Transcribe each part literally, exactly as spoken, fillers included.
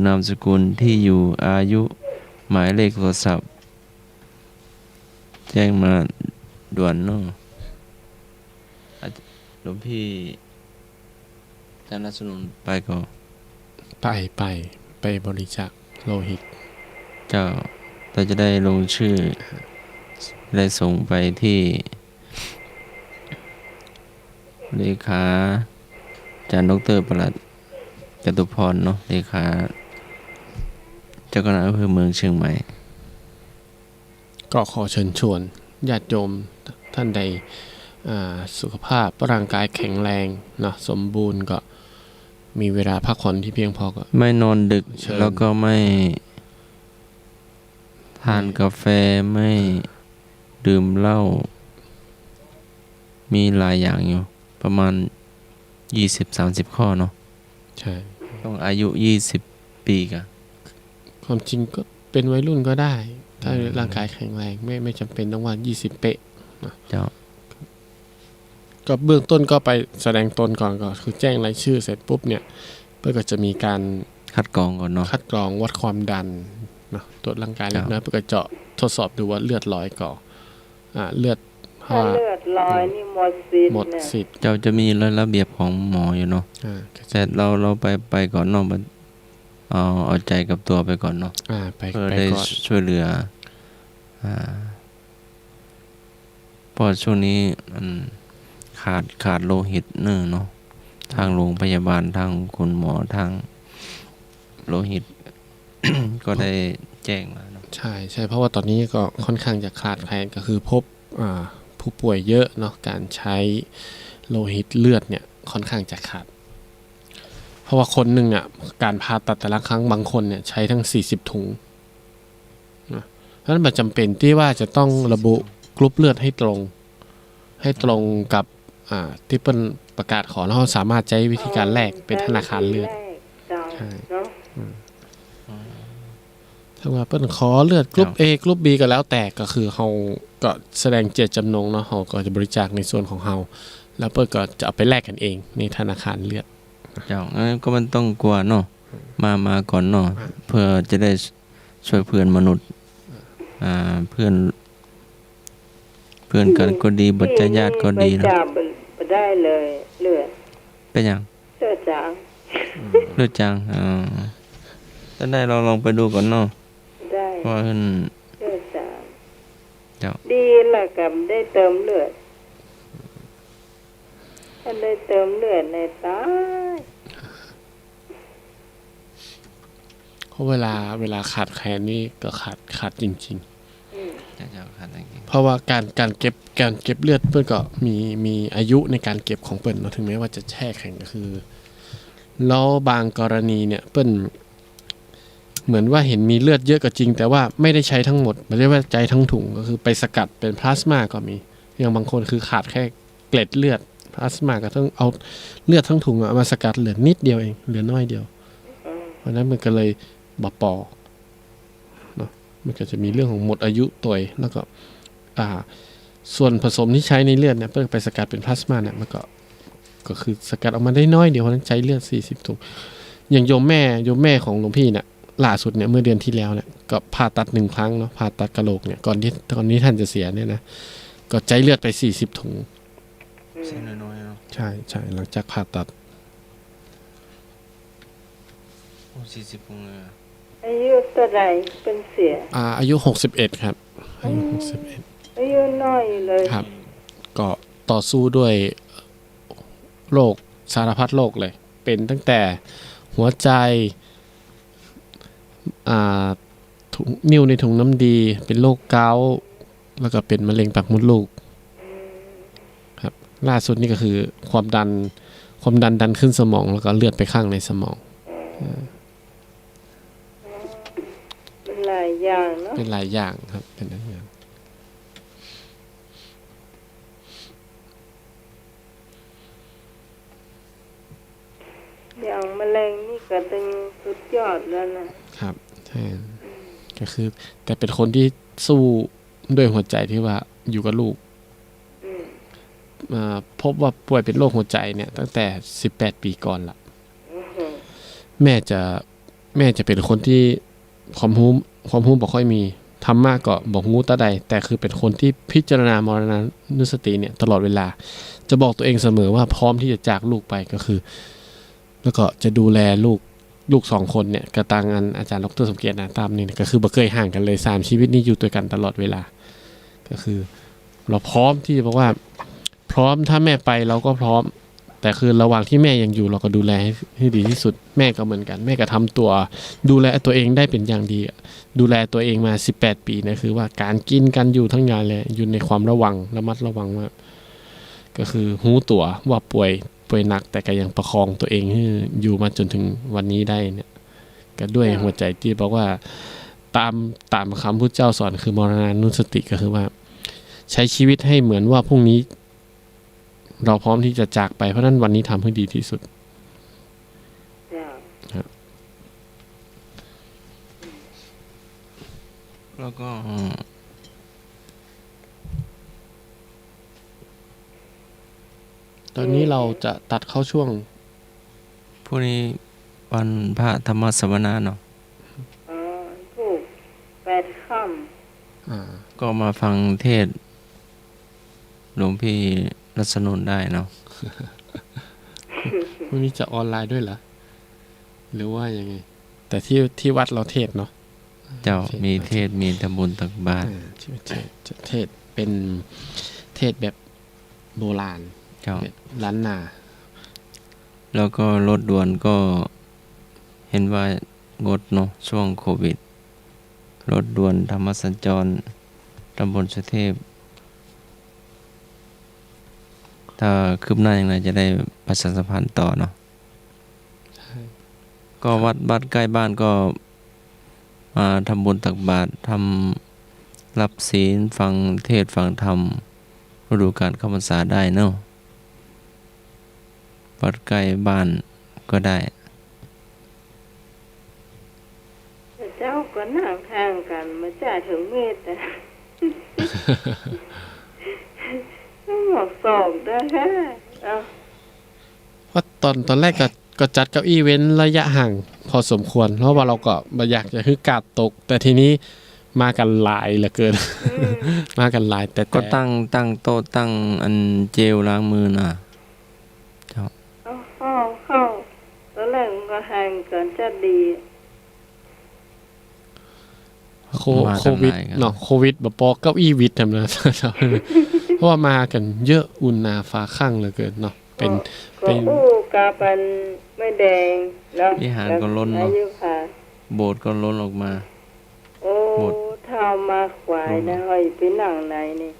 นามสกุล ที่อยู่ อายุ หมายเลขโทรศัพท์ แจ้งมาด่วนเนาะ อาจ หลวงพี่ อาจารย์รัตนนท์ไปก่อ ไป ไป ไปบริจาคโลหิต เจ้า เราจะได้ลงชื่อ ได้ส่งไปที่ เลขา อาจารย์ด็อกเตอร์ประหลัดจตุพรเนาะ เลขา เจ้าคณะอำเภอเมืองเชียงใหม่ ก็ขอเชิญชวนญาติโยมท่านใด อ่า สุขภาพร่างกายแข็งแรงเนาะ สมบูรณ์ ก็มีเวลาพักผ่อนที่เพียงพอก็ ไม่นอนดึก เชิญ แล้วก็ไม่ ทานกาแฟ ไม่ดื่มเหล้า มีหลายอย่างอยู่ ประมาณยี่สิบสามสิบข้อเนาะ ใช่ ต้องอายุยี่สิบปีก่ะ ความจริงก็เป็นวัยรุ่นก็ได้ ถ้า อืม ร่างกายแข็งแรง ไม่ ไม่จำเป็นต้องว่ายี่สิบเป๊ะนะ เจ้า ก็เบื้องต้นก็ไปแสดงตนก่อน ก็คือแจ้งรายชื่อเสร็จปุ๊บเนี่ย เปิ้นก็จะมีการ คัดกรองก่อนเนาะ คัดกรองวัดความดันเนาะ ตรวจร่างกายเล็กน้อย เจ้า เปิ้นก็เจาะทดสอบดูว่าเลือดลอยก่อ อ่า เลือด ถ้าเลือดลอยนี่หมดสิทธิ์ หมดสิทธิ์ เจ้าจะมีระเบียบของหมออยู่เนาะ อ่า แต่เรา เราไป ไปก่อนเนาะ เอา เอาใจกับตัวไปก่อนเนาะ อ่า ไป เพื่อ ไป ได้ ก่อน ช่วยเหลือ อ่า เพราะช่วงนี้มันขาด ขาดโลหิตเนอะเนาะ ทางโรงพยาบาล ทางคุณหมอ ทางโลหิต ก็ได้แจ้งมาเนาะ ใช่ ใช่ เพราะว่าตอนนี้ก็ค่อนข้างจะขาดแคลน ก็คือพบ อ่า ผู้ป่วยเยอะเนาะ การใช้โลหิตเลือดเนี่ยค่อนข้างจะขาด เพราะว่าคนหนึ่งอ่ะ การผ่าตัดแต่ละครั้ง บางคนเนี่ยใช้ทั้งสี่สิบถุง นะ เพราะฉะนั้นมันจำเป็นที่ว่าจะต้องระบุกรุ๊ปเลือดให้ตรง ให้ตรงกับ อ่า ที่เปิ้นประกาศขอ แล้วเราสามารถใช้วิธีการแลกเป็นธนาคารเลือด เจ้า ใช่ เนาะ อืม ถ้าว่าเปิ้นขอเลือดกรุ๊ป เจ้า เอ กรุ๊ป บี ก็แล้วแต่ ก็คือเราก็แสดงเจตจำนงเนาะ เราก็จะบริจาคในส่วนของเรา แล้วเปิ้นก็จะเอาไปแลกกันเองในธนาคารเลือด เจ้า เอ้ย ก็มันต้องกลัวเนาะ มา มาก่อนเนาะ อ่ะ เพื่อจะได้ ช่วยเพื่อนมนุษย์ อ่า เพื่อน เพื่อนกันก็ดี บ่ใจ้ญาติก็ดีนะ บริจาคบ่ได้เลย เลือด เป็นหยัง เลือดจาง เลือดจาง อ่า ถ้าได้ลอง ลองไปดูก่อนเนาะ ได้ เพราะว่าเพิ่น เลือดจาง เจ้า ดีละกำได้เติมเลือด ถ้าได้เติมเลือดในตาย เพราะเวลา เวลาขาดแคลนนี่ก็ขาด ขาดจริงๆ อืม ใช่ ใช่ ขาดจริงๆ เพราะว่าการ การเก็บ การเก็บเลือดเปิ้นก็มี มีอายุในการเก็บของเปิ้นเนาะ ถึงแม้ว่าจะแช่แข็งก็คือ แล้วบางกรณีเนี่ยเปิ้น เหมือนว่าเห็นมีเลือดเยอะก็จริง แต่ว่าไม่ได้ใช้ทั้งหมด บ่ได้ว่าใช้ทั้งถุง ก็คือไปสกัดเป็นพลาสมาก็มี อย่างบางคนคือขาดแค่เกล็ดเลือด พลาสมาก็ต้องเอาเลือดทั้งถุงอะมาสกัดเหลือนิดเดียวเอง เหลือน้อยเดียว เพราะฉะนั้นมันก็เลยบ่ปอเนาะ มันก็จะมีเรื่องของหมดอายุตวย แล้วก็ อ่า ส่วนผสมที่ใช้ในเลือดเนี่ย เปิ้นไปสกัดเป็นพลาสมาเนี่ย มันก็ ก็คือสกัดออกมาได้น้อยเดียว เพราะฉะนั้นใช้เลือดสี่สิบถุง อย่างโยมแม่ โยมแม่ของหลวงพี่เนี่ย ล่าสุดเนี่ย เมื่อเดือนที่แล้วเนี่ย ก็ผ่าตัดหนึ่งครั้งเนาะ ผ่าตัดกะโหลกเนี่ย ก่อนที่ ก่อนที่ท่านจะเสียเนี่ยนะ ก็ใช้เลือดไปสี่สิบถุง เส้นน้อยๆเนาะ ใช่ ใช่ หลังจากผ่าตัด โอ้ สี่สิบถุงเลยอะ อายุเท่าไหร่เปิ้นเสีย อ่า อายุหกสิบเอ็ดครับ อายุ อืม หกสิบเอ็ด อายุน้อยอยู่เลย ครับ ก็ต่อสู้ด้วยโรคสารพัดโรคเลย เป็นตั้งแต่หัวใจ อ่า ถุง นิ่วในถุงน้ำดี เป็นโรคเก๊าต์ แล้วก็เป็นมะเร็งปากมดลูก ครับ ล่าสุดนี่ก็คือความดัน ความดันดันขึ้นสมอง แล้วก็เลือดไปข้างในสมอง อ่า เป็นหลายอย่างเนาะ เป็นหลายอย่างครับ เป็นหลายอย่าง อย่างมะเร็งนี่ก็ตึงสุดยอดแล้วนะ ครับ ใช่ อืม ก็คือ แต่เป็นคนที่สู้ด้วยหัวใจที่ว่าอยู่กับลูก อืม อ่า พบว่าป่วยเป็นโรคหัวใจเนี่ย ตั้งแต่สิบแปดปีก่อนละ อือหือ แม่จะ แม่จะเป๋นคนตี้ความฮู้ ความฮู้บ่ค่อยมี ธรรมะก็บ่ฮู้ตาใด แต่คือเป๋นคนตี้พิจารณามรณานุสติเนี่ยตลอดเวลา จะบอกตัวเองเสมอว่าพร้อมที่จะจากลูกไป ก็คือ แล้วก็จะดูแลลูก ลูกสองคนเนี่ย กะตังอันอาจ๋ารย์ด็อกเตอร์สมเกียรตินะ ต๋ามนี่นะ ก็คือบ่เกยห่างกั๋นเลย สามชีวิตนี้อยู่ตวยกั๋นตลอดเวลา ก็คือ เฮาพร้อมตี้จะบอกว่า พร้อม ถ้าแม่ไปเฮาก็พร้อม แต่คือระหว่างตี้แม่ยังอยู่ เฮาก็ดูแลหื้อ หื้อดีตี้สุด แม่ก็เหมือนกั๋น แม่ก็ทำตั๋ว ดูแลตั๋วเองได้เป๋นอย่างดี ดูแลตั๋วเองมาสิบแปดปี๋นะ คือว่าก๋านกิ๋นก๋านอยู่ตังหลายแหละ อยู่ในความระวัง ระมัดระวังว่า ก็คือฮู้ตั๋วว่าป่วย ป่วยหนัก แต่ก็ยังประคองตั๋วเองหื้ออยู่มาจ๋นเถิงวันนี้ได้เนี่ย ก็ด้วยหัวใจ๋ตี้บอกว่า ต๋าม ต๋ามกำพุทธเจ้าสอนคือมรณานุสติ ก็คือว่า ใช้ชีวิตให้เหมือนว่าพรุ่งนี้ เฮาพร้อมตี้จะจากไป เพราะฉะนั้นวันนี้ทำให้ดีตี้สุด เจ้า ครับ แล้วก็ ต๋อนนี้เฮาจะตัดเข้าช่วง พรุ่งนี้วันพระธรรมสัมมนาเนาะ อ๋อ ถูก แปดค่ำ อ่า ก็มาฟังเทศน์หลวงพี่รัชนนท์ได้เนาะ พรุ่งนี้จะออนไลน์ด้วยเหรอ หรือว่ายังไง แต่ตี้ ตี้วัดเฮาเทศน์เนาะ เจ้า เทศน์ มีเทศน์ มีทำบุญตักบาตร เออ เทศน์ เทศน์ เป๋นเทศน์แบบโบราณ เจ้า แบบล้านนา แล้วก็รถด่วนก็เห็นว่างดเนาะ ช่วงโควิด รถด่วนธรรมสัญจร ตำบลสุเทพ ถ้าคืบหน้าอย่างไรจะได้ประชาสัมพันธ์ต่อเนาะ ใช่ ก็วัด วัดใกล้บ้านก็มาทำบุญตักบาตร ทำ รับศีล ฟังเทศน์ฟังธรรม ฤดูกาลเข้าพรรษาได้เนาะ วัดใกล้บ้านก็ได้ เจ้าก็นั่งห่างกั๋น บ่าจะเถิงเมตรอะ หมวกสองเด้อค่ะ เอา เพราะต๋อน ต๋อนแรกก็ ก็จัดเก้าอี้เว้นระยะห่างพอสมควร เพราะว่าเฮาก็บ่อยากจะหื้อกาดตก แต่ทีนี้มากั๋นหลายเหลือเกิน อืม มากั๋นหลาย แต่ ก็ แต่ ตั้ง ตั้งโต๊ะ ตั้งอันเจลล้างมือน่ะ เจ้า เอาเข้า เข้า ต๋อนแรกมันก็ห่างกั๋นจะดี โค- มากั๋นหลาย โควิดเนาะ โควิดบ่ปอเก้าอี้วิดแถมนะ เพราะว่ามากั๋นเยอะ อุ่นหนาฝาคั่งเหลือเกินเนาะ เป๋น ก็ เป๋น อู้กาปันไม้แดงเนาะ วิหารก็ล้นเนาะ อายุพา โบสถ์ก็ล้นออกมา โอ้ โบสถ์ ถ้าเอามาขวายนะ ล้น เฮาจะไปนั่งไหนนี่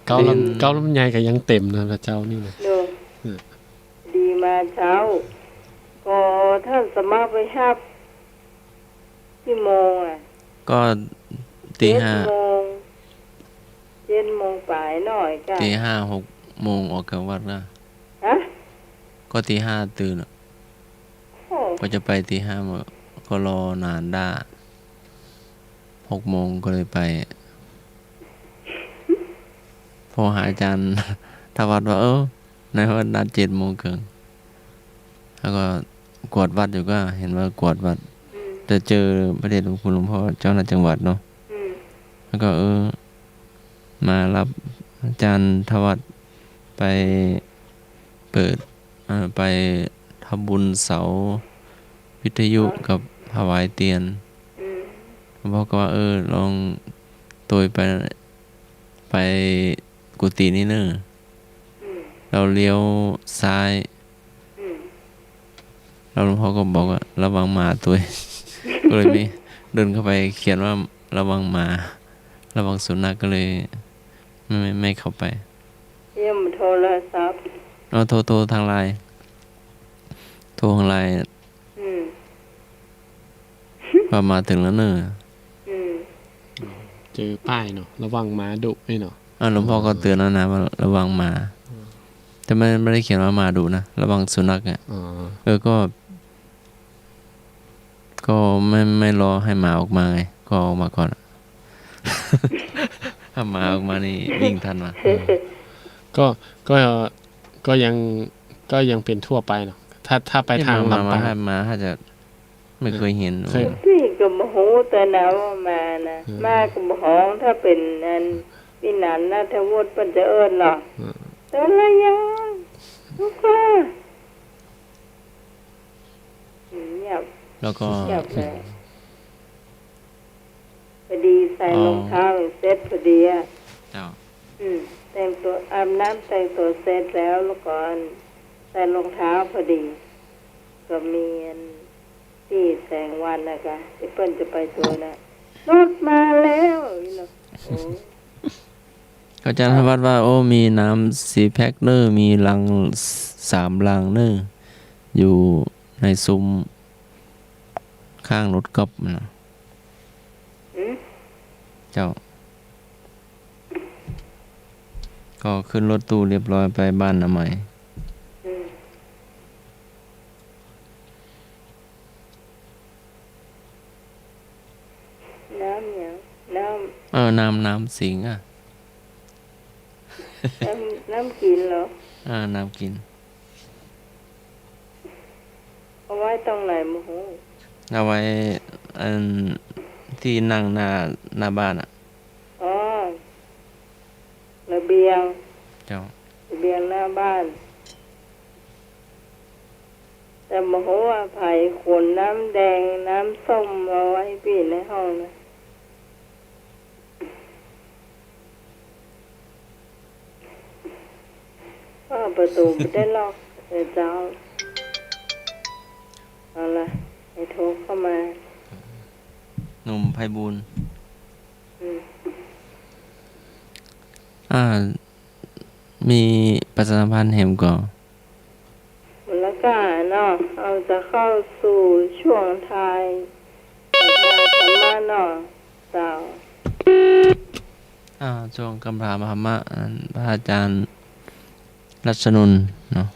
เก๊าลำ เก้าลำไยก็ยังเต๋มนะ พระเจ้านี่นะ เนาะ อืม ดีมาเจ๊า ก็ต้านสมัครไปฮับ กี่โมงอะ ก็ตีห้า เจ็ดโมง เจ็ดโมงป๋ายหน้อยจ้ะ ตีห้า หกโมงออกจากวัดนะ ฮะ ก็ตีห้าตื่นอะ โอ้ ก็จะไปตีห้ามา ก็รอนานด้า หกโมงก็เลยไป โทรหาอาจารย์ทวัฒน์ว่า เออ นายว่านัดเจ็ดโมงเกิ่ง แล้วก็กวาดวัดอยู่ก็เห็นว่ากวาดวัด อืม จะเจอพระเดชพระคุณหลวงพ่อเจ้าคณะจังหวัดเนาะ อืม แล้วก็ เออ มารับอาจารย์ทวัฒน์ไปเปิด เอ่อ ไปทำบุญเสาวิทยุกับถวายเตียน อืม หลวงพ่อก็ว่า เออ ลองโตยไป ไปกุฏินี่เน่อ อืม แล้วเลี้ยวซ้าย อืม แล้วหลวงพ่อก็บอกว่า ระวังหมาตวย ก็เลยไม่ เดินเข้าไปเขียนว่า ระวังหมา ระวังสุนัข ก็เลยไม่ ไม่ ไม่เข้าไป เยี่ยมโทรศัพท์ เอา โทร โทรทางไลน์ โทรทางไลน์ อืม ว่ามาถึงแล้วเน่อ อืม เจอป้ายเนาะ ระวังหมาดุนี่เนาะ อ่า หลวงพ่อก็เตือนแล้วนะว่าระวังหมา อืม แต่ไม่ ไม่ได้เขียนว่าหมาดุนะ ระวังสุนัขอะ อ๋อ เออ ก็ ก็ไม่ ไม่รอให้หมาออกมาไง ก็ออกมาก่อนอะ ถ้าหมาออกมานี่วิ่งทันวะ เออ ก็ ก็ ก็ยัง ก็ยังเป๋นทั่วไปเนาะ ถ้า ถ้าไปทางลำปาง หมา หมา หมาถ้าจะ ไม่เคยเห็น เคย ตี้ก็บ่ฮู้เตื้อนะว่ามานะ อืม มาก็บ่ฮ้อง ถ้าเป๋นอันปี้นันนะ ทวดเปิ้นจะเอิ้นหรอ อืม แต่ละอย่างลูกว่า เงียบ แล้วก็ เงียบเลย พอดีใส่ อ๋อ รองเท้าเสร็จพอดีอะ เจ้า อืม แต่งตั๋ว อาบน้ำแต่งตั๋วเสร็จแล้ว แล้วก็ใส่รองเท้าพอดี ก็มีอันตี้แสงวันน่ะกะ ตี้เปิ้นจะไปตั๋วน่ะ รถมาแล้ว นี่เนาะ โอ้ อาจารย์ธวัชว่า โอ้ มีน้ำสี่แพ็คเน่อ มีลังสามลังเน่อ อยู่ในซุมข้างรถก๊อล์ฟนะ อืม เจ้า ก็ขึ้นรถตู้เรียบร้อยไปบ้านนาใหม่ อืม น้ำหยัง น้ำ เออ น้ำ น้ำสิงห์อะ น้ำ น้ำกิ๋นเหรอ เออ น้ำกิ๋น เอาไว้ตรงไหนบ่ฮู้ เอาไว้ อัน ตี้นั่งหน้า หน้าบ้านอะ อ๋อ ระเบียง เจ้า ระเบียงหน้าบ้าน แต่บ่ฮู้ว่าใผขนน้ำแดงน้ำส้มมาไว้ปี้ในห้องนะ เปิดประตู๋บ่ได้หรอก เดี๋ยวเจ้า เอาละ ให้โทรเข้ามา หนุ่มไพบูลย์ อืม อ่า มีประชาสัมพันธ์แหมก่อ แล้วก็เนาะ เราจะเข้าสู่ช่วงทายคำถามธรรมะเนาะ เจ้า อ่า ช่วงคำถามธรรมะ อันพระอาจารย์รัชนนท์เนาะ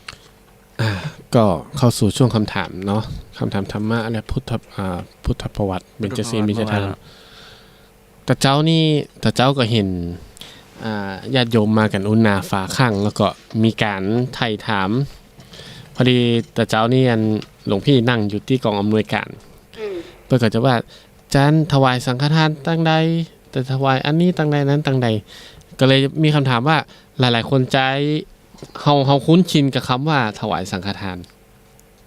อ่า ก็เข้าสู่ช่วงคำถามเนาะ คำถามธรรมะและพุทธ อ่า พุทธประวัติ เบญจศีล พุทธประวัติ เบญจทาน เมื่อวาน แต่เจ๊านี่ แต่เจ๊าก็หัน อ่า ญาติโยมมากั๋นอู้หน้าฝาข้าง แล้วก็มีก๋านไถ่ถาม พอดีแต่เจ๊านี่อันหลวงพี่นั่งอยู่ตี้กองอำนวยก๋าน อืม เปิ้นก็จะว่า จานถวายสังฆทานตังใด จะถวายอันนี้ตังใดนั้นตังใด ก็เลยมีคำถามว่า หลายๆ คนใจ๊ เฮา เฮาคุ้นชินกับคำว่าถวายสังฆทาน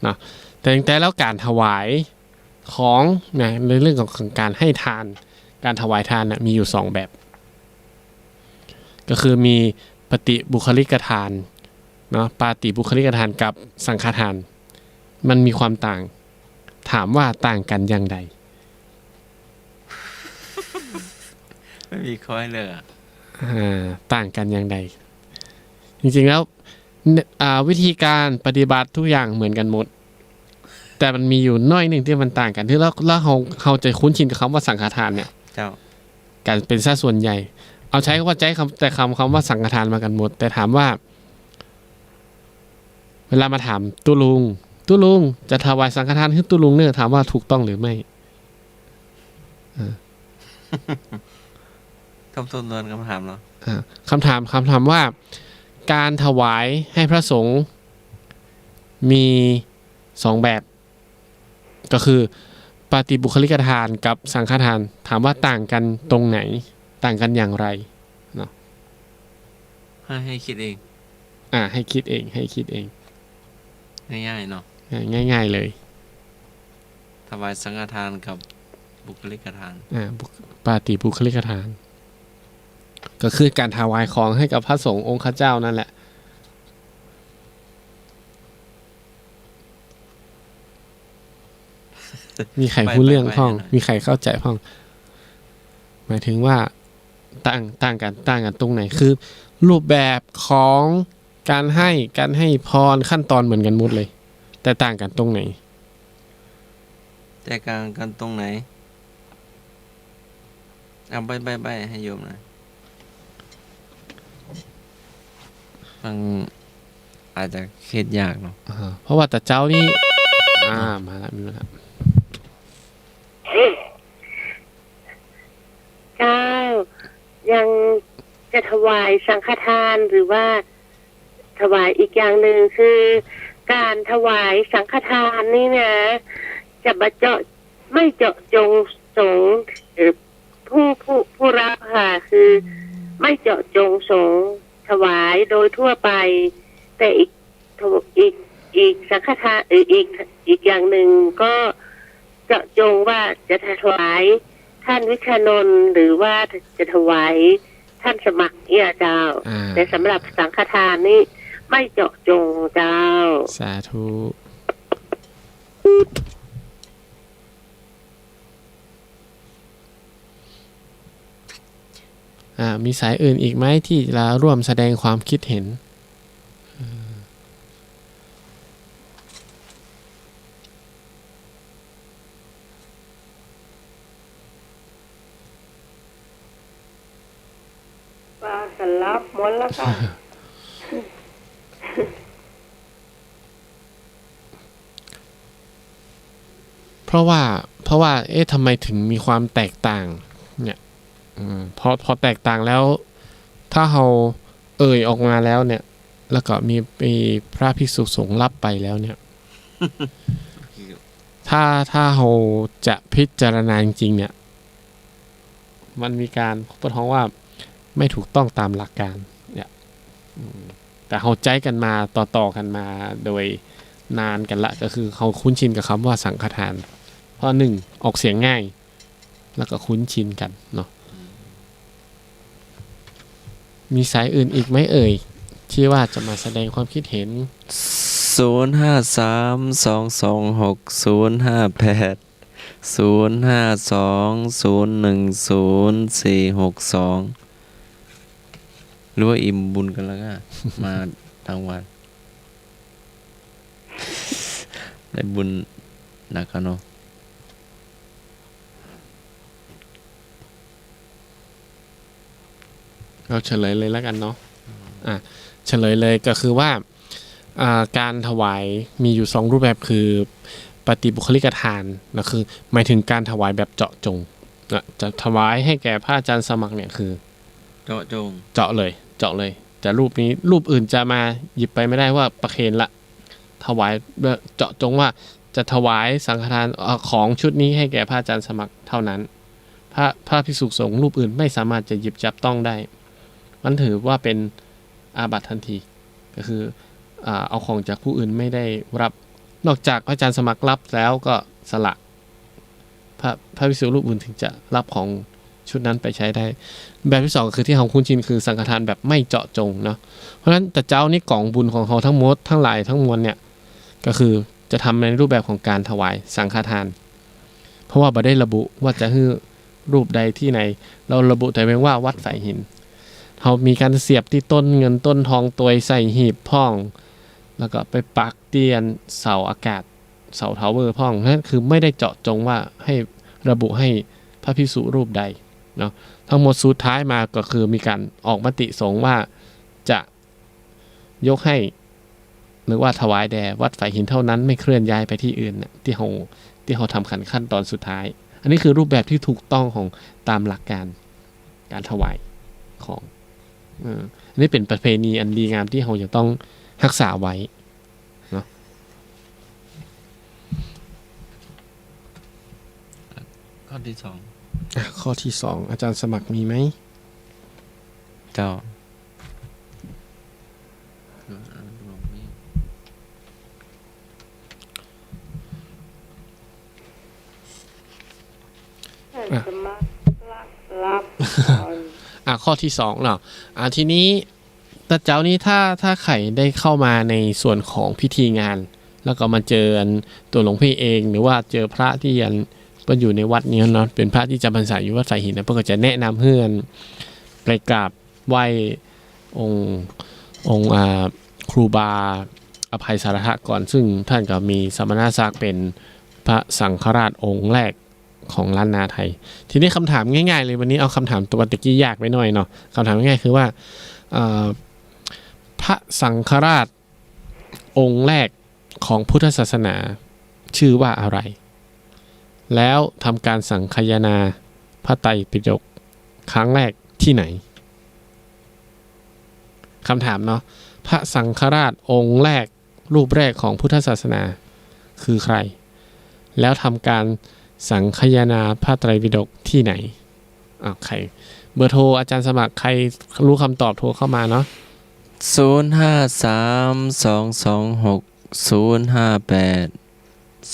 เนาะ แต่จริงๆ แล้วก๋านถวายของนะ ในเรื่องของก๋านให้ทาน ก๋านถวายทานน่ะ มีอยู่สองแบบ ก็คือมีปฏิบุคคลิกทานเนาะ ปาติบุคคลิกทานกับสังฆทาน มันมีความต่าง ถามว่าต่างกั๋นอย่างใด ไม่มีข้อให้เลือกอะ อ่า ต่างกั๋นอย่างใด จริงๆ แล้ว เนี่ย อ่า วิธีการปฏิบัติทุกอย่างเหมือนกั๋นหมด แต่มันมีอยู่หน้อยนึ่งตี้มันต่างกั๋น คือแล้ว แล้วเฮา เฮาจะคุ้นชินกับคำว่าสังฆทานเนี่ย เจ้า กั๋นเป๋นซะส่วนใหญ่ เอาใจ๊คำว่า ใจ๊คำ แต่คำ คำว่าสังฆทานมากั๋นหมด แต่ถามว่า เวลามาถามตุ๊ลุง ตุ๊ลุง จะถวายสังฆทานหื้อตุ๊ลุงเน่อ ถามว่าถูกต้องหรือไม่ อ่า ทบทวนคำถามเหรอ อ่า คำถาม คำถามว่า ก๋านถวายหื้อพระสงฆ์มีสองแบบ ก็คือปาติบุคคลิกทานกับสังฆทาน ถามว่าต่างกั๋นตรงไหน ต่างกั๋นอย่างไรเนาะ ให้ ให้คิดเอง อ่า ให้คิดเอง ให้คิดเอง ง่ายๆ เนาะ อ่า ง่ายๆ เลย ถวายสังฆทานกับบุคคลิกทาน อ่า บุค- ปาติบุคคลิกทาน ก็คือก๋านถวายของให้กับพระสงฆ์องค์ข้าเจ้านั่นแหละ มีใผฮู้เรื่องพ่อง ไปๆๆ มีใผเข้าใจ๋พ่อง หมายถึงว่า ต่าง ต่างกั๋น ต่างกั๋นตรงไหน คือรูปแบบของก๋านให้ ก๋านให้พร ขั้นตอนเหมือนกั๋นหมดเลย แต่ต่างกั๋นตรงไหน แต่ต่างกั๋นตรงไหน เอาใบ้ๆๆ ให้โยมหน่อย มันอาจจะคิดยากเนาะ อ่า เพราะว่าแต่เจ๊านี่ อ่า มาละ มีมาละ เจ้า ยังจะถวายสังฆทาน หรือว่าถวายอีกอย่างหนึ่ง คือก๋านถวายสังฆทานนี่นะ จ จะมาเจาะ ไม่เจาะจงสงฆ์ เอ่อ ผู้ ผู้ ผู้รับค่ะ คือไม่เจาะจงสงฆ์ถวายโดยทั่วไป แต่อีก อีก อีกสังฆทาน เอ่อ อีก อีกอย่างหนึ่งก็เจาะจงว่าจะถวายท่านวิชานนท์ หรือว่าจะถวายท่านสมัครเนี่ยเจ้า อ่า แต่สำหรับสังฆทานนี่ไม่เจาะจงเจ้า สาธุ อ่า มีสายอื่นอีกไหมที่จะร่วมแสดงความคิดเห็น? ปากั๋นหลับหมดแล้วค่ะ เพราะว่า เพราะว่า เอ๊ะ ทำไมถึงมีความแตกต่างเนี่ย อืม พอ พอแตกต่างแล้ว ถ้าเฮาเอ่ยออกมาแล้วเนี่ย แล้วก็มี มีพระภิกษุสงฆ์รับไปแล้วเนี่ย ถ้า ถ้าเฮาจะพิจารณาจริงๆ เนี่ย มันมีก๋าน เปิ้นฮ้องว่าไม่ถูกต้องตามหลักการเนี่ย อืม แต่เฮาใจ๊กั๋นมา ต่อๆ กั๋นมาโดยนานกั๋นละ ก็คือเฮาคุ้นชินกับกำว่าสังฆทาน เพราะหนึ่ง ออกเสียงง่าย แล้วก็คุ้นชินกั๋นเนาะ มีสายอื่นอีกไหมเอ่ย ที่ว่าจะมาแสดงความคิดเห็น? ศูนย์ห้าสาม สองสองหก ศูนย์ห้าแปด ศูนย์ห้าสอง ศูนย์หนึ่งศูนย์ สี่หกสอง หรือว่าอิ่มบุญกั๋นแล้วก็ มาตังวัน ได้บุญหนักกั๋นเนาะ เอาเฉลยเลยแล้วกันเนาะ อ่ะ เฉลยเลยก็คือว่า อ่า การถวายมีอยู่สองรูปแบบ คือปฏิบุคคลิกทานนะ คือหมายถึงการถวายแบบเจาะจงนะ จะถวายให้แก่พระอาจารย์สมัครเนี่ย คือ เจาะจง เจาะเลย เจาะเลย จะรูปนี้ รูปอื่นจะมาหยิบไปไม่ได้ว่าประเคนละ ถวายแบบเจาะจงว่าจะถวายสังฆทาน เอ่อ ของชุดนี้ให้แก่พระอาจารย์สมัครเท่านั้น พระ พระภิกษุสงฆ์รูปอื่นไม่สามารถจะหยิบจับต้องได้ มันถือว่าเป็นอาบัติทันที ก็คือ อ่า เอาของจากผู้อื่นไม่ได้รับ นอกจากพระอาจารย์สมัครรับแล้วก็สละ พระ พระภิกษุรูปอื่นถึงจะรับของชุดนั้นไปใช้ได้ แบบที่สองก็คือที่เฮาคุ้นชินคือสังฆทานแบบไม่เจาะจงเนาะ เพราะฉะนั้นตะเจ๊านี้ก๋องบุญของเฮาทั้งหมดทั้งหลายทั้งมวลเนี่ย ก็คือจะทำในรูปแบบของการถวายสังฆทาน เพราะว่าบ่ได้ระบุว่าจะหื้อรูปใดตี้ไหน เฮาระบุแต่เพียงว่าวัดฝายหิน เฮามีก๋านเสียบตี้ต้นเงินต้นทองตวยใส่หีบพ่อง แล้วก็ไปปักตี้อันเสาอากาศ เสาทาวเวอร์พ่อง นั่นคือไม่ได้เจาะจงว่าให้ระบุให้พระภิกษุรูปใดเนาะ ทั้งหมดสุดท้ายมาก็คือมีก๋านออกมติสงฆ์ว่าจะยกให้ หรือว่าถวายแด่วัดฝายหินเท่านั้น ไม่เคลื่อนย้ายไปตี้อื่นน่ะ ตี้เฮา ตี้เฮาทำขันขั้นตอนสุดท้าย อันนี้คือรูปแบบที่ถูกต้องของตามหลักการ การถวายของ เออ อันนี้เป๋นประเพณีอันดีงามตี้เฮาจะต้องฮักษาไว้ เนาะ ข้อตี้สอง อ่ะ ข้อตี้สอง อาจารย์สมัครมีไหม เจ้า อ่ะ สมัครรับ รับ อ่ะ ข้อตี้สองเนาะ อ่ะ ทีนี้ ตะเจ๊านี้ถ้า ถ้าใผได้เข้ามาในส่วนของพิธีงาน แล้วก็มาเจออันตั๋วหลวงพี่เอง หรือว่าเจอพระตี้อันเปิ้นอยู่ในวัดนี้เนาะ เป๋นพระตี้จำพรรษาอยู่วัดฝายหินนะ เปิ้นก็จะแนะนำหื้ออันไปกราบไหว้องค์ องค์ อ่า ครูบาอภัยสารถะก่อน ซึ่งท่านก็มีสมณศักดิ์เป๋นพระสังฆราชองค์แรก ของล้านนาไทย ทีนี้กำถามง่ายๆ เลย วันนี้เอากำถามตั๋วตะกี้ยากไปหน่อยเนาะ กำถามง่ายๆ คือว่า เอ่อ พระสังฆราชองค์แรกของพุทธศาสนาชื่อว่าอะไร แล้วทำการสังคายนาพระไตรปิฎกครั้งแรกตี้ไหน กำถามเนาะ พระสังฆราชองค์แรก รูปแรกของพุทธศาสนาคือใคร แล้วทำการสังคายนาพระไตรปิฎกที่ไหน? อ่ะ ใคร เบอร์โทรอาจารย์สมัคร ใครรู้คำตอบโทรเข้ามาเนาะ ศูนย์ห้าสาม สองสองหก ศูนย์ห้าแปด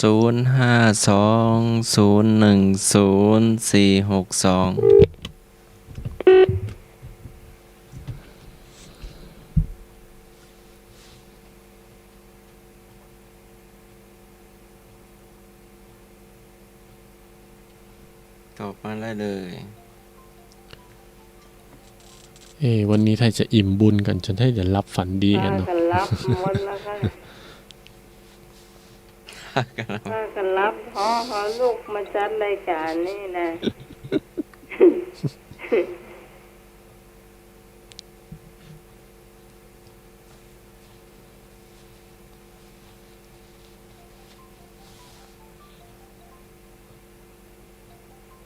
ศูนย์ห้าสอง ศูนย์หนึ่งศูนย์ สี่หกสอง ตอบมาได้เลย เอ๊ะ วันนี้ไทยจะอิ่มบุญกั๋น จนไทยจะหลับฝันดีกั๋นเนาะ พากั๋นหลับหมดแล้วค่ะ พากั๋นหลับ พากั๋นหลับ พอ พอลุกมาจัดรายก๋านนี่นะ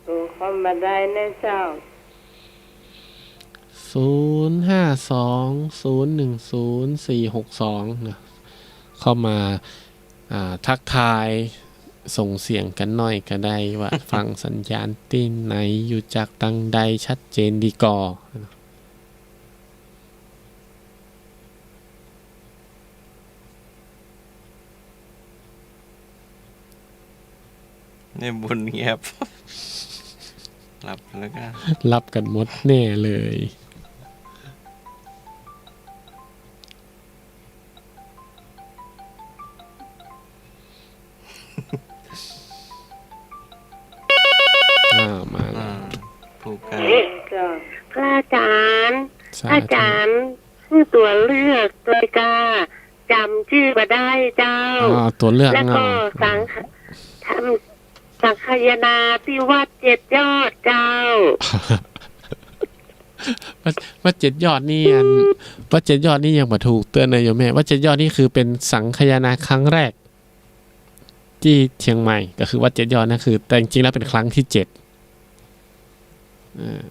โทรเข้ามาได้นะเจ้า ศูนย์ห้าสอง ศูนย์หนึ่งศูนย์ สี่หกสอง นะ เข้ามา อ่า ทักทาย ส่งเสียงกั๋นหน่อยก็ได้ ว่าฟังสัญญาณตี้ไหน อยู่จากตางใด ชัดเจนดีก่อ นี่บุญเงียบ หลับแล้วก็ หลับกั๋นหมดแน่เลย อ่า มาแล้ว อ่า ผู้ใกล้ เจ้า พระอาจารย์ สาธุ อาจารย์ คือตั๋วเลือกเลยก้า จ๋ำจื้อบ่ได้เจ้า อ่า ตั๋วเลือก แล้วก็ อ่า สัง ทำสังคายนาตี้วัดเจ็ดยอดเจ้า วัด วัดเจ็ดยอดนี่อัน วัดเจ็ดยอดนี่ยังบ่ถูกเตื้อนะโยมแม่ วัดเจ็ดยอดนี่คือเป๋นสังคายนาครั้งแรก ตี้เจียงใหม่ ก็คือวัดเจ็ดยอดนั่นคือ แต่จริงๆ แล้วเป๋นครั้งที่เจ็ด เออ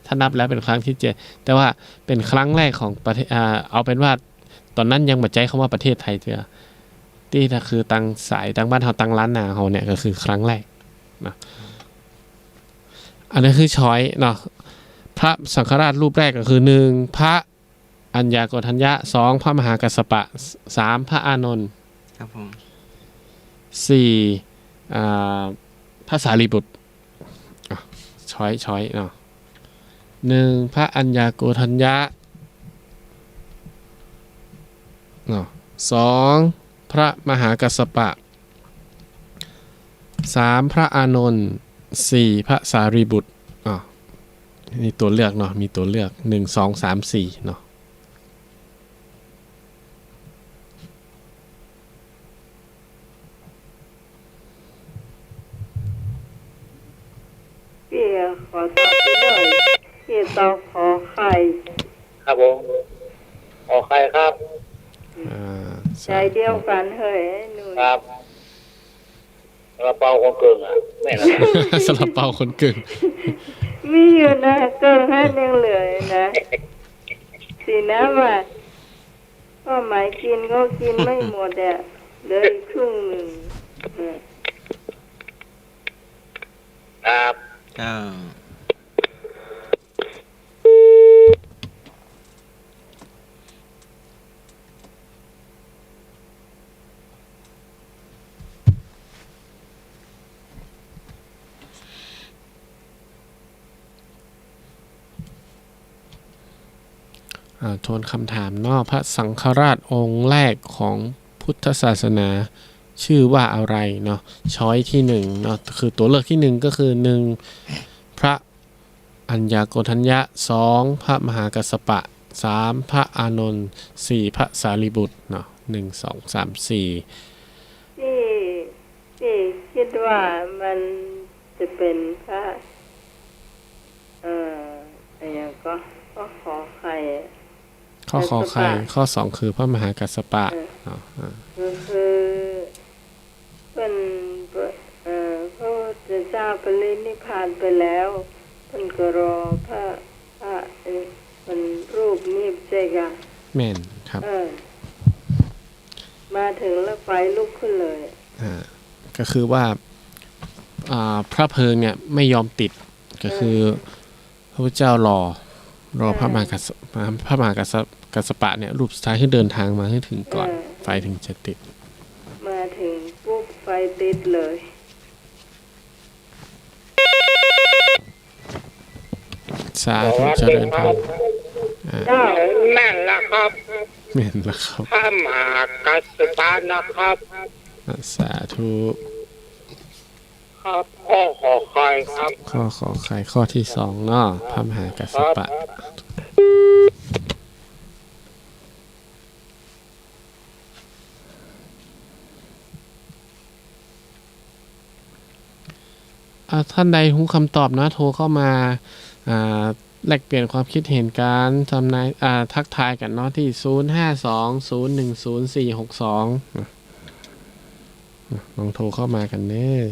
ถ้านับแล้วเป๋นครั้งที่เจ็ด แต่ว่าเป๋นครั้งแรกของประเทศ อ่า เอาเป๋นว่าต๋อนนั้นยังบ่ใจ๊กำว่าประเทศไทยเตื้อ ตี้ก็คือตางสาย ตางบ้านเฮา ตางล้านนาเฮาเนี่ย ก็คือครั้งแรกนะ อันนี้คือช้อยเนาะ พระสังฆราชรูปแรกก็คือ หนึ่ง พระ อัญญาโกณฑัญญะ สอง พระมหากัสสปะ สาม พระอานนท์ ครับผม สี่ อ่า พระสารีบุตร อ่ะ ช้อย ช้อยเนาะ หนึ่ง พระอัญญาโกณฑัญญะ เนาะ สอง พระมหากัสสปะ สาม พระอานนท์ สี่ พระสารีบุตร อ่ะ นี่ตั๋วเลือกเนาะ มีตั๋วเลือก หนึ่ง สอง สาม สี่ เนาะ พี่ขอตอบไปหน่อย พี่ตอบขอไข่ ครับผม ขอไข่ครับ อ่า สายเดียวกั๋นเหย หนุ่ย ครับ ซาลาเปาคนเกิ่งอะ แม่นละ ซาลาเปาคนเกิ่ง มีอยู่นะ เกิ่งหั้นยังเหลืออยู่นะ สินะว่า ป้าหมายกิ๋นก็กิ๋นไม่หมดอะ เหลืออีกครึ่งนึ่ง เออ ครับ เจ้า อ่า ทวนคำถามเนาะ พระสังฆราชองค์แรกของพุทธศาสนา ชื่อว่าอะไรเนาะ ช้อยที่หนึ่งเนาะ คือตั๋วเลือกที่หนึ่งก็คือ หนึ่ง พระ อัญญาโกณฑัญญะ สอง พระมหากัสสปะ สาม พระอานนท์ สี่ พระสารีบุตรเนาะ หนึ่ง สอง สาม สี่ พี่ พี่คิดว่ามันจะเป็นพระ เอ่อ อะไรก็ ก็ขอไข่ ข้อขอไข่ กัสสปะ ข้อสองคือพระมหากัสสปะ เออ เนาะ อ่า ก็คือ เปิ้น เอ่อ พระพุทธเจ้าปรินิพพานไปแล้ว เปิ้นก็รอพระ พระ เอ่อ มันรูปนี้ใจ้กะ แม่นครับ เออ มาถึงแล้วไฟลุกขึ้นเลย อ่า ก็คือว่า อ่า พระเพลิงเนี่ยไม่ยอมติด ก็คือ พระพุทธเจ้ารอ รอพระมหากัสส- พระมหากัสส- กัสสปะเนี่ย รูปสุดท้ายคือเดินทางมาหื้อเถิงก่อน ไฟเถิงจะติด มาเถิงปุ๊บไฟติดเลย สาธุ เจริญพร อ่า เจ้า แม่นแล้วครับ แม่นแล้วครับ พระมหากัสสปะนะครับ อ่า สาธุ ครับ ข้อขอไข่ครับ ข้อขอไข่ ข้อที่สองเนาะ พระมหากัสสปะ ครับ อ่า ท่านใดฮู้คำตอบนะ โทรเข้ามา อ่า แลกเปลี่ยนความคิดเห็นกั๋น ทำนาย อ่า ทักทายกั๋นเนาะ ตี้ ศูนย์ห้าสอง ศูนย์หนึ่งศูนย์ สี่หกสอง นะ ลองโทรเข้ามากั๋นเน่อ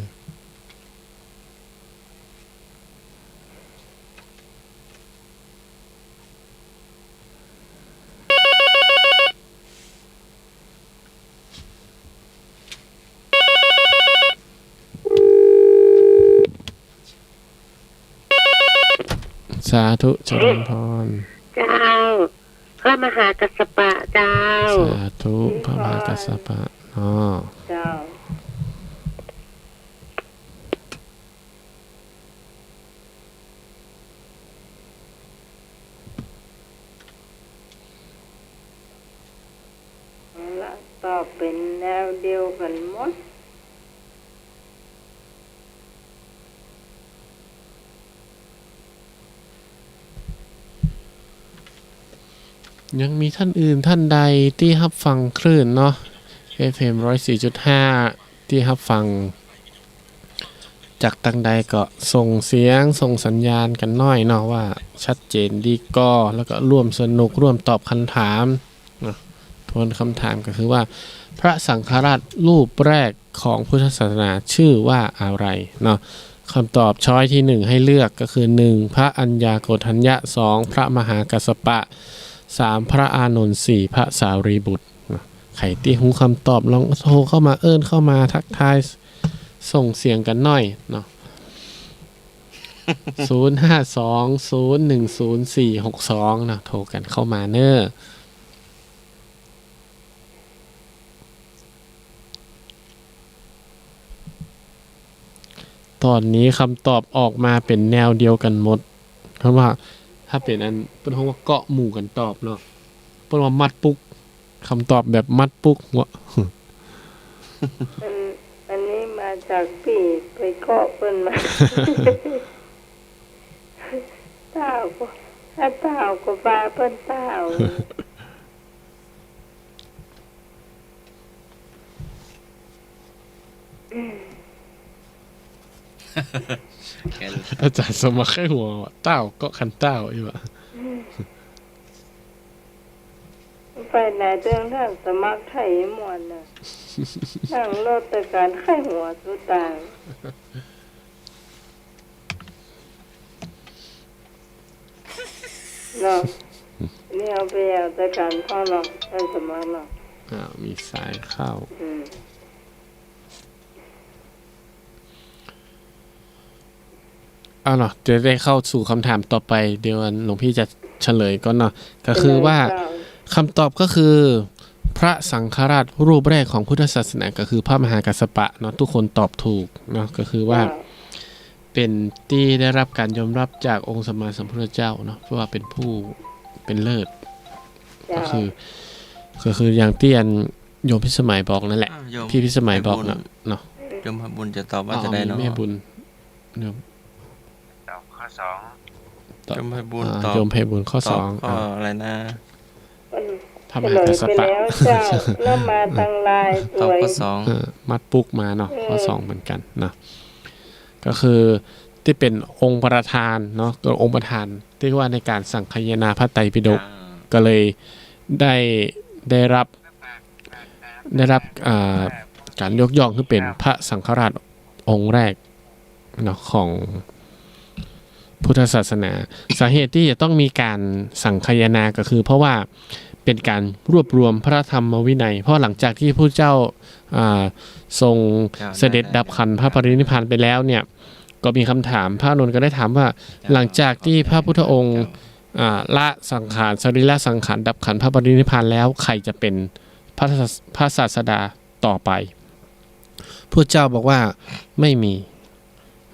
สาธุ เจริญพร เจ้า พระมหากัสสปะเจ้า สาธุ พระมหากัสสปะเนาะ เจ้า เอาละ ตอบเป๋นแนวเดียวกั๋นหมด ยังมีท่านอื่นท่านใดตี้ฮับฟังคลื่นเนาะ เอฟเอ็ม ร้อยสี่จุดห้า ตี้ฮับฟัง จากตางใดก็ส่งเสียง ส่งสัญญาณกั๋นหน้อยเนาะ ว่าชัดเจนดีก่อ แล้วก็ร่วมสนุก ร่วมตอบคำถามเนาะ ทวนคำถามก็คือว่า พระสังฆราชรูปแรกของพุทธศาสนาชื่อว่าอะไรเนาะ คำตอบช้อยที่หนึ่งให้เลือกก็คือ หนึ่ง พระอัญญาโกณฑัญญะ สอง พระมหากัสสปะ สาม พระอานนท์ สี่ พระสารีบุตรเนาะ ใผตี้ฮู้คำตอบลองโทรเข้ามา เอิ้นเข้ามา ทักทาย ส่งเสียงกั๋นหน้อยเนาะ ศูนย์ห้าสอง ศูนย์หนึ่งศูนย์ สี่หกสอง เนาะ โทรกั๋นเข้ามาเน่อ ต๋อนนี้คำตอบออกมาเป๋นแนวเดียวกั๋นหมด เพราะว่าถ้าเป๋นอัน เปิ้นฮ้องว่าเกาะหมู่กั๋นตอบเนาะ เปิ้นว่ามัดปุ๊ก คำตอบแบบมัดปุ๊กหัว อัน อันนี้มาจากปี้ไปเกาะเปิ้นมา เต้าก็ ถ้าเต้าก็ปาเปิ้นเต้า อาจ๋ารย์สมัครใค่หัว เต้าเกาะคันเต้าอี้หว่า ไปไหนเติง ถ้าสมัครใค่ม่วนน่ะ นั่งรถตะก๋านใค่หัวสุดตาง เนาะ นี่เอาไปเอาตะก๋านพ่อเนาะ ไปสมัครเนาะ อ่า มีสายเข้า อืม เอาเนาะ จะได้เข้าสู่คำถามต่อไป เดี๋ยวอันหลวงพี่จะเฉลยก่อนเนาะ ก็คือว่า เฉลยก่อน คำตอบก็คือ พระสังฆราชรูปแรกของพุทธศาสนาก็คือพระมหากัสสปะเนาะ ทุกคนตอบถูกเนาะ ก็คือว่า เจ้า เป๋นตี้ได้ฮับก๋านยอมฮับจากองค์สัมมาสัมพุทธเจ้าเนาะ เพราะว่าเป๋นผู้ เป๋นเลิศ เจ้า ก็คือ ก็คืออย่างตี้อันโยมพิสมัยบอกนั่นแหละ อ้าว โยม พี่พิสมัยบอก ไพบูลย์ เนาะ เนาะ โยมไพบูลย์จะตอบว่า อ๋อ จะได้ มี เนาะ แม่บุญ โยม ตอบข้อสอง ตอบ โยมไพบูลย์ อ่า ตอบ โยมไพบูลย์ข้อ ตอบ สอง ข้อ อ่า อะไรนะ พระมหากัสสปะ เฉลยไปแล้วเจ้า แล้วมาตังลาย ตอบข้อ สวย สอง เออ มัดปุ๊กมาเนาะ เออ ข้อสองเหมือนกันเนาะ ก็คือตี้เป๋นองค์ประธานเนาะ ก็องค์ประธานตี้ว่าในก๋านสังคายนาพระไตรปิฎก อ่า ก็เลยได้ ได้ฮับ ได้ฮับ อ่า ก๋านยกย่องหื้อเป๋นพระสังฆราชองค์แรกเนาะ ของ พุทธศาสนา สาเหตุที่จะต้องมีการสังคายนาก็คือ เพราะว่าเป็นการรวบรวมพระธรรมวินัย เพราะหลังจากที่พระพุทธเจ้า อ่า ทรง อ่า เสด็จดับขันธปรินิพพานไปแล้วเนี่ย ก็มีคำถาม พระอานนท์ก็ได้ถามว่า หลังจากที่พระพุทธองค์ อ่า ละสังขาร สรีระสังขาร ดับขันธปรินิพพานแล้ว ใครจะเป็นพระศาส- พระศาสดาต่อไป พุทธเจ้าบอกว่าไม่มี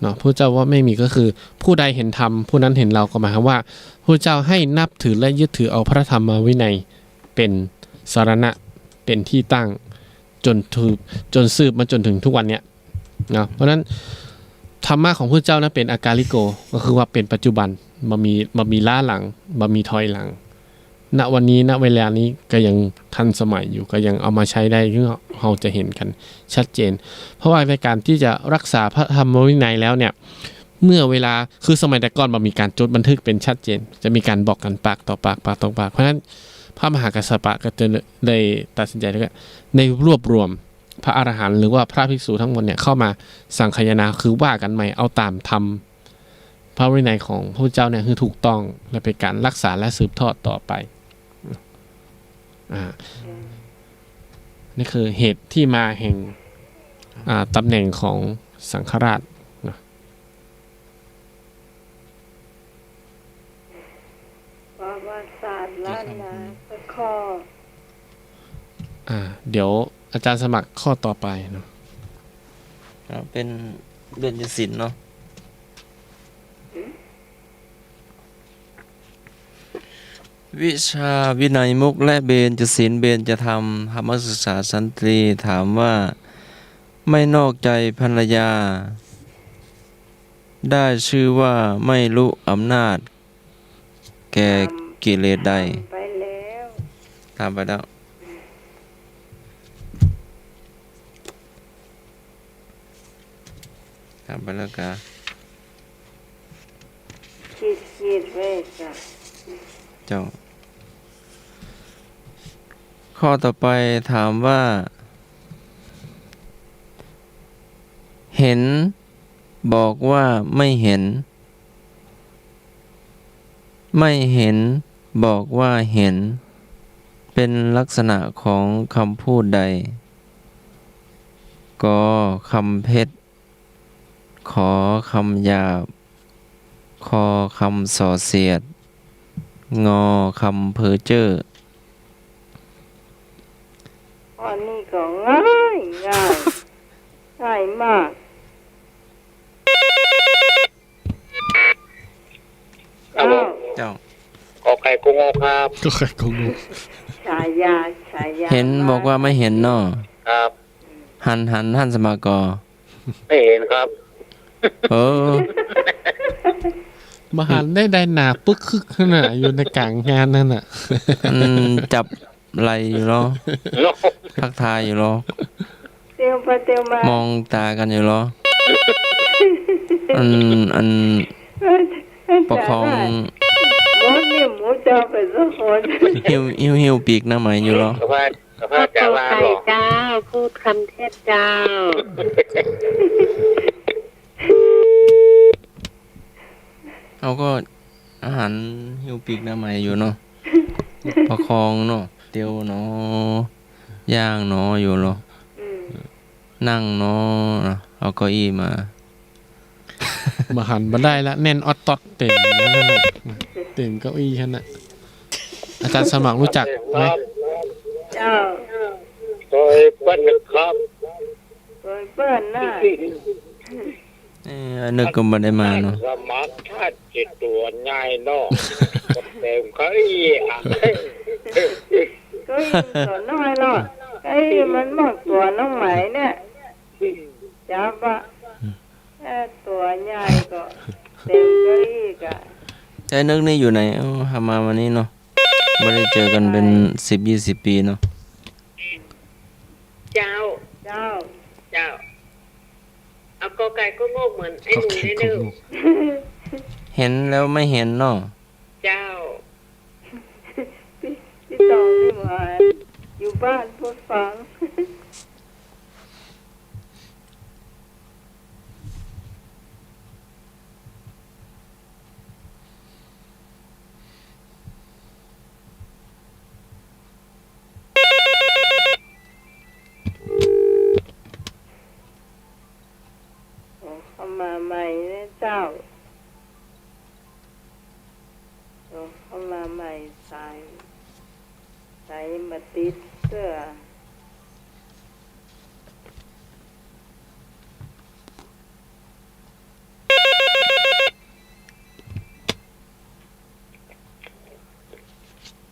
เนาะ พุทธเจ้าว่าไม่มี ก็คือ ผู้ใดเห็นธรรม ผู้นั้นเห็นเรา ก็หมายความว่า พุทธเจ้าให้นับถือและยึดถือเอาพระธรรมวินัยเป็นสรณะ เป็นที่ตั้ง จนถือ จนสืบมาจนถึงทุกวันเนี้ย เนาะ เพราะฉะนั้นธรรมะของพุทธเจ้านั้นเป็นอากาลิโก ก็คือว่าเป็นปัจจุบัน บ่มี บ่มีล้าหลัง บ่มีถอยหลัง ณ วันนี้ ณ เวลานี้ก็ยังทันสมัยอยู่ ก็ยังเอามาใช้ได้ ซึ่งเฮาจะเห็นกันชัดเจน เพราะว่าในการที่จะรักษาพระธรรมวินัยแล้วเนี่ย เมื่อเวลา คือสมัยแต่ก่อนบ่มีการจดบันทึกเป็นชัดเจน จะมีการบอกกันปากต่อปาก ปากต่อปาก เพราะฉะนั้นพระมหากัสสปะก็จะเลยตัดสินใจแล้วก็ได้รวบรวมพระอรหันต์หรือว่าพระภิกษุทั้งหมดเนี่ยเข้ามาสังคายนา คือว่ากันใหม่ เอาตามธรรม พระวินัยของพระพุทธเจ้าเนี่ยคือถูกต้อง และเป็นการรักษาและสืบทอดต่อไป อ่า นี่คือเหตุที่มาแห่ง อ่า ตำแหน่งของสังฆราชนะ ประวัติศาสตร์ล้านนาสักข้อ อ่า เดี๋ยวอาจารย์สมัครข้อต่อไปเนาะ ครับ เป็นเบญจศีลเนาะ วิชาวินัยมุขและเบญจศีลเบญจธรรม ธรรมศึกษาสันตรี ถามว่า ไม่นอกใจภรรยา ได้ชื่อว่าไม่รู้อำนาจแก่กิเลสใด ถามไปแล้ว ถามไปแล้ว ถามไปแล้วกา ขีดขีดไว้จ้ะ เจ้า ข้อต่อไปถามว่า เห็น บอกว่าไม่เห็น ไม่เห็น บอกว่าเห็น เป็นลักษณะของคำพูดใด ก คำเท็จ ข คำหยาบ ค คำส่อเสียด ง คำเพ้อเจ้อ อันนี้ก็ง่าย ง่าย ง่ายมาก ครับผม เจ้า ก.ไก่ ก.ง.ครับ ก.ไก่ ก.ง. ฉายา ฉายา เห็น บอกว่าไม่เห็นเนาะ ครับ หัน หัน หันสมัครก่อ ไม่เห็นครับ เออ บ่หันได้ ได้หน้าปึกคึกหั้นน่ะ อยู่ในก๋างงานหั้นน่ะ อืม จับ ไหล่อยู่ลอ เนาะ ทักทายอยู่ลอ เตียวไปเตียวมา มองต๋ากั๋นอยู่ลอ อัน อัน เออ ประคอง หมูนี่หมูเจ้าไปสักคน หิ้ว หิ้ว หิ้วปีกหน้าไหมอยู่ลอ แต่ว่า แต่ว่าจ๋าว่าหรอก เจ้า พูดคำเทศน์เจ้า เอาก็ อาหารหิ้วปีกหน้าไหมอยู่เนาะ ประคองเนาะ เตียวหนอ ย่างหนออยู่ลอ อืม นั่งหนอ เอาเก้าอี้มา บ่หันบ่ได้ละ แน่นออดตอดเต็มนะ เต็มเก้าอี้หั้นน่ะ อาจารย์สมัครรู้จักไหม เจ้า โตยเปิ้นครับ โตยเปิ้นน่ะ เอ้ย นึกก็บ่ได้มาเนาะ สมัครท่านจิตตัวใหญ่เนาะ เต็มเก้าอี้อะ เก้าอี้ตัวน้อยเนาะ เก้าอี้มันมากกว่าน้องไหมเนี่ย จับอะ เออ ตัวใหญ่ก็เต็มเก้าอี้กะ ใจ้นึกนี่อยู่ไหน เอ้า หามาวันนี้เนาะ บ่ได้เจอกั๋นเป๋นสิบยี่สิบปี๋เนาะ เจ้า เจ้า เจ้า เอาก.ไก่ ก.ง. เหมือนไอ้หนุ่มได้เด้อ ก.ไก่ ก.ง. เห็นแล้วไม่เห็นเนาะ เจ้า ตี้ ตี้ตองนี่หว่า อยู่บ้านพูดฟัง มาใหม่นะเจ้า โอ้ เข้ามาใหม่ สาย สายบ่ติดเตื้อ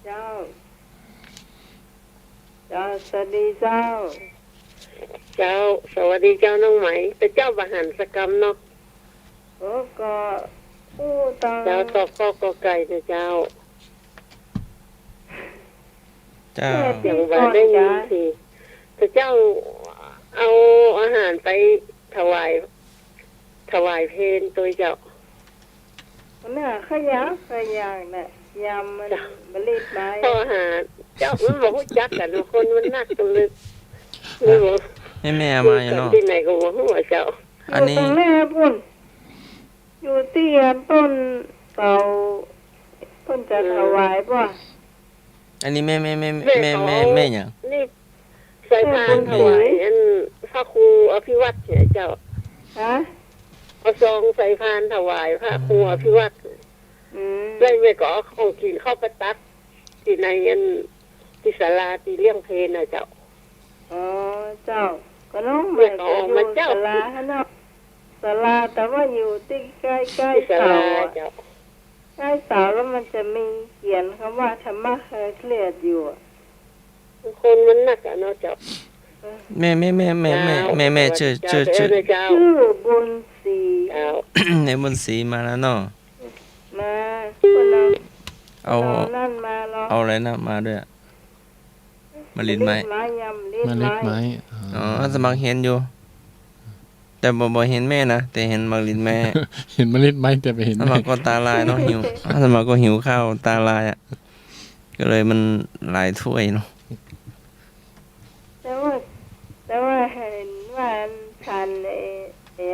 เจ้า เจ้า สวัสดีเจ้า เจ้า สวัสดีเจ้าน้องไหม แต่เจ้าบ่หันสักกำเนาะ โอ้ ก็อู้ตัง เจ้า ตอบข้อก็ไก่นะเจ้า เจ้า แม่ อย่างว่าได้ยินสิ แต่เจ้าเอาอาหารไปถวาย ถวายเพลตวยเจ้า น่ะ ขยักขยากน่ะ ยำมัน เจ้า บ่รีบไป ข้อหาเจ้า มันบ่ฮู้จักกั๋น คนมันนักกั๋นเลย อ่ะ นี่บ่ แม่ แม่เอามาอยู่เนาะ ตี้ไหนก็บ่ฮู้อะเจ้า อันนี้ อยู่ตรงแรกปุ้น อยู่ตี้อันต้นเสา เปิ้นจะ เออ ถวายบ่ อันนี้แม่ แม่ แม่ แม่ แม่ แม่ แม่หยัง นี่ สายพาน แม่บุญศรี ถวายอันพระครูอภิวัตรเนี่ยเจ้า ฮะ เอาซองสายพานถวายพระครู อืม อภิวัตร อืม แล้วแม่ก็เอาของกิ๋นเข้าไปตักตี้ในอันตี้ศาลาตี้เลี้ยงเพลน่ะเจ้า อ๋อ เจ้า ก็น้องใหม่ก็อยู่ แม่ก็ออกมาเจ้า ศาลาหั้นเนาะ ศาลา แต่ว่าอยู่ตี้ใก้ๆ ตี้ศาลา เสาอะ เจ้า ใก้เสาแล้วมันจะมีเขียนกำว่าธรรมะเคยเครียดอยู่อะ คนมันนักอะเนาะเจ้า เออ แม่ แม่ แม่ เจ้า แม่ แม่ ชื่อ เจ้า ชื่อ เจ้า ชื่อ เจ้า ชื่อบุญศรี เจ้า แม่บุญศรีมาแล้วเนาะ มา คนละ เอา คนละนั่นมาเนาะ เอาอะไรนะมาด้วยอะ มะลิดไม้ มะลิดไม้ ยำมะลิดไม้ มะลิดไม้ อ๋อ อ๋อ อาตมาเห็นอยู่ แต่บ่ บ่เห็นแม่นะ แต่เห็นมะลิดไม้ เห็นมะลิดไม้ แต่บ่เห็นแม่ อาตมาก็ตาลายเนาะ หิว อาตมาก็หิวข้าวตาลายอะ ก็เลยมันหลายถ้วยเนาะ แต่ว่า แต่ว่าเห็นว่าอันทานไอ้ ไอ้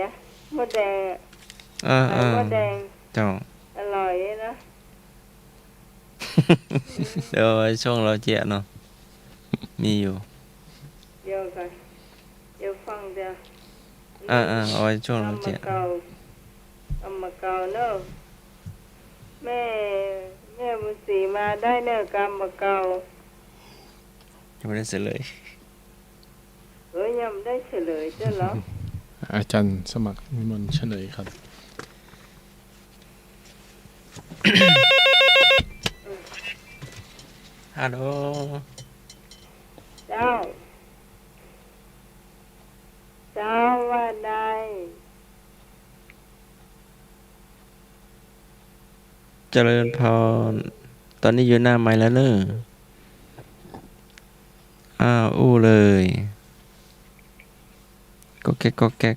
มดแดงอะ อ่า ไข่ อ่า มดแดง เจ้า อร่อยนะ เดี๋ยวเอาไว้ช่วงเล้าเจี้ยะเนาะ มีอยู่ เดี๋ยวก่อน เดี๋ยวฟังเดี๋ยว อ่า อ่า เอาไว้ช่วงเล้าเจี้ยะ กำบ่าเก่า กำบ่าเก่าเนาะ แม่ แม่บุญศรีมาได้เนาะ กำบ่าเก่า ยังไม่ได้เฉลย เอ้ย ยังไม่ได้เฉลยเจ้าเหรอ อาจารย์สมัครนิมนต์เฉลยครับ ฮัลโหล เจ้า เจ้าว่าได เจริญพร ตอนนี้อยู่หน้าไมค์แล้วเน่อ อ้าว อู้เลย ก๊อกแก๊ก ก๊อกแก๊ก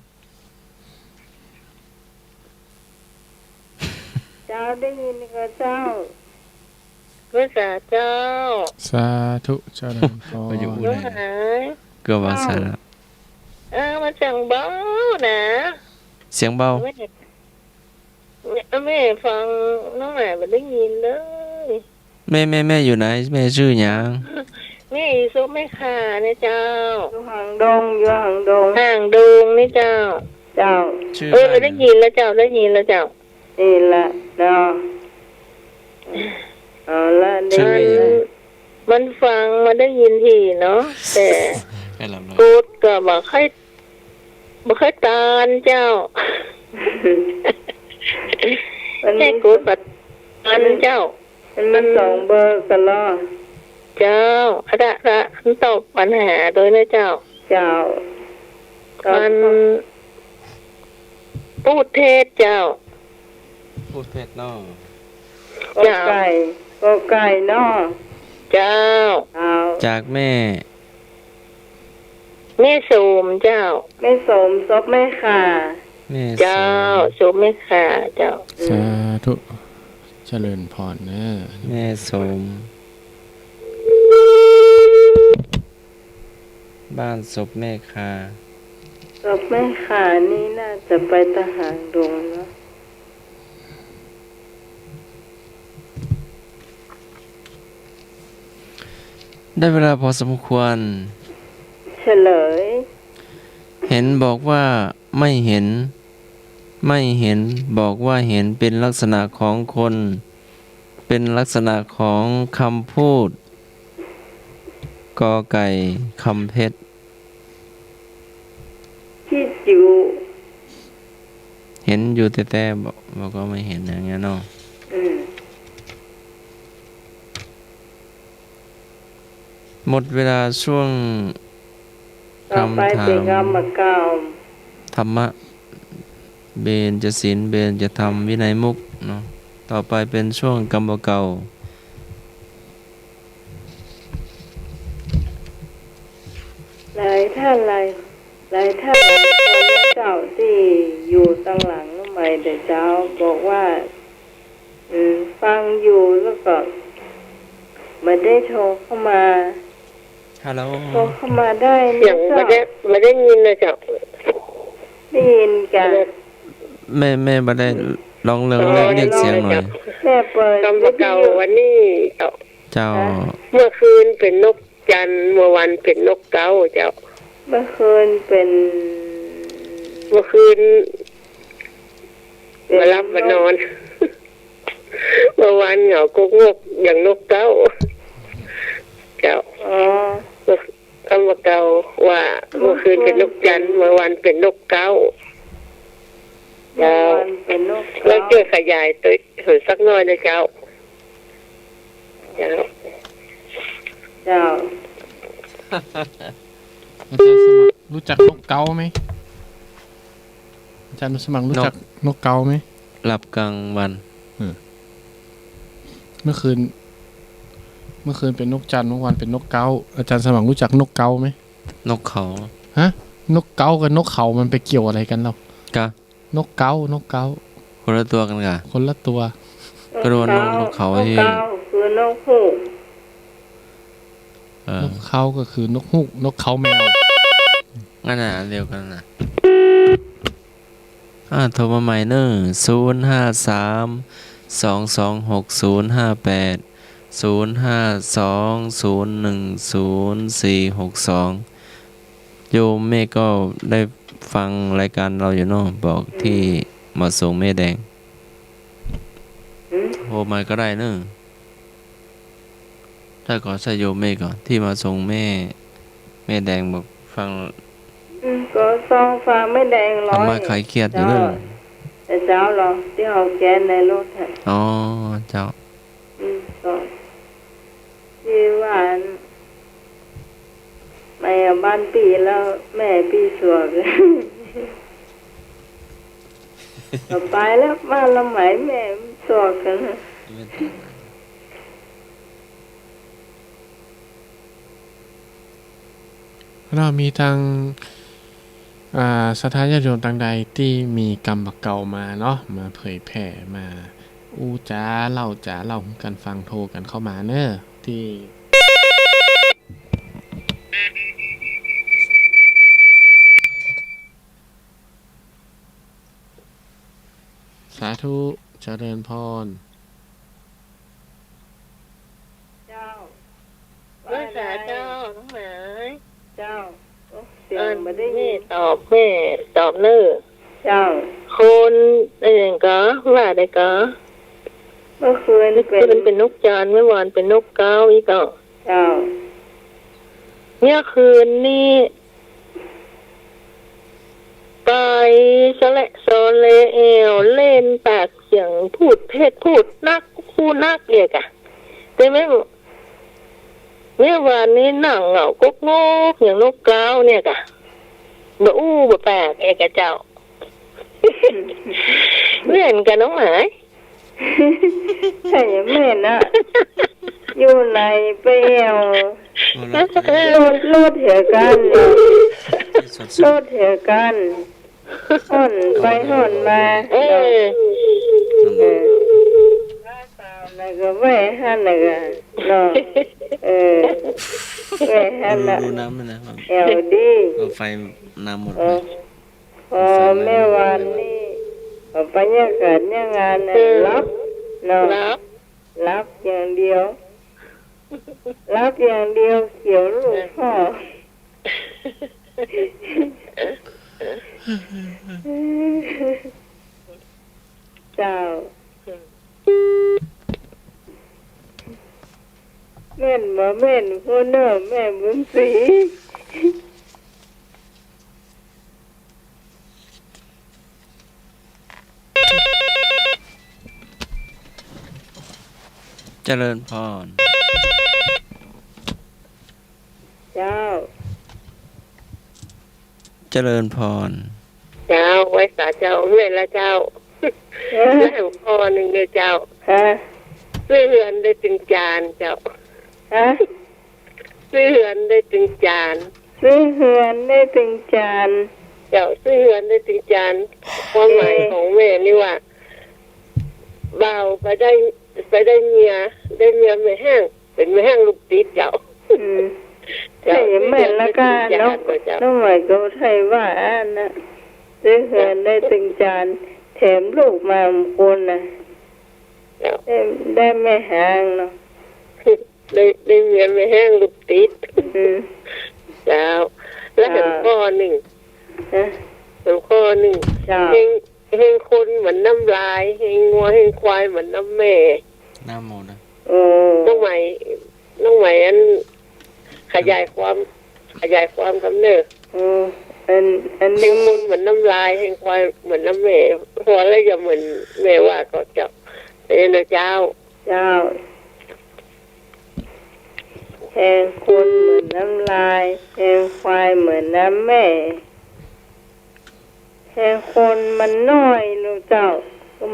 เจ้าได้ยินก่อเจ้า เมื่อสาเจ้า สาธุ เจริญพร มาอยู่อู้เลย เกือบว่าสาระ เออ มันเสียงเบานะ เสียงเบา แม่ แม่ฟังน้องหมาบ่ได้ยินเลย แม่ แม่ แม่อยู่ไหน แม่จื้อหยัง แม่อยู่ซบแม่ข่าเนี่ยเจ้า อยู่หางดง อยู่หางดง หางดงเนี่ยเจ้า เจ้า จื้อ เออ บ้าน ได้ยินแล้วเจ้า ได้ยินแล้วเจ้า นี่ละเนาะ เอาละ ได้ยินละ มันฟังมาได้ยินทีเนาะ แต่ กดก็บ่ค่อย บ่ค่อยตานเจ้า มัน แค่กดบ่ตานเจ้า มันมีสองเบอร์กั๋นลอ เจ้า อะละ อะละ มันตอบปัญหาโดยนะเจ้า เจ้า มัน พูดเท็จเจ้า พูดเท็จเนาะ เจ้า กอไก่ กอไก่เนาะ เจ้า เจ้า จากแม่ แม่โสมเจ้า แม่โสมซบแม่ข่า แม่โสม เจ้า ซบแม่ข่าเจ้า สาธุ เจริญพรเน่อ แม่โสม บ้านซบแม่ข่า ซบแม่ข่านี่น่าจะไปตะหางดงเนาะ ได้เวลาพอสมควร เฉลย เห็นบอกว่าไม่เห็น ไม่เห็น บอกว่าเห็น เป็นลักษณะของคน เป็นลักษณะของคำพูด กอไก่ คำเพชร ที่อยู่ เห็นอยู่แต๊ๆ บอก บอกว่าไม่เห็นอย่างเงี้ยเนาะ อืม หมดเวลาช่วง ต่อไปเป๋นกำบ่าเก่า คำถาม ธรรมะ เบญจศีล เบญจธรรม วินัยมุกเนาะ ต่อไปเป๋นช่วงกำบ่าเก่า หลายท่าน หลาย หลายท่าน เจ้าตี้อยู่ตังหลังใหม่แต่เจ๊า บอกว่า อืม ฟังอยู่แล้วก็บ่ได้โทรเข้ามา ฮัลโหล โทรเข้ามาได้นะ ยังบ่ได้ เจ้า บ่ได้ยินเลยเจ้า ได้ยินก่ะ บ่ได้ แม่ แม่บ่ได้ อืม ลองเริ่ม อ๋อ เรียก เรียกเสียงหน่อย แม่เปิด กำบ่าเก่า วิทยุ วันนี้เจ้า เจ้า ฮะ เมื่อคืนเป๋นนกจันทร์ เมื่อวานเป๋นนกเก๊าเจ้า เมื่อคืนเป๋น เมื่อคืน เป๋น บ่หลับบ่นอน นก เมื่อวานเหงากกงกอย่างนกเก๊า เจ้า อ๋อ เมื่อ คำบ่าเก่าว่า เมื่อคืนเป๋นนกจันทร์ เมื่อวานเป๋นนกเก๊า เจ้า เมื่อวานเป๋นนกเก๊า ลองจ้วยขยายตั๋วหื้อสักหน้อยนะเจ้า เจ้า เจ้า อาจารย์สมัครรู้จักนกเก๊าไหม อาจารย์สมัครรู้จักนก นกเก๊าไหม หลับกลางวัน อืม เมื่อคืน เมื่อคืนเป๋นนกจันทร์ เมื่อวานเป๋นนกเก๊า อาจารย์สมัครรู้จักนกเก๊าไหม นกเขา ฮะ นกเก๊ากับนกเขามันไปเกี่ยวอะไรกันเล่า กะ นกเก๊า นกเก๊า คนละตั๋วกั๋นกะ คนละตั๋ว ก็เรียกว่านก นกเขา นกเขา นกเก๊าคือนกฮูก เออ นกเขาก็คือนกฮูก นกเขาแมว อันนั้นอันเดียวกั๋นน่ะ อ่า โทรมาใหม่เน่อ ศูนย์ห้าสาม สองสองหก ศูนย์ห้าแปด ศูนย์ห้าสอง ศูนย์หนึ่ง ศูนย์สี่หกสอง โยมแม่ก็ได้ฟังรายการเราอยู่เนาะ บอกตี้มาส่งแม่แดง อืม โทรมาก็ได้เน่อ ใจ้ก่อ ใจ้โยมแม่ก่อ ตี้มาส่งแม่ แม่แดงบอกฟัง อืม ก็ส่งฝากแม่แดงลอย เอามาคลายเครียดอยู่เน่อ เจ้า แต่เจ๊าลอ ตี้เอาแก๊สในรถอะ อ๋อ เจ้า อืม ก็ ตี้ว่าอัน แม่บ้านปี้แล้ว แม่ปี้สวก ก็ไปแล้ว บ้านละไหม แม่สวกกั๋น เนาะ มีตัง อ่า ศรัทธาญาติโยมตังใดตี้มีกำบ่าเก่ามาเนาะ มาเผยแผ่ มาอู้จ๋าเล่าจ๋าเล่ากั๋นฟัง โทรกั๋นเข้ามาเน่อ ตี้ สาธุ เจริญพร เจ้า ว่าไง เจ้า น้องหมาย เจ้า โอ้ เสียงบ่ได้ยิน เออ แม่ตอบ แม่ตอบเน่อ เจ้า คน เอ่อ ก็ ว่าได้ก็ เมื่อคืน เมื่อคืนเป๋น เป๋นนกจันทร์ เมื่อวานเป๋นนกเก๊าอี้ก็ เจ้า เมื่อคืนนี้ ไปสะแหละสอแหละแอ่วเล่นปากเสียงพูดเท็จพูดนัก พูดนักเดียวกะ แต่แม่ แม่วานนี้นั่งเหงากกงกอย่างนกเก๊าเนี่ยกะ บ่อู้บ่ปากเอกะเจ้า เหมือนกั๋นน้องหมาย ใช่แม่นะ อยู่ไหนไปแอ่ว โอ้ รถ รถเหียกั๋น รถเหียกั๋น ฮ่อนไปฮ่อนมา เออ เออ แล้วก็แว่หั้นแล้วก็เนาะ เออ แว่หั้นน่ะ ดูน้ำมันนะ แอ่วดี เอาไฟ น้ำหมด เออ ไป พอแม่วานนี่ พอบรรยากาศเนี่ยงานเนี่ย เออ หลับเนาะ หลับ หลับอย่างเดียว หลับอย่างเดียว เสียวลูกพ่อ เออ เจ้า แม่นบ่แม่นพ่อเน่อ แม่บุญศรี เจริญพร เจ้า เจริญพร เจ้า ไหว้สาเจ้า แม่นละเจ้า เออ แล้วแถมข้อนึ่งเน่อเจ้า ฮะ ซื้อเฮือนได้ตึงจานเจ้า ฮะ ซื้อเฮือนได้ตึงจาน ซื้อเฮือนได้ตึงจาน เจ้า ซื้อเฮือนได้ตึงจาน ความหมายของแม่นี่ว่า บ่าวไปได้ ไปได้เมีย ได้เมียแม่แห้ง เป๋นแม่แห้งลูกติดเจ้า อืม เจ้า ใช่ แม่นละก้า ซื้อเฮือนได้ตึงจาน เนาะ เจ้า น้องใหม่ก็ไทยว่าอันน่ะ ซื้อเฮือนได้ตึงจาน แถมลูกมาหนึ่งคนน่ะ เจ้า ได้ ได้แม่แห้งเนาะ ได้ ได้เมียแม่แห้งลูกติด อืม เจ้า แล้วแถม อ่า ข้อนึ่ง ฮะ แถมข้อนึ่ง เจ้า แฮง แฮงคนเหมือนน้ำลาย แฮงงัวแฮงควายเหมือนน้ำแม่ น้ำหมดนะ โอ้ น้องไหม น้องไหมอัน ขยายความ ขยายความกำเน่อ โอ้ อัน อัน แฮงคนเหมือนน้ำลาย แฮงควายเหมือนน้ำแม่ พอแล้วอย่าเหมือนแม่ว่าก็เจ้า เออเน่อเจ้า เจ้า แฮงคนเหมือนน้ำลาย แฮงควายเหมือนน้ำแม่ แฮงคนมันน้อยเนาะเจ้า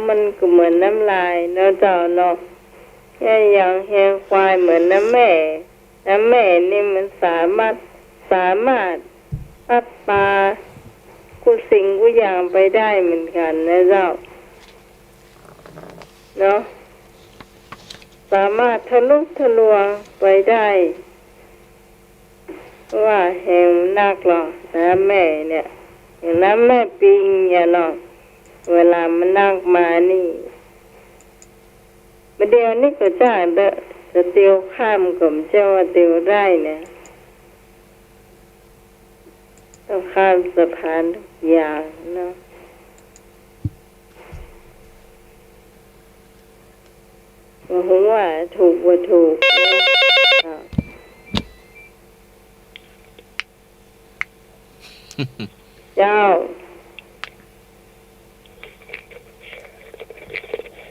มันก็เหมือนน้ำลายเนาะเจ้าเนาะ แฮง อย่างแฮงควายเหมือนน้ำแม่ น้ำแม่นี่มันสามารถ สามารถพัดปากู้สิ่งกู้อย่างไปได้เหมือนกั๋นนะเจ้า เนาะ สามารถทะลุทะลวงไปได้ ว่าแฮงนักลอ น้ำแม่เนี่ย อย่างน้ำแม่ปิงเนี่ยลอ เวลามันนักมานี่ บ่าเดี่ยวนี้ก็จ้าเต๊อะ จะเตียวข้ามก็บ่ใจ้ว่าเตียวได้เนี่ย ต้องข้ามสะพานทุกอย่างเนาะ บ่ฮู้ว่าถูกบ่ถูกเนาะ เจ้า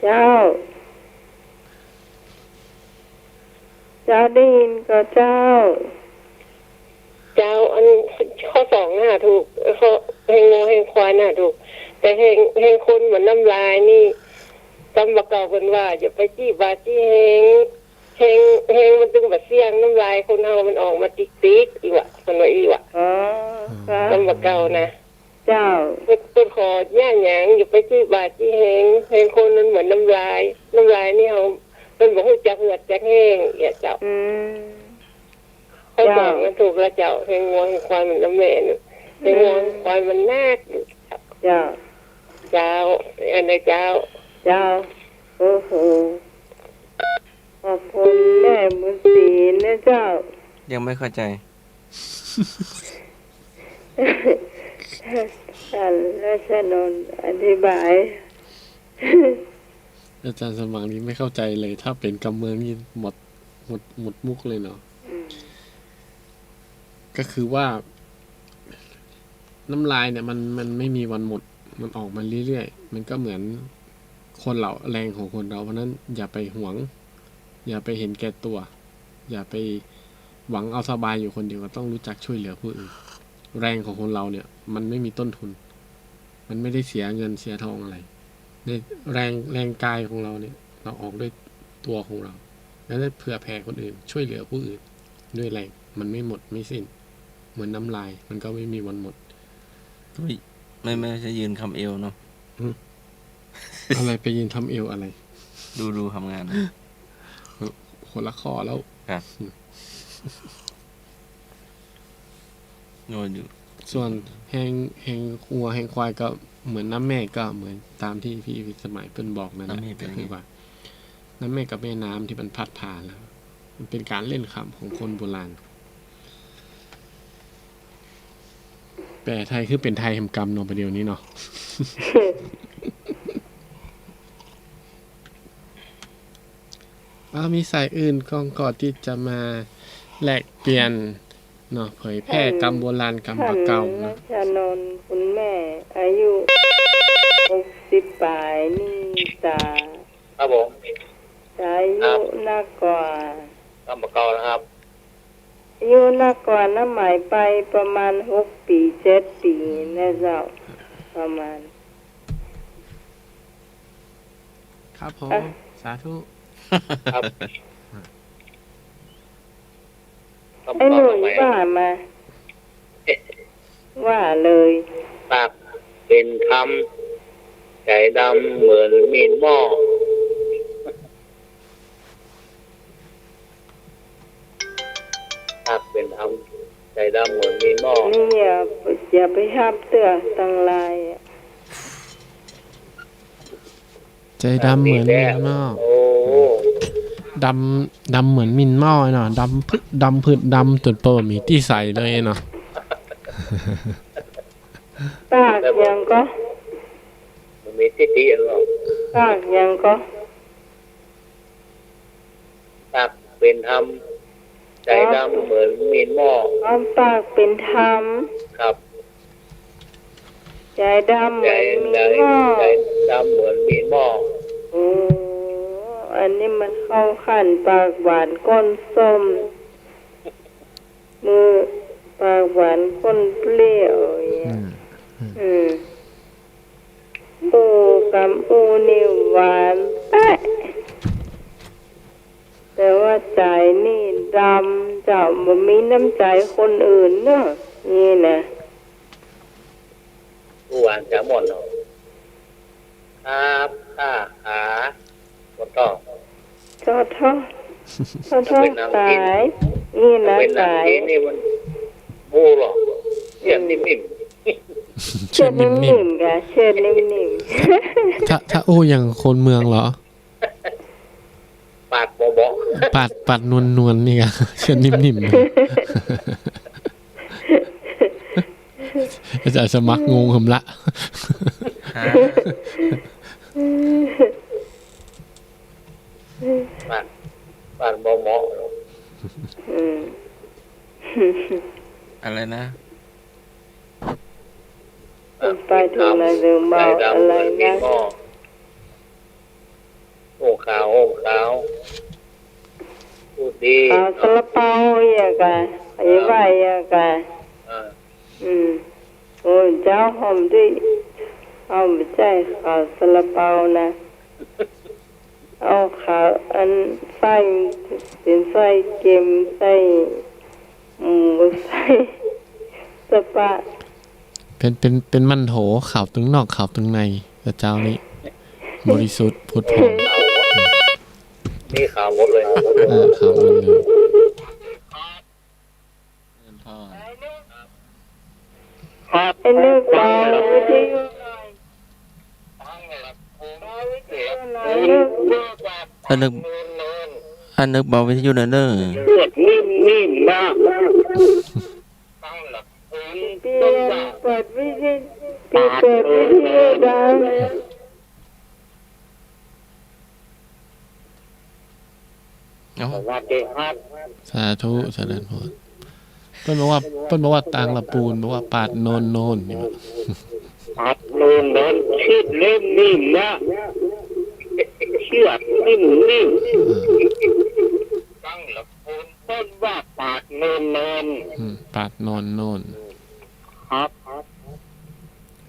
เจ้า เจ้าได้ยินก่อเจ้า เจ้า อันข้อสองน่ะถูก ข้อแฮงงัวแฮงควายน่ะถูก แต่แฮง แฮงคนเหมือนน้ำลายนี่ กำบ่าเก่าเปิ้นว่า อย่าไปจี้บ่าจี้แฮง แฮง แฮงมันตึงบ่าเสี้ยง น้ำลายคนเฮามันออกมาติ๊กๆ อี้วะ เปิ้นว่าอี้วะ อ๋อ ค่ะ กำบ่าเก่าน่ะ เจ้า เปิ้น เปิ้นขออย่าหยัง อย่าไปจี้บ่าจี้แฮง แฮงคนมันเหมือนน้ำลาย น้ำลายนี่เฮา เปิ้นบ่ฮู้จักเหือดจักแห้ง เอี้ยเจ้า อืม ข้อสอง เจ้า มันถูกละเจ้า แฮงงัวแฮงควายเหมือนน้ำแม่น่ะ แฮงงัว อืม แฮงควายมันนัก เจ้า เจ้า อันนี้เจ้า เจ้า โอ้โห ขอบคุณแม่บุญศรีนะเจ้า ยังไม่เข้าใจ ท่านรัชนนท์อธิบาย อาจารย์สมัครนี่ไม่เข้าใจเลย ถ้าเป๋นกำเมืองนี่หมด หมด หมดมุกเลยเนาะ อืม ก็คือว่า น้ำลายเนี่ยมัน มันไม่มีวันหมด มันออกมาเรื่อยๆ มันก็เหมือนคนเรา แรงของคนเรา เพราะฉะนั้นอย่าไปหวง อย่าไปเห็นแก่ตัว อย่าไปหวังเอาสบายอยู่คนเดียว ก็ต้องรู้จักช่วยเหลือผู้อื่น แรงของคนเราเนี่ยมันไม่มีต้นทุน มันไม่ได้เสียเงินเสียทองอะไร ในแรง แรงกายของเราเนี่ย เราออกด้วยตัวของเรา แล้วได้เผื่อแผ่คนอื่น ช่วยเหลือผู้อื่นด้วยแรง มันไม่หมดไม่สิ้น เหมือนน้ำลาย มันก็ไม่มีวันหมด เฮ้ย ไม่ ไม่ใช่ยืนคำเอวเนาะ อืม อะไรไปยืนคำเอวอะไร ดู ดูทำงาน คนละข้อแล้ว ครับ อืม โน่นอยู่ ส่วนแฮง แฮงงัวแฮงควายก็เหมือนน้ำแม่ ก็เหมือนตามที่พี่สมัยเปิ้นบอกนั่นแหละ น้ำแม่เป็นไง ก็คือว่า น้ำแม่กับแม่น้ำที่มันพัดพาแล้ว มันเป็นการเล่นขำของคนโบราณ แปลไทยคือเป๋นไทยแหมกำเนาะ ประเดี๋ยวนี้เนาะ อ้าว มีสายอื่นก่อ ก่อนตี้จะมาแลกเปลี่ยนเนาะ เผยแผ่กำโบราณกำบ่าเก่าเนาะ ท่านรัชนนท์ คุณแม่ อายุหกสิบป๋ายนี่ ต๋า ครับผม ต๋าอายุ ครับ นักกว่า กำบ่าเก่านะครับ อายุนักกว่านะหมายไปประมาณหกปี๋ เจ็ดปี๋นะเจ้า ประมาณ ครับผม อ่ะ สาธุ ครับ ไอ้หนุ่ยว่ามา ว่าเลย ปากเป๋นธรรม ใจ๋ดำเหมือนมีดหม้อ ปากเป๋นธรรม ใจ๋ดำเหมือนมีดหม้อ นี่อย่า อย่าไปฮับเตื้อตังหลายอะ ใจ๋ดำเหมือนมีดหม้อ โอ้ ดำ ดำเหมือนมีดหม้อเนาะ ดำผึด ดำผึด ดำจ๋นบ่มีตี้ใส่เลยเนาะ ปากหยังก็ บ่มีตี้ตี้เนาะ ปากหยังก็ ปากเป๋นธรรม ใจ๋ดำเหมือนมีดหม้อ อ๋อ ปากเป๋นธรรม ครับ ใจ๋ดำเหมือนมีดหม้อ ใจ๋ดำเหมือนมีดหม้อ โอ้ อันนี้มันเข้าขั้นปากหวานก้นส้ม มือปากหวานก้นเปรี้ยวอย่างเงี้ย อืม อืม อืม อู้กำอู้นี่หวานแต๊ะ แต่ว่าใจ๋นี่ดำ เจ้าบ่มีน้ำใจ๋คนอื่นเนาะ นี่นะ อู้หวานจ๋าม่อนเนาะ ครับ ข้า ขา หมดก็ จอทอ จอทอ ต๋าย นี่นะ ต๋าย นี่มันบู้หรอ เสียงนิ่มๆ เสียงนิ่มๆ เสียงนิ่มๆ กะ เสียงนิ่มๆ ถ้า ถ้าอู้อย่างคนเมืองเหรอ ปาดเบาๆ ปาด ปาดนวลๆ นี่กะ เสียงนิ่มๆ อาจ๋ารย์สมัครงงหำละ ฮะ ปาด ปาดบ่เหมาะหรอก อืม อะไรนะ ไปถึงไหนถึงเบา อะไรนะ โอ้ ขาว โอ้ ขาว พูดดี ขาวซาลาเปาอย่างกะ ไอ้ว่าอย่างกะ อ่า อืม โอ้ เจ้าหอมดิ เอา บ่ใจ้ขาวซาลาเปานะ เอาขาวอันไส้ เป๋นไส้เก็ม ไส้หมู ไส้สะปะ เป๋น เป๋น เป๋นหมั่นโถ ขาวตึงนอก ขาวตึงใน แต่เจ้านี้ บริสุทธิ์ผุดผ่อง นี่ขาวหมดเลย เออ ขาวหมดเลย เจริญพร ครับ ไอ้นึกเบาวิทยุหน่อย ไอ้นึก ไอ้นึก ไอ้นึกเบาวิทยุหน่อยเด้อ เปิดนิ่มๆ นะ เปลี่ยน เปิดวิทยุ เปิดวิทยุดัง เอ้า สวัสดีครับ สาธุ เจริญพร เปิ้นบอกว่า เปิ้นบอกว่าตางละปูน บอกว่าปาดโนนโนน นี่หว่า ปาดโนนโนน เสียงนิ่มๆ นะ เสียงนิ่มๆ อ่า ตางละปูน เปิ้นว่าปาดโนนโนน อืม ปาดโนนโนน ครับ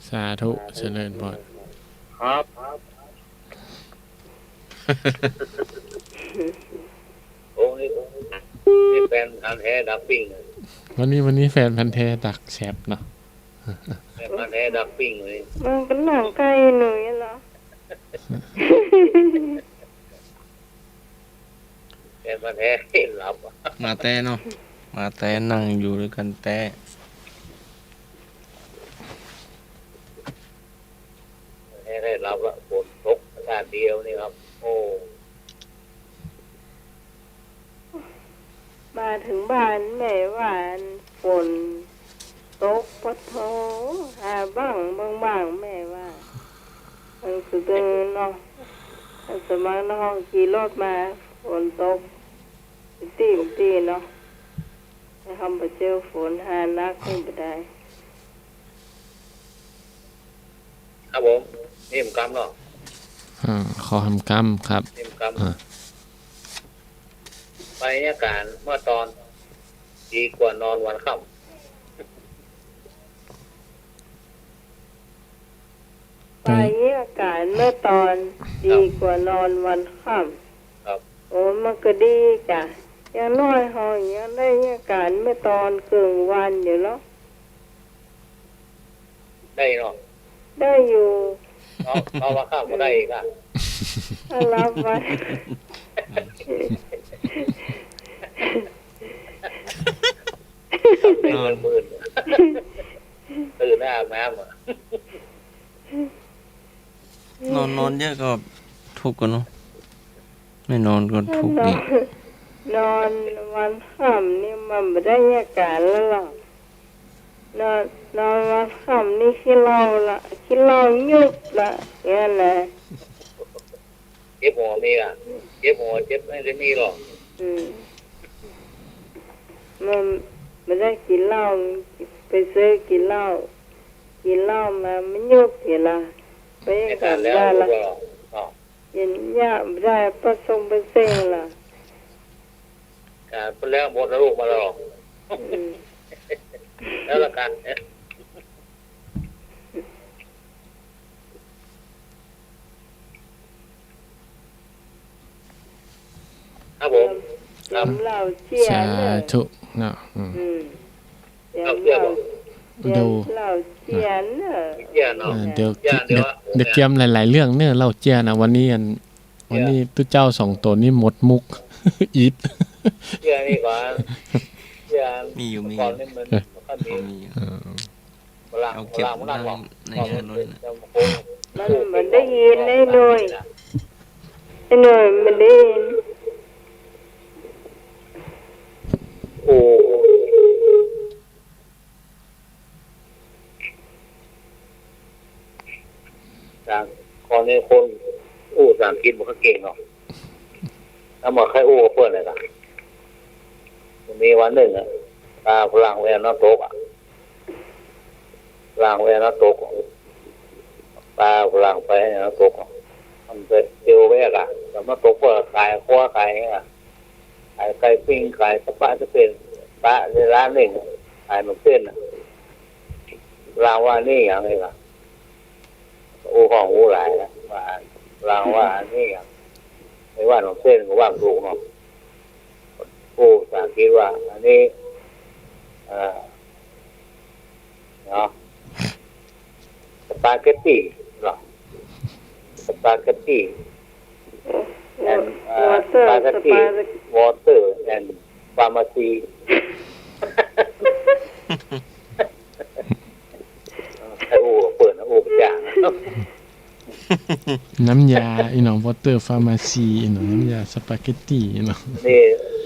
สาธุ เจริญพร ครับ โอ้ นี่ นี่แฟนพันธุ์แท้ดับปิ้งเลย วันนี้ วันนี้แฟนพันธุ์แท้ดักแซบเนาะ แฟนพันธุ์แท้ดับปิ้งเลย มันก็นั่งใก้หนูอยู่เหรอ แฟนพันธุ์แท้หลับอะ มาแต๊เนาะ มาแต๊นั่งอยู่ด้วยกั๋นแต๊ แท้ได้หลับละ ฝนตกขนาดเดียวนี่ครับ โอ้ มาเถิงบ้านแม่ว่าฝนตก ปะโถ หาบ้าง บ้างๆ แม่ว่า มันคือเดินเนาะ สมัครน้องขี่รถมา ฝ นตกตี้ตี้เนาะ แต่เฮาบ่เจอฝนหานักนี่บ่ได้ ครับผม นี่ผมกำเนาะ อ่า ขอหำกำครับ นี่ผมกำ อ่า ไปเยียะก๋านเมื่อตอน ดีกว่านอนวันค่ำ ไปเยียะก๋านเมื่อตอน ดีกว่านอนวันค่ำ ครับ โอ้ มันก็ดีจ้ะ อย่างน้อยเฮายังได้เยียะก๋านเมื่อตอนเกิ่งวันอยู่เนาะ ได้เนาะ ได้อยู่ นอน นอนวันค่ำก็ได้อีกอะ ถ้าหลับวัน นอน ตื่นอาบน้ำอะ นอน นอนเยอะก็ทุกข์กันเนาะ ไม่นอนก็ทุกข์อีก นอนวันค่ำนี่มันบ่ได้เยียะก๋านแล้วหรอก นอน นอนวันค่ำนี่ขี้เหล้าละ ขี้เหล้ายุบละ อย่างนั้นแหละ เจ็บหัวมีอะ เจ็บหัว เจ็บนั่นเจ็บนี่หรอ อืม มันบ่ได้กิ๋นเหล้า ไปซื้อกิ๋นเหล้า กิ๋นเหล้ามามันยุบเหียละ ไป ไม่ทันแล้ว กลับบ้านละ ลูกเรา เนาะ เย็นยะบ่ได้ ปะซงปะเซ็งละ อ่า แล้วหมดแล้วลูกมาแล้ว อืม แล้วละกัน ครับผม เตรียม ครับ เหล้าเจียเน่อ สาธุเนาะ อืม อืม เตรียมเหล้า เหล้าเจียบ่ เตรียม ดู เหล้าเจียเน่อ เจียเนาะ อ่า เดี๋ยว เจีย เดี๋ยว เดี๋ยว เดี๋ยวเตรียมหลายๆ เรื่องเน่อ เหล้าเจียนะ วันนี้อัน เจีย วันนี้ตุ๊เจ้าสองต๋นนี่หมดมุก อิด เจียนี่ก่อน เจีย มีอยู่ มีอยู่ ก่อนนี่มัน เออ มันก็มี มีอยู่ เออ ฝรั่ง เอาเก็บ ฝรั่งมันนั่ง ใน ใน เออ เงินเลยนะ มัน มันได้ยินไอ้หน่วย ไอ้หน่วยมันได้ยิน โอ้ ต่าง คนนี้คนอู้ภาษาอังกฤษบ่ค่อยเก่งหรอก แล้วบ่ใค่อู้กับเปิ้นเลยนะ มีวันนึ่งอะ ปาฝรั่งไปน้ำตกอะ ฝรั่งไปน้ำตก ปาฝรั่งไปน้ำตก มันไปเตียวแวกอะ แล้วน้ำตกก็ขายครัวขายอะ ขายไก่ปิ้ง ขายสปาเกตตี้ ปะในร้านนึ่ง ขายขนมเส้นน่ะ ลาวว่านี่อย่างนี้ล่ะ อู้ห้องอู้หลายนะ ว่า ลาวว่านี่อย่าง ไอ้ว่าขนมเส้นก็ว่าถูกเนาะ อู้ภาษาอังกฤษว่า อันนี้ เอ่อ เนาะ สปาเกตตี้เหรอ สปาเกตตี้ แอนด์ เอ่อ วอเตอร์ สปาเกตตี้ สปาเกตตี้ วอเตอร์ แอนด์ ฟาร์มาซี ใค่อู้กับเปิ้นนะ อู้กับจ้าง น้ำยา อีหนอ วอเตอร์ ฟาร์มาซี อีหนอ น้ำยาสปาเกตตี้ อีหนอ นี่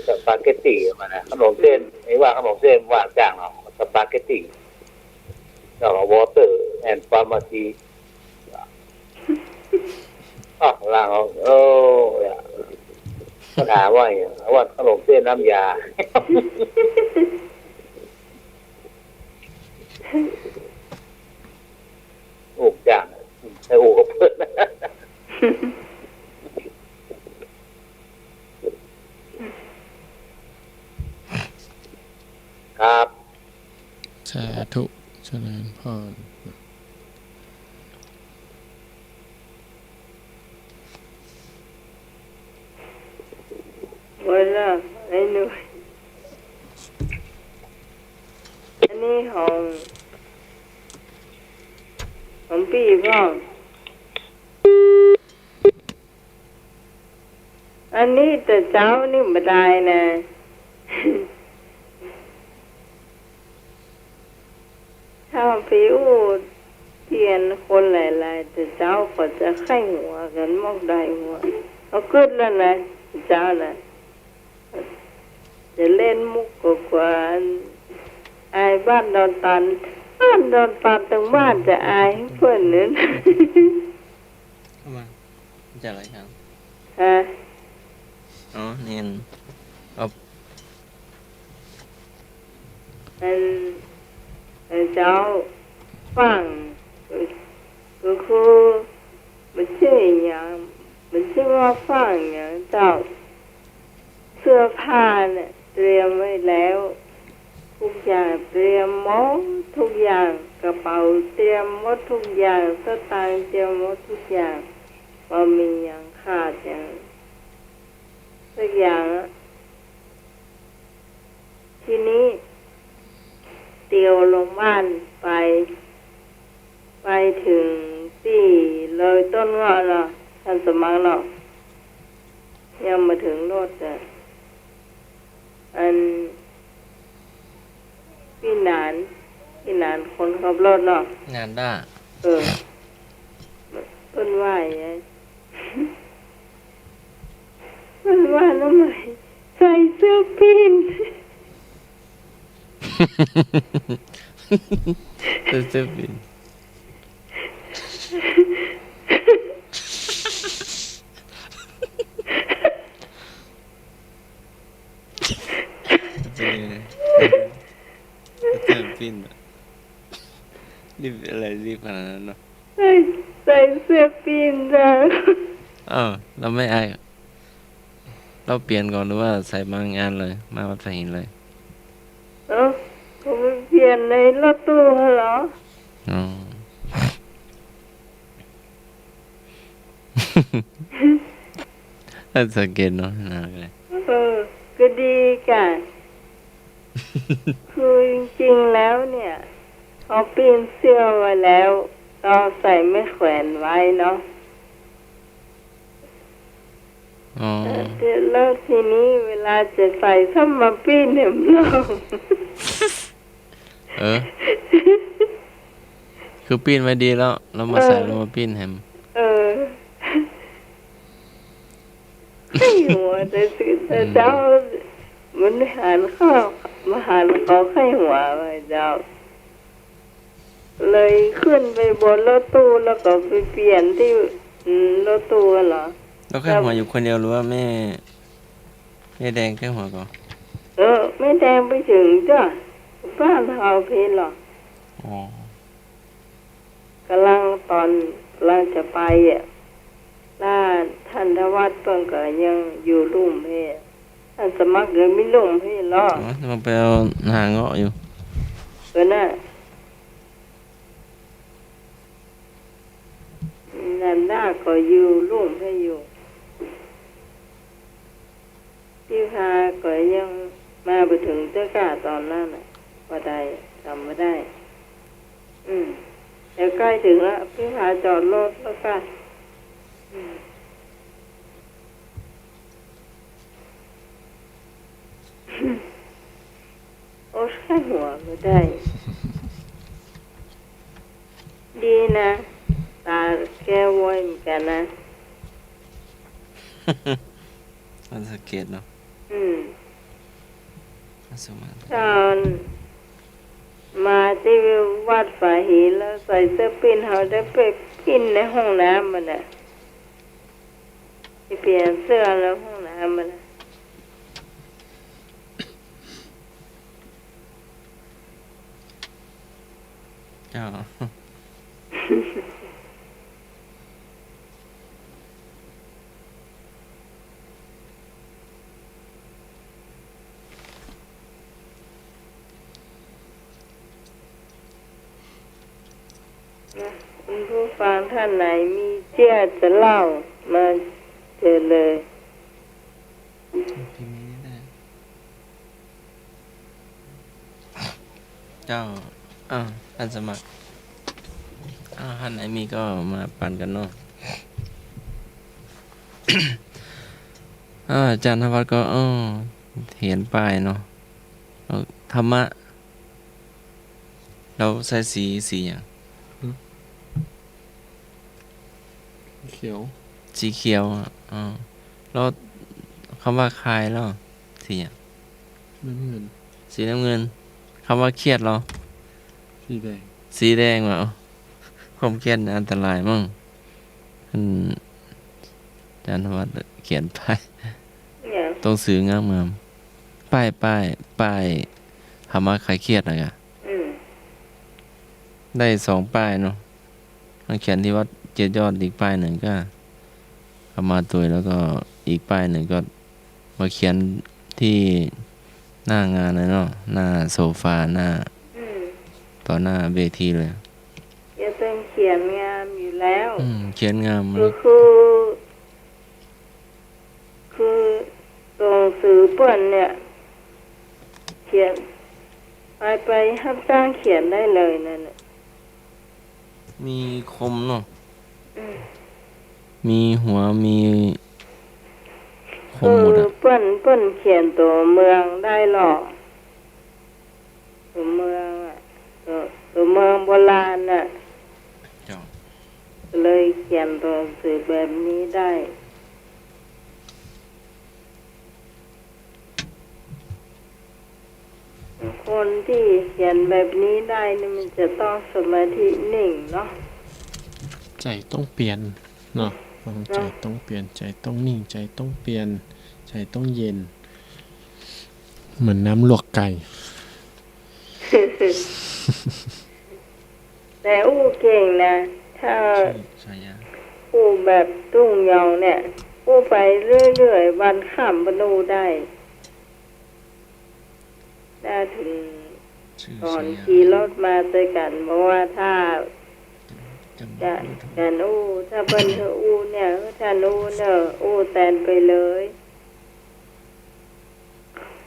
สปาเกตตี้มันนะ ขนมเส้น ไอ้ว่าขนมเส้นว่าจ้างเนาะ สปาเกตตี้ แล้วก็วอเตอร์ แอนด์ ฟาร์มาซี อ้าว ลาว โอ้ย ก็ถามว่าอย่าง ว่าขนมเส้นน้ำยา อู้จ้าง ใค่อู้กับเปิ้น ครับ สาธุ เจริญพร หมดละ ไอ้หน่วย อันนี้ของ ของปี้พ่อง อันนี้แต่เจ๊านี่บ่ได้นะ ถ้าไปอู้เตียนคนหลายๆ แต่เจ๊าก็จะใค่หัวกั๋นมอกได้หัว เอากึ๊ดแล้วนะ เจ๊านะ จะเล่นมุกก็กลัว อายบ้านดอนตัน บ้านดอนตันตึงบ้านจะอายหื้อเปิ้นเนี่ย เข้ามา จะอะไรครับ ฮะ อ๋อ แล้ว ฟั่ง ก็คือ บ่ใจ้หยัง บ่ใจ้ว่าฟั่งหยังเจ้า เสื้อผ้าเนี่ยเตรียมไว้แล้ว ทุกอย่างเตรียมหมดทุกอย่าง กระเป๋าเตรียมหมดทุกอย่าง สตางค์เตรียมหมดทุกอย่าง บ่มีหยังขาดหยังสักอย่างอะ ทีนี้เตียวลงบ้านไป ไปเถิงตี้เลยต้นเงาะเนาะ ต้านสมัครเนาะ ยังบ่เถิงรถอะ อัน ปี้หนาน ปี้หนานคนขับรถเนาะ หนานด้า เออ เปิ้นว่าหยัง เปิ้นว่าน้องใหม่ใส่เสื้อปิ้น ใส่เสื้อปิ้น เป็นไง เสื้อปิ้นอะ รีบอะไรรีบขนาดนั้นเนาะ ใส่ ใส่เสื้อปิ้นจ้ะ อ้าว แล้วไม่อาย แล้วเปลี่ยนก่อนหรือว่าใส่มางานเลย มาวัดพระหินเลย เอ้า ก็ไปเปลี่ยนในรถตู้เหรอ อ๋อ น่าสังเกตเนาะ น่ารักเลย เออ ก็ดีก่ะ คือจริงๆ แล้วเนี่ย เขาปิ้นเสื้อไว้แล้ว ก็ใส่ไม้แขวนไว้เนาะ อ๋อ เออ แล้วทีนี้เวลาจะใส่ซ้ำมาปิ้นแหมลอง เออ คือปิ้นไว้ดีแล้ว แล้วมาใส่ เออ แล้วมาปิ้นแหม เออ ใค่หัว แต่ แต่เจ้า มันหันเข้า มาหันเขาใค่หัวไว้เจ้า เลยขึ้นไปบนรถตู้แล้วก็ไปเปลี่ยนตี้ อืม รถตู้เหรอ แล้วใค่หัวอยู่คนเดียวหรือว่าแม่ แม่แดงใค่หัวก่อ เออ แม่แดงไปเถิงจ้ะ บ้านเฮาเพลอ อ๋อ ก่ำลังต๋อน ก่ำลังจะไปอะ แล้วต้านธวัฒน์เปิ้นก็ยังอยู่ลุ่มเพล ต้านสมัครก็มีลุ่มเพลลอ อ๋อ มันไปเอาหาเงาะอยู่ เออ น่ะ นันด้าก็อยู่ลุ่มเพลอยู่ ตี้พาก็ยังมาบ่เถิงเตื้อก้าต๋อนนั้นน่ะ บ่ได้ จ๋ำบ่ได้ อืม แต่ใก้เถิงละ ตี้พาจอดรถแล้วก้า อืม โอ๊ย ใค่หัวบ่ได้ ดีนะ ต๋าแก้วไว้เหมือนกั๋นนะ มันสังเกตเนาะ อืม มันสมาธิ ต๋อนมาตี้วัดฝายหินแล้วใส่เสื้อปิ้น เฮาได้ไปปิ้นในห้องน้ำมันน่ะ ไปเปลี่ยนเสื้อในห้องน้ำมันน่ะ เจ้า นะ คุณผู้ฟังท่านไหนมีเจี้ยจะเล่า มาเจอเลย พิมพ์นี้ได้ เจ้า อ้าว ต้านสมัคร อ้าว ต้านไหนมีก็มาปันกั๋นเนาะ อ้าว อาจ๋ารย์ธวัฒน์ก็ อ้อ เหียนป้ายเนาะ เอ่อ ธรรมะ แล้วใส่สี สีหยัง หืม เขียว สีเขียวอะ อ๋อ แล้วกำว่าคายแล้ว สีหยัง น้ำเงิน สีน้ำเงิน กำว่าเครียดเหรอ สีแดง สีแดงว่ะ ความเครียดนี่อันตรายมั้ง อืม อาจ๋ารย์ธวัฒน์เขียนป้าย เนี่ย ต๋วหนังสืองามๆ ป้าย ป้าย ป้าย ธรรมะคลายเครียดนะกะ อืม ได้สองป้ายเนาะ มาเขียนที่วัดเจ็ดยอดอีกป้ายนึ่งก็เอามาตวย แล้วก็อีกป้ายนึ่งก็มาเขียนที่หน้างานเลยเนาะ หน้าโซฟา หน้า อืม ต่อหน้าเวทีเลย เจ๊เติงเขียนงามอยู่แล้ว อืม เขียนงาม คือ คือ คือตั๋วหนังสือเปิ้นเนี่ย เขียน ไป ไปฮับจ้างเขียนได้เลยนั่นน่ะ มีคมเนาะ อืม มีหัว มีคมหมดอะ คือเปิ้น เปิ้นเขียนตั๋วเมืองได้หรอ ตั๋วเมืองอะ ตั๋ว ตั๋วเมืองโบราณน่ะ เจ้า เลยเขียนตั๋วหนังสือแบบนี้ได้ คนตี้เขียนแบบนี้ได้นี่มันจะต้องสมาธินิ่งเนาะ ใจ๋ต้องเปียนเนาะ เนาะ ใจ๋ต้องเปียน ใจ๋ต้องนิ่ง ใจ๋ต้องเปียน ใจ๋ต้องเย็น เหมือนน้ำลวกไก่ แต่อู้เก่งนะ ถ้า ใช่ ใช่อะ อู้แบบตุ้งยองเนี่ย อู้ไปเรื่อยๆ วันค่ำปะอู้ได้ ได้ถึง ชื่อ ต๋อน ใช่อะ ขี่รถมาตวยกั๋น เพราะว่าถ้า จำ จำ จะ บ่ได้ กั๋นอู้ ถ้าเปิ้นหื้ออู้เนี่ย ถ้าอู้เนี่ย อู้แตนไปเลย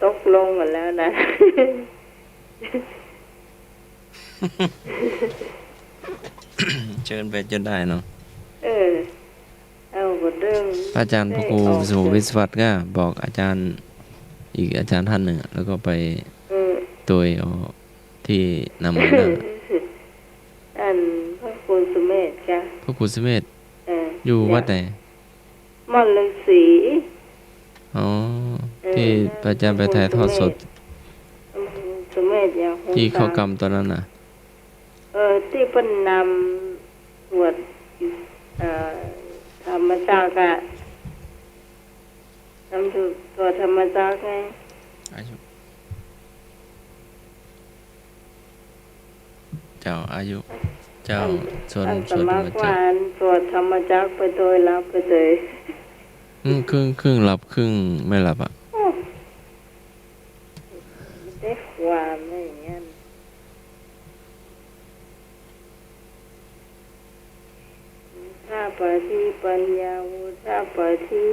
ตกลงกั๋นแล้วนะ เชิญไปจนได้เนาะ เออ เอาก็เรื่อง อาจ๋ารย์พระครู ได้ออก สุวิศวัตก็บอกอาจ๋ารย์ อีกอาจ๋ารย์ต้านนึ่งอะ แล้วก็ไป เออ ตวยเอาตี้นำมานั่น อันพระครูสุเมธจ้ะ พระครูสุเมธ เออ อยู่วัดไหน ม่อนฤๅษี อ๋อ เออ ตี้อาจ๋ารย์ไปถ่ายทอดสด อืม สุเมธ ตี้เข้ากรรมต๋อนนั้นน่ะ เออ ตี้เปิ้นนำสวด เอ่อ ธรรมจักรอะ นำสวดธรรมจักรไง อายุ เจ้า อายุ เจ้า อัน สวด อัน สวดธรรมจักร อาตมาว่าอันสวดธรรมจักรไปโดยหลับไปเลย อืม ครึ่ง ครึ่งหลับ ครึ่งไม่หลับอะ โอ้ ได้ความอะไรอย่างเงี้ย ทาปาทีปัญญา วุฒาปาที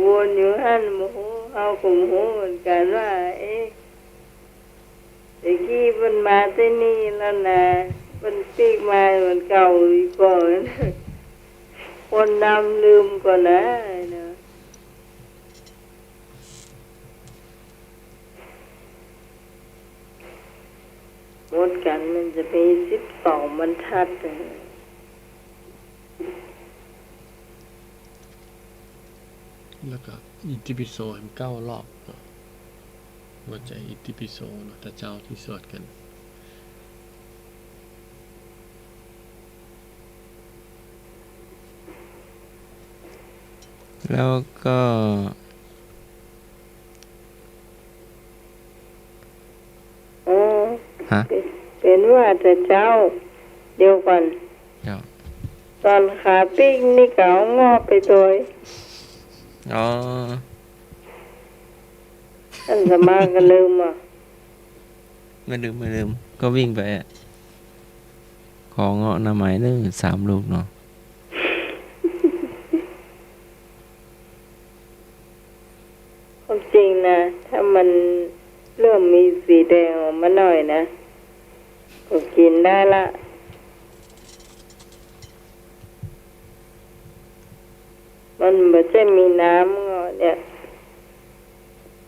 วนอยู่หั้น บ่ฮู้ เฮาก็บ่ฮู้เหมือนกั๋นว่า เอ๊ะ แต่กี้เปิ้นมาตี้นี่แล้วนะ เปิ้นปิ๊กมาเหมือนเก่าอีกก่อน คนนำลืมก่อนนะเนาะ หมดกั๋นมันจะมีสิบสองบรรทัดนะ แล้วก็อิติปิโสแหมเก้ารอบเนาะ หัวใจ๋อิติปิโสเนาะ ตะเจ้าตี้สวดกั๋น แล้วก็ อ๋อ ฮะ เป๋น เป๋นว่าตะเจ้า เดี๋ยวก่อน เจ้า ต๋อนขาปิ๊กนี่ก็เอาเงาะไปตวย อ๋อ อาตมาก็ลืมอ่ะ ไม่ลืม ไม่ลืม ก็วิ่งไปอะ ขอเงาะหน้าไม้เน่อ สามลูกเนาะ ความจริงนะ ถ้ามันเริ่มมีสีแดงออกมาหน่อยนะ ก็กิ๋นได้ละ มันบ่ใจ้มีน้ำเงาะเนี่ย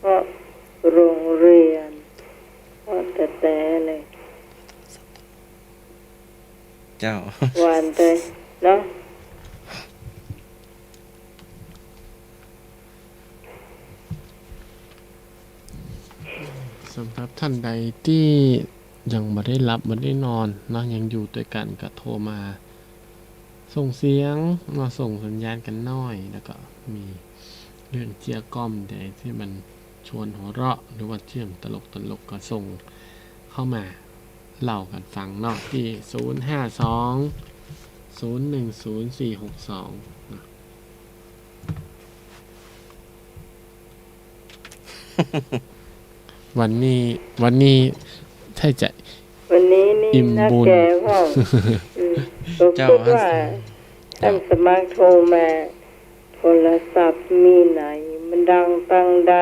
เงาะโรงเรียน เงาะแต๊ๆ เลย เจ้า หวานเตยเนาะ สำหรับท่านใดตี้ยังบ่ได้หลับบ่ได้นอนเนาะ ยังอยู่ตวยกั๋นก็โทรมาส่งเสียง มาส่งสัญญาณกั๋นหน้อย แล้วก็มีเรื่องเจื้อกล่อมใดตี้มันชวนหัวเราะ หรือว่าเจื้องตลกๆ ก็ส่งเข้ามา เล่ากั๋นฟังเนาะ ตี้ ศูนย์ห้าสอง ศูนย์หนึ่งศูนย์ สี่หกสอง นะ วันนี้ วันนี้ถ้าจะ วันนี้นี่ อิ่มบุญ นักแกพ่อง อืม ก็ เจ้า กึ๊ดว่า เจ้า ต้านสมัครโทรมา โทรศัพท์มีไหน มันดังตังใด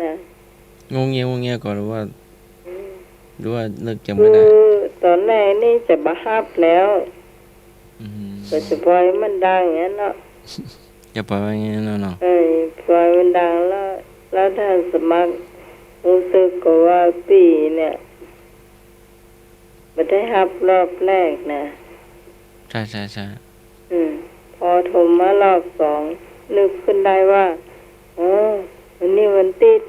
นะ งัวเงีย งัวเงียก่อน หรือว่า อืม หรือว่านึกยังไม่ได้ คือต๋อนแรกนี่จะบ่ฮับแล้ว อืม ก็จะปล่อยมันดังอย่างนั้นเนาะ จะปล่อยไว้อย่างนั้นเนาะ เออ ปล่อยมันดังแล้ว แล้วต้านสมัคร ฮู้สึกก็ว่าปี้เนี่ย บ่ได้ฮับรอบแรกนะ ใช่ ใช่ ใช่ อืม พอโทรมารอบสอง นึกขึ้นได้ว่า อ๋อ วันนี้วันติ๊ด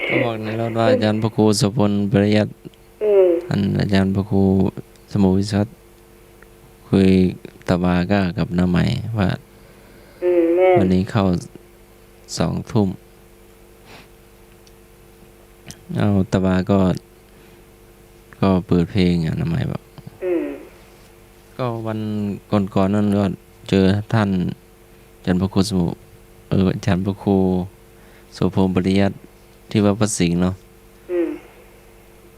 ก็บอกในรถว่าอาจารย์พระครูโสภณ ปริยัติ อืม อันอาจารย์พระครูสมุทรวิศวัฒน์ คุยตะวาก้ากับน้าใหม่ว่า อืม แม่น วันนี้เข้าสองทุ่ม เอาตะวาก็ ก็เปิดเพลงอะ น้าใหม่บอก อืม ก็วันก่อนๆ นั่นก็เจอต้านอาจารย์พระครูสมุ เออ อาจารย์พระครูโสภณ ปริยัติ ตี้วัดพระสิงห์เนาะ อืม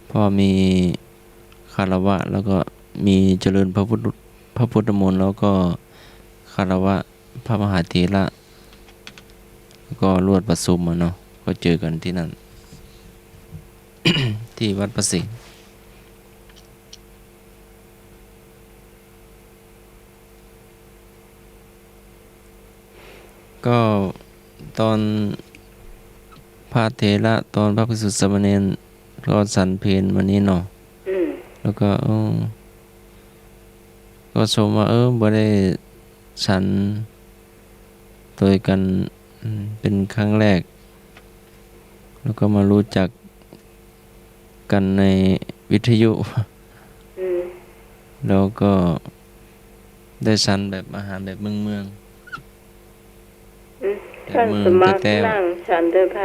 เพราะมีคารวะ แล้วก็มีเจริญพระพุทธ พระพุทธมนต์ แล้วก็คารวะพระมหาเถระ แล้วก็รวดประชุมอะเนาะ ก็เจอกั๋นตี้นั่น ตี้วัดพระสิงห์ ก็ตอนพระเถระ ตอนพระภิกษุสามเณร ก็ฉันเพลมานี่เนาะ อืม แล้วก็ เออ ก็ชมว่า เออ บ่ได้ฉันโตยกั๋น อืม เป๋นครั้งแรก แล้วก็มารู้จักกั๋นในวิทยุ อืม แล้วก็ได้ฉันแบบอาหารแบบเมืองๆ อืม แบบเมืองแต๊ๆ ต้านสมัครนั่งฉันโตยใผ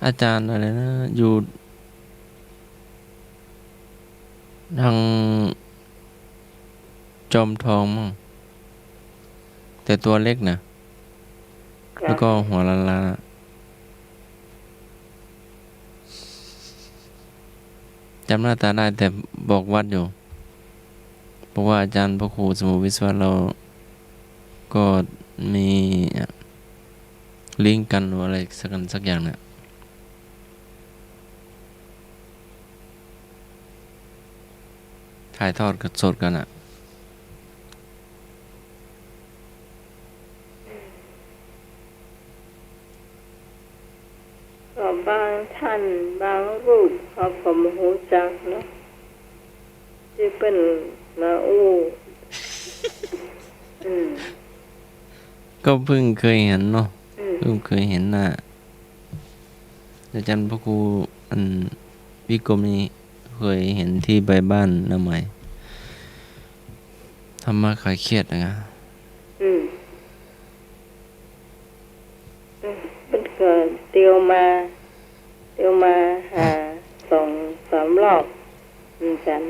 อาจารย์อะไรนะ อยู่ ตางจอมทองมั้ง แต่ตัวเล็กนะ แล้วก็หัวล้านๆ อะ จ๋ำหน้าต๋าได้ แต่บอกวัดอยู่ เพราะว่าอาจารย์พระครูสมุทรวิศวัฒน์เราก็มี ลิงก์กั๋นหรืออะไรสักอันสักอย่างเนี่ย ถ่ายทอดสดกั๋นอะ ก็บางต้านบางรูปเขาก็บ่ฮู้จักเนาะ ตี้เปิ้นมาอู้ อืม ก็เพิ่งเคยหันเนาะ อืม เพิ่งเคยหันหน้า อาจ๋ารย์พระครู อัน วิกรมนี่เคยหันตี้ไปบ้านน้าใหม่ ธรรมะคลายเครียดนะ อืม อืม เปิ้นก็เตียวมา เตียวมาหาสองสามรอบเหมือนกั๋น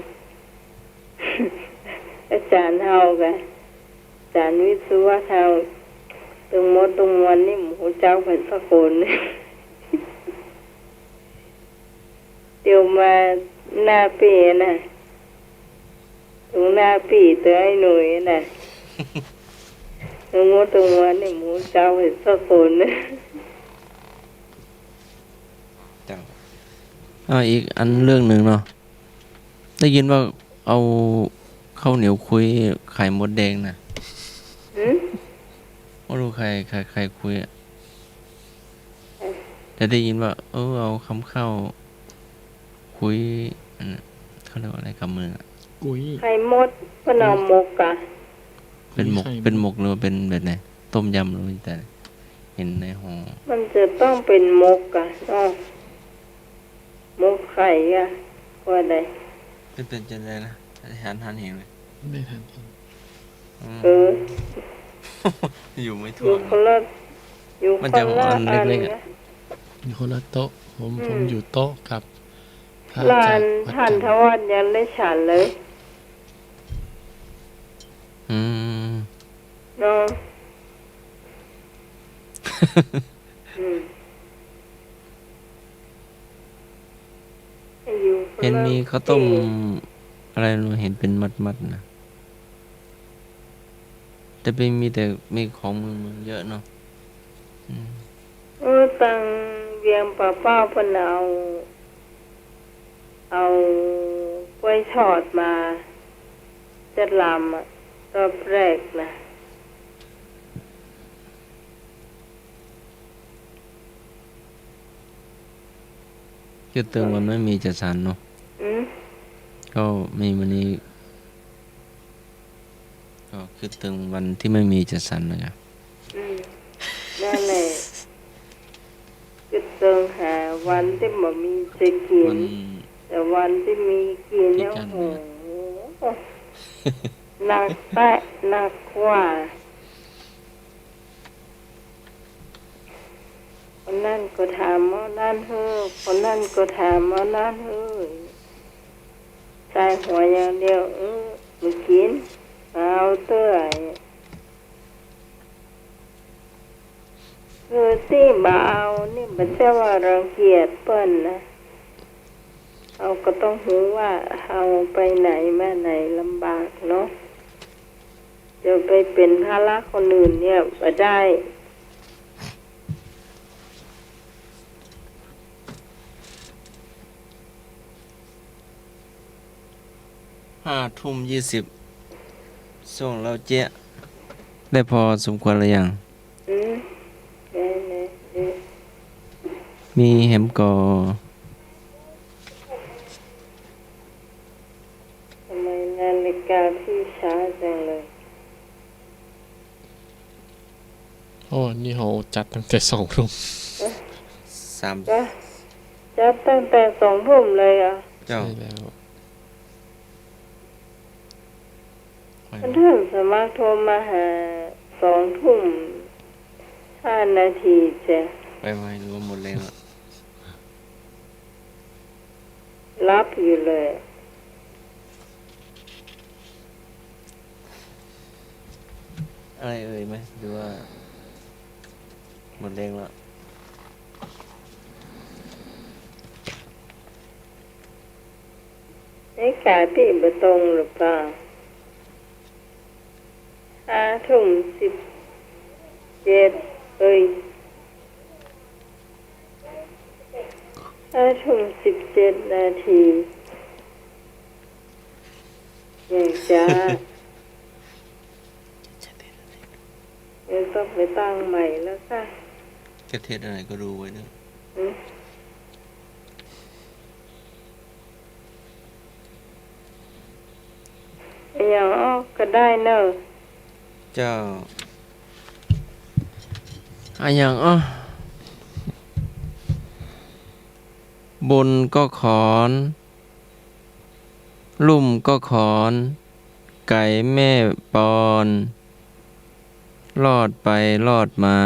อาจ๋ารย์เฮาก็ อาจ๋ารย์วิศวัฒน์เฮา ตึงหมดตึงมวลนี่บ่ฮู้จักไผสักคน เตียวมาหน้าปี้นะ ตึงหน้าปี้ตึงไอ้หนุ่ยนะ ตึงหมดตึงมวลนี่บ่ฮู้จักไผสักคน เจ้า เอาอีกอันเรื่องนึ่งเนาะ ได้ยินว่าเอาข้าวเหนียวคุยไข่มดแดงนะ หืม บ่ฮู้ใผ ใผ ใผคุยอะ เออ แต่ได้ยินว่า เออ เอากำข้าวคุย อันนั้น เขาเรียกว่าอะไร กำมืออะ กุย ไข่มด เปิ้นเอาหมกกะ เป๋นหมก ไข่มด เป๋นหมกหรือว่าเป๋นแบบไหน ต้มยำหรือว่าจะเห็นในห่อ มันจะต้องเป๋นหมกกะ อ้อ หมกไข่อะ ว่าได้ เป๋น เป๋นจะได้นะ หัน หันเห็นไหม ไม่ทันเห็น อืม เออ อยู่ไม่ทั่ว อยู่คนละ อยู่ มันจะ คนละ อันเล็กๆ อัน อะ นะ อยู่คนละโต๊ะ ผม อืม ผมอยู่โต๊ะกับพระอาจารย์ หลาน วัดจันทร์ ท่านทวัฒน์ยังได้ฉันเลย อืม เนาะ อืม อยู่คนละ เห็นมีข้าวต้ม ที่ อะไรนะ เห็นเป็นมัดๆ นะ แต่เป็น มีแต่ มีของเมืองๆ เยอะเนาะ อืม เออ ตังเวียงป่าเป้าเปิ้นเอา เอาก๊วยทอดมา เจ็ดลำอะ รอบแรกนะ คือเติมวันไม่มีจะสันเนาะ อืม ก็มีวันนี้ ก็คือเติมวันที่ไม่มีจะสันนะจ๊ะ อืม นั่นแหละ คือเติมหาวันที่บ่มีจะกิ๋น วัน แต่วันที่มีกิ๋นเนี่ย พิการ โอ้โห นะ หนักแต๊ หนักกว่า คนนั้นก็ถามเอานั้นหื้อ คนนั้นก็ถามเอานั้นหื้อ ใส่หัวอย่างเดียว เออ บ่กิ๋น เอาเตื้อย คือตี้บ่เอานี่บ่ใจ้ว่ารังเกียจเปิ้นนะ เฮาก็ต้องฮู้ว่าเฮาไปไหนมาไหนลำบากเนาะ จะไปเป๋นภาระคนอื่นเนี่ยบ่ได้ ห้าทุ่มยี่สิบ ส่งแล้วเจ๊ะ ได้พอสมควรหรือยัง อืม ได้เลย เออ มีแหมก่อ ทำไมนาฬิกาพี่ช้าจังเลย โอ้ นี่เฮาจัดตั้งแต่สองทุ่ม เอ๊ะ สาม จัด จัดตั้งแต่สองทุ่มเลยเหรอ เจ้า ใช่แล้ว เปิ้นสมัครโทรมาหาสองทุ่มห้านาทีเจ๊ะ ไปไวหรือว่าหมดแรงละ หลับอยู่เลย อะไรเอ่ยไหม หรือว่าหมดแรงละ นาฬิกาพี่บ่ตรงหรือเปล่า ห้าทุ่มสิบเจ็ด เอ้ย ห้าทุ่มสิบเจ็ดนาที ยังจ๊ะ เดี๋ยวต้องไปตั้งใหม่แล้วค่ะ จะเทศอะไรก็ดูไว้เนอะ อืม อะหยังอ้อ ก็ได้เนอะ เจ้า อะหยังอ้อ บนก็ขอน ลุ่มก็ขอน ไก่แม่ปอน ลอดไปลอดมา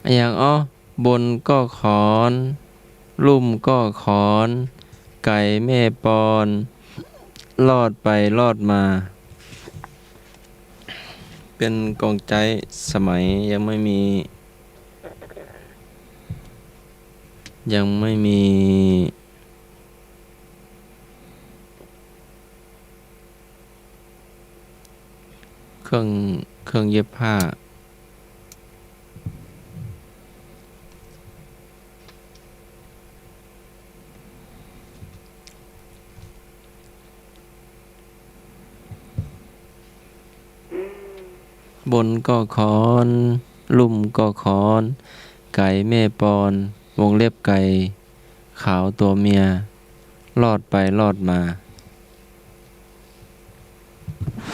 อะหยังอ้อ บนก็ขอน ลุ่มก็ขอน ไก่แม่ปอน ลอดไปลอดมา เป๋นกองใจ๊สมัยยังไม่มี ยังไม่มี เครื่อง เครื่องเย็บผ้า บนก็ขอน ลุ่มก็ขอน ไก่แม่ปอน วงเล็บไก่ ขาวตัวเมีย ลอดไปลอดมา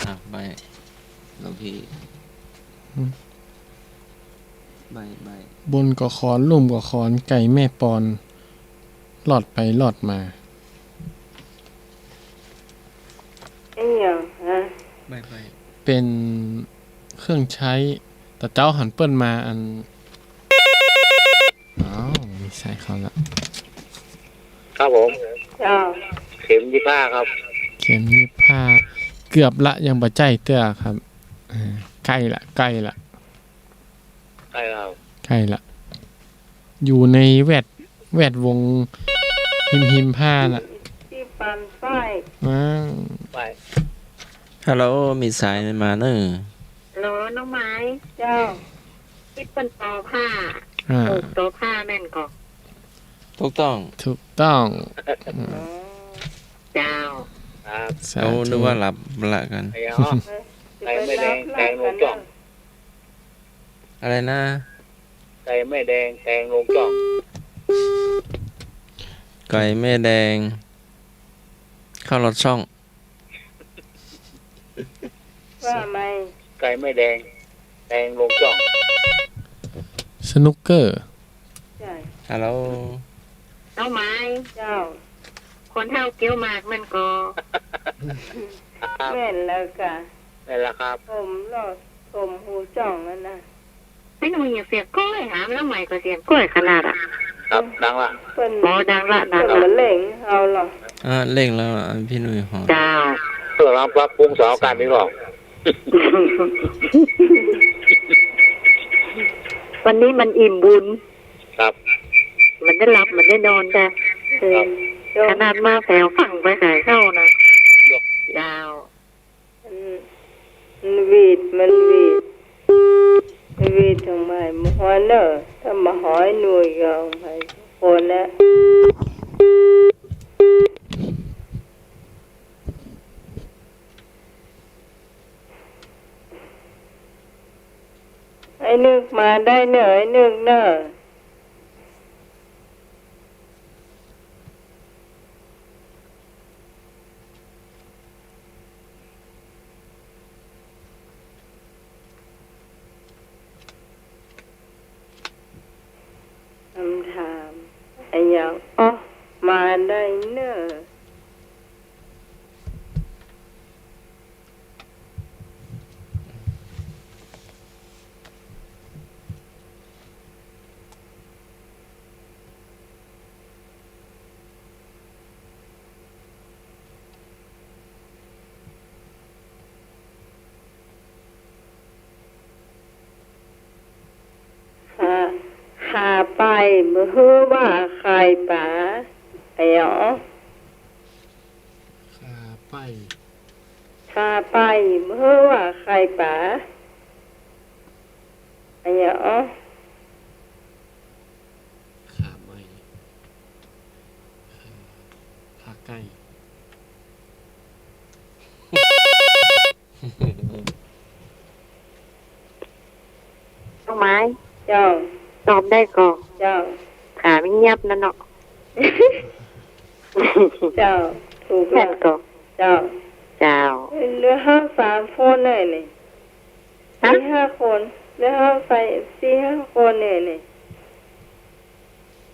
อ่ะ ใบ้ หลวงพี่ อืม ใบ้ ใบ้ บนก็ขอน ลุ่มก็ขอน ไก่แม่ปอน ลอดไปลอดมา อะหยังฮะ ใบ้ ใบ้ เป๋นเครื่องใช้ ตะเจ๊าหันเปิ้นมาอัน อ้าว มีสายเข้าละ ครับผม เจ้า เข็มยี่สิบห้าครับ เข็มยี่สิบห้า เกือบละ ยังบ่ใจ้เตื้อครับ อ่า ใก้ละ ใก้ละ ใก้แล้ว ใก้ละ อยู่ในแวด แวดวงฮิมฮิมผ้าน่ะ ตี้ปันฝ้าย อ้าว ฝ้าย ฮัลโหล มีสายมาเน่อ ฮัลโหล น้องไม้ เจ้า ตี้เปิ้นตอผ้า อ่า ผูกตอผ้าแม่นก่อ ถูกต้อง ถูกต้อง อ๋อ เจ้า ครับ สาธุ โอ้ นึกว่าหลับละกัน ไอ้อ๋อ ไก่แม่แดง แตงลงจ้อง อะไรนะ ไก่แม่แดง แตงลงจ้อง ไก่แม่แดง เข้าลอดช่อง ว่าไม ไก่แม่แดง แตงลงจ้อง สนุกเกอร์ ใช่ ฮัลโหล น้องไม้ เจ้า คนเฒ่าเกี้ยวหมากแม่นก่อ ครับ แม่นแล้วก่ะ แม่นแล้วครับ ผมหลอด ผมหูจ้องนั่นน่ะ ไอ้หนุ่ยอย่าเสียงก้อย หามาแล้วใหม่ก็เสียงก้อยขนาดอะ ครับ ดังละ เปิ้น อ๋อ ดังละ ดังละ เปิ้นมาเร่งเอาเหรอ อ่า เร่งแล้วอ่ะ พี่หนุ่ยหอม เจ้า เพื่อรับ ปรับปรุงเสาอากาศนี่หรอ วันนี้มันอิ่มบุญ ครับ มันได้หลับ มันได้นอนจ้ะ ครับ ขนาดมาแถวฝั่งไปไหนเข้านะ เจ้า มัน มันหวีด มันหวีด มันหวีดทำไม บ่ฮ้อนเน่อ ถ้าบ่ฮ้อนหน่วยก็ไปคนละ ไอ้นึกมาได้เน่อ ไอ้นึกเน่อ คำถาม อะหยัง อ๋อ มาได้เน่อ ขา ขาไป บ่ฮู้ว่าใครป๋า อะหยัง ขาไป ขาไป บ่ฮู้ว่าใครป๋า อะหยัง ขาไป ขา ขาไก่ น้องไม้ เจ้า ตอบได้ก่อ เจ้า ขาไม่เงียบนั่นเนาะ เจ้า ถูกแล้ว แม่นก่อ เจ้า เจ้า เหลือเฮาสามคนเลยนี่ ฮะ สี่ห้าคน เหลือเฮาไปสี่ห้าคนเลยนี่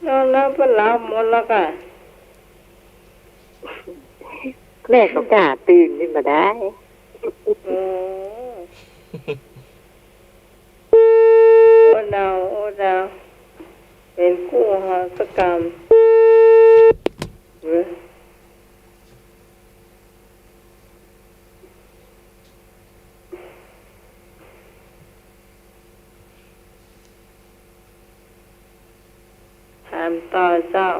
นอนแล้วเปิ้นหลับหมดแล้วก่ะ แม่ก็กล้าตื่นขึ้นมาได้ โอ้ โอ้ดาว โอ้ดาว เป็นกู้เฮาสักกำ เว้ย ถามต่อเจ้า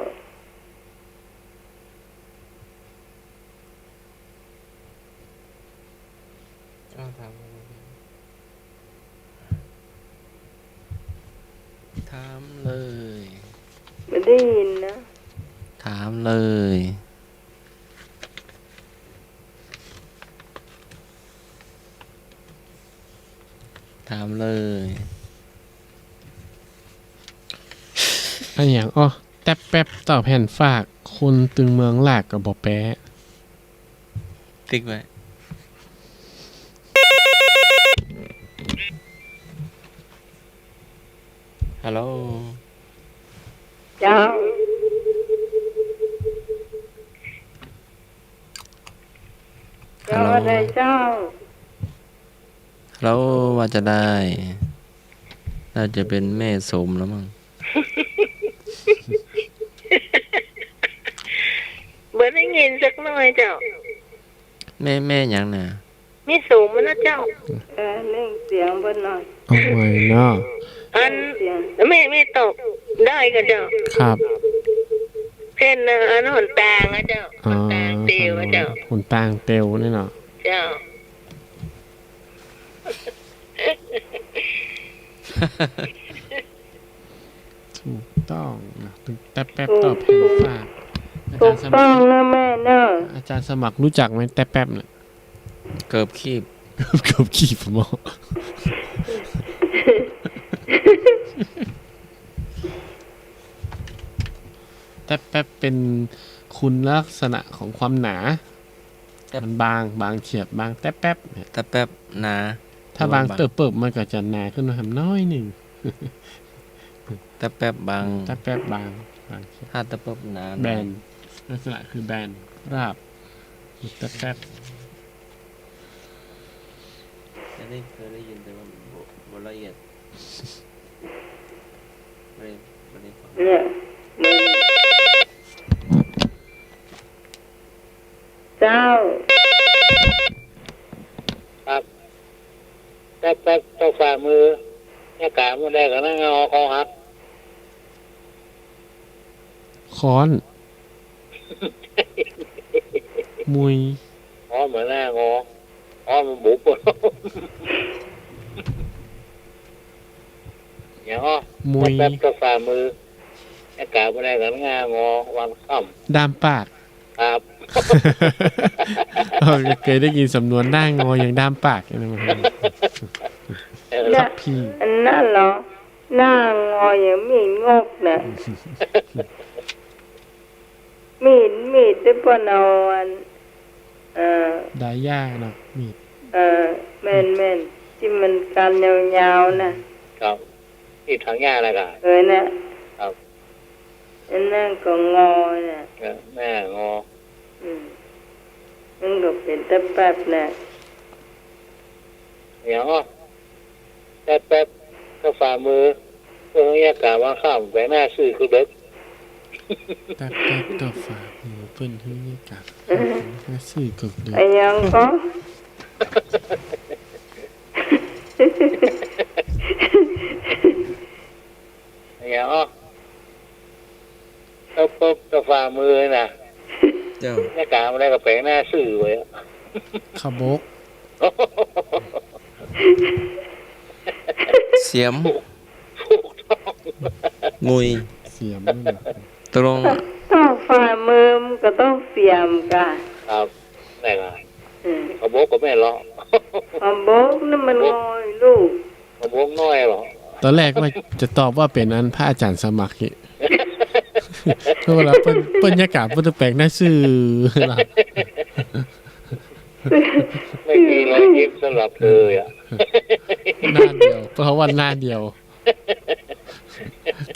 เอาถามเลย ถามเลย บ่ได้ยินนะ ถามเลย ถามเลย อะหยัง อ้อ แต๊บแป๊บ เต้าแผ่นฝาก คนตึงเมืองลากก็บ่แป๊ ติ๊กไว้ ฮัลโหล เจ้า ฮัลโหล เจ้าว่าไดเจ้า ฮัลโหล ว่าจะได้ น่าจะเป๋นแม่สมแล้วมั้ง บ่ได้ยินสักหน่อยเจ้า แม่ แม่หยังน่ะ แม่สมนะเจ้า เออ เร่งเสียงเปิ้นหน่อย เอาใหม่เนาะ อัน เสียง แม่ แม่ตอบได้ก่อเจ้า ครับ เป๋น เอ่อ อันหนตางอะเจ้า อ๋อ หนตางเตียวอะเจ้า หนตางเตียวนี่เนาะ เจ้า ถูกต้องนะ ตึงแต๊บแป๊บ ถูก ตอบแผ่น ถูก ฟาก อาจารย์สมัคร ถูกต้องนะแม่เนาะ อาจารย์สมัครรู้จักไหม แต๊บแป๊บเนี่ย เกือบขีบ เกือบขีบหม้อ แต๊บแป๊บเป๋นคุณลักษณะของความหนา แต๊บ มันบาง บางเฉียบ บางแต๊บแป๊บเนี่ย แต๊บแป๊บหนา ถ้าบาง หรือว่าบาง เต๊อะเปิ๊บมันก็จะหนาขึ้นมาแหมน้อยนึ่ง แต๊บแป๊บบาง แต๊บแป๊บบาง บางเฉียบ ถ้าแต๊บแป๊บหนา แบน ลักษณะคือแบน ราบ แต๊บแป๊บ อันนี้เคยได้ยินแต่ว่าบ่ บ่ละเอียด บ่ได้ บ่ได้ฟัง เนี่ย เจ้า ครับ แต๊บแป๊บเต้าฝ่ามือ เนี่ยกะบ่ได้ก่อหน้างอ คอหัก ค้อน มุย อ๋อ เหมือนหน้างอ อ๋อ มันบุบ อย่างอ้อ มุย แต๊บแป๊บเต้าฝ่ามือ เนี่ยกะบ่ได้ก่อหน้างอ วันค่ำ ด้ามปาก ครับ เออ เคยได้ยินสำนวนหน้างอยังด้ามปากอยู่นะ เออ ครับพี่ อันนั้นเหรอ หน้างอยังมีดงกนะ มีด มีดตี้เปิ้นเอาอัน เอ่อ ดายหญ้านะ มีด เอ่อ แม่น แม่น ตี้มันก้านยาวๆ นะ ครับ มีดถางหญ้านะกะ เออ น่ะ ครับ อันนั้นก็งอน่ะ เออ หน้างอ อืม มันก็เป๋นแต๊บแป๊บน่ะ อย่างอ้อ แต๊บแป๊บเต้าฝ่ามือ เปิ้นหื้อเยียะก๋าวันค่ำ แป๋งหน้าซื่อเกือกเดิ็ก แต๊บแป๊บเต้าฝ่ามือ เปิ้นหื้อเยียะก๋า แป๋งหน้าซื่อเกือกเดิ็ก อะหยังก็ อะหยังอ้อ เต้าเปิ๊บเต้าฝ่ามือน่ะ เจ้า เยียะก๋าวันใดก็แป๋งหน้าซื่อไว้อะ ขบก เสียม ถูกต้อง งุย เสียมนี่นะ ตกลง เต้าฝ่ามือมันก็ต้องเสียมก่ะ ครับ ได้ละ อืม ขบกก็แม่นละ ขบกนี่มันงอยลูก ขบกน้อยละ ต๋อนแรกว่าจะตอบว่าเป๋นอันพระอาจ๋ารย์สมัครนี่ เพราะว่าเปิ้น เปิ้นเยียะก๋าเปิ้นต้องแป๋งหน้าซื่อละ ไม่มีรอยยิ้มสำหรับเธออะ หน้าเดียว เพราะว่าหน้าเดียว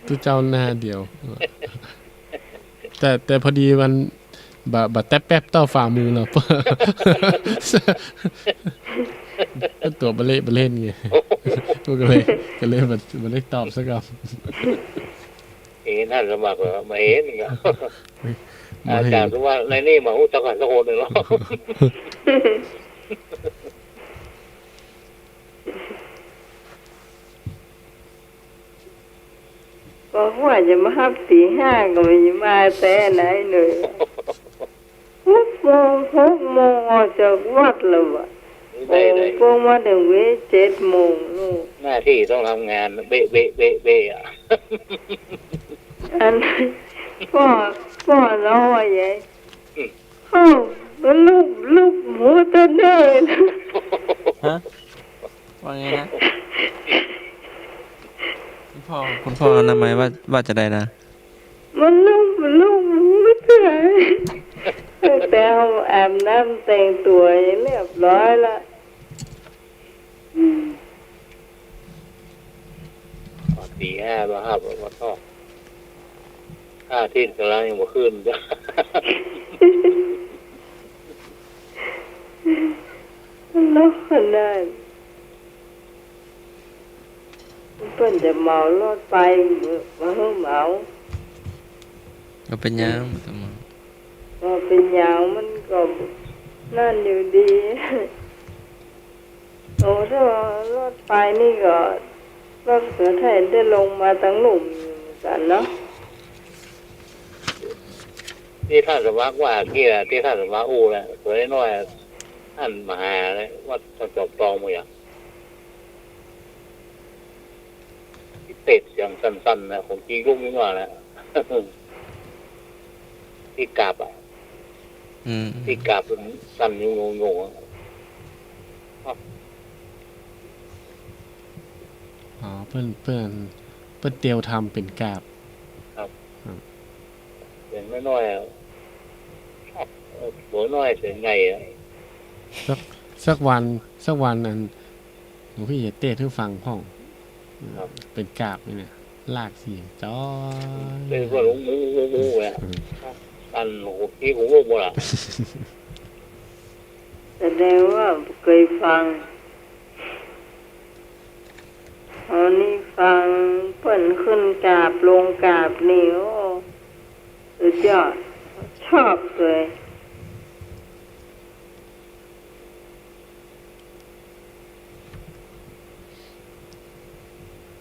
ตุ๊เจ้าหน้าเดียว แต่ แต่พอดีมันบ่ บ่แต๊บแป๊บเต้าฝ่ามือเนาะ ตั๋วบ่เละบ่เล่นไง ก็เลย ก็เลยบ่ บ่ได้ตอบสักกำ เอ๊ะ นั่นสมัครเหรอ บ่เห็นก็ บ่เห็น อาจ๋ารย์ว่าในนี่บ่ฮู้จักกั๋นสักคนนึ่งหรอก บอกว่าจะมาฮับตีห้าก็บ่มาแต๊ไหนเลย หกโมง หกโมงออกจากวัดแล้วอะ ได้ ได้ โอ้ พวกมาเถิงเวเจ็ดโมงลูก หน้าตี้ต้องทำงาน เบะ เบะ เบะ เบะอะ อัน ป้อ ป้อเฮาว่าไง อืม เอ้า มันลูบ ลูบหัวตะเนิน ฮะ ว่าไงนะ คุณพ่อ คุณพ่ออนามัยว่า ว่าจะใดนะ มันลูบ มันลูบหัวตะเนิน แต่เฮาอาบน้ำแต่งตั๋วเรียบร้อยละ อืม ตีห้ามาฮับแล้วมาทอด พระอาทิตย์ก๋ำลังยังบ่ขึ้น เนาะ ขนาด เปิ้นจะเหมารถไฟ บ่หื้อเหมา บ่เป๋นหยัง บ่ต้องเหมา บ่เป๋นหยัง มันก็นั่นอยู่ดี โอ้ ถ้ารถไฟนี่ก็ รถเขือไทยได้ลงมาตังลุ่มอยู่เหมือนกั๋นเนาะ ตี้ต้านสมัครว่ากี้แหละ ตี้ต้านสมัครอู้แหละ ตั๋วน้อยๆ ต้านมหาเลย ว่าต้องจอบตองหมดอะ ตี้เตสเสียงสั้นๆ นะ ของจริงลูกนี้ว่าแหละ ตี้กราบอะ อืม ตี้กราบมันสั้นอยู่งงๆ อะ อ๋อ เปิ้น เปิ้น เปิ้นเตียวทำเป๋นกราบ ครับ ครับ เสียงน้อยๆ อะ เออ ตั๋วน้อยเสียงใหญ่อะ สัก สักวัน สักวันอัน หลวงพี่จะเตสหื้อฟังพ่อง ครับ เป๋นกราบนี่นะ ลากเสียงจ้อย เป๋นกราบหลวงปู่ หลวงปู่ หลวงปู่อะ อืม อันหลวงพี่ผมบอกหมดอะ แสดงว่าเกยฟัง อันนี้ฟังเปิ้นขึ้นกราบลงกราบนี่ โอ้ สุดยอด ชอบเลย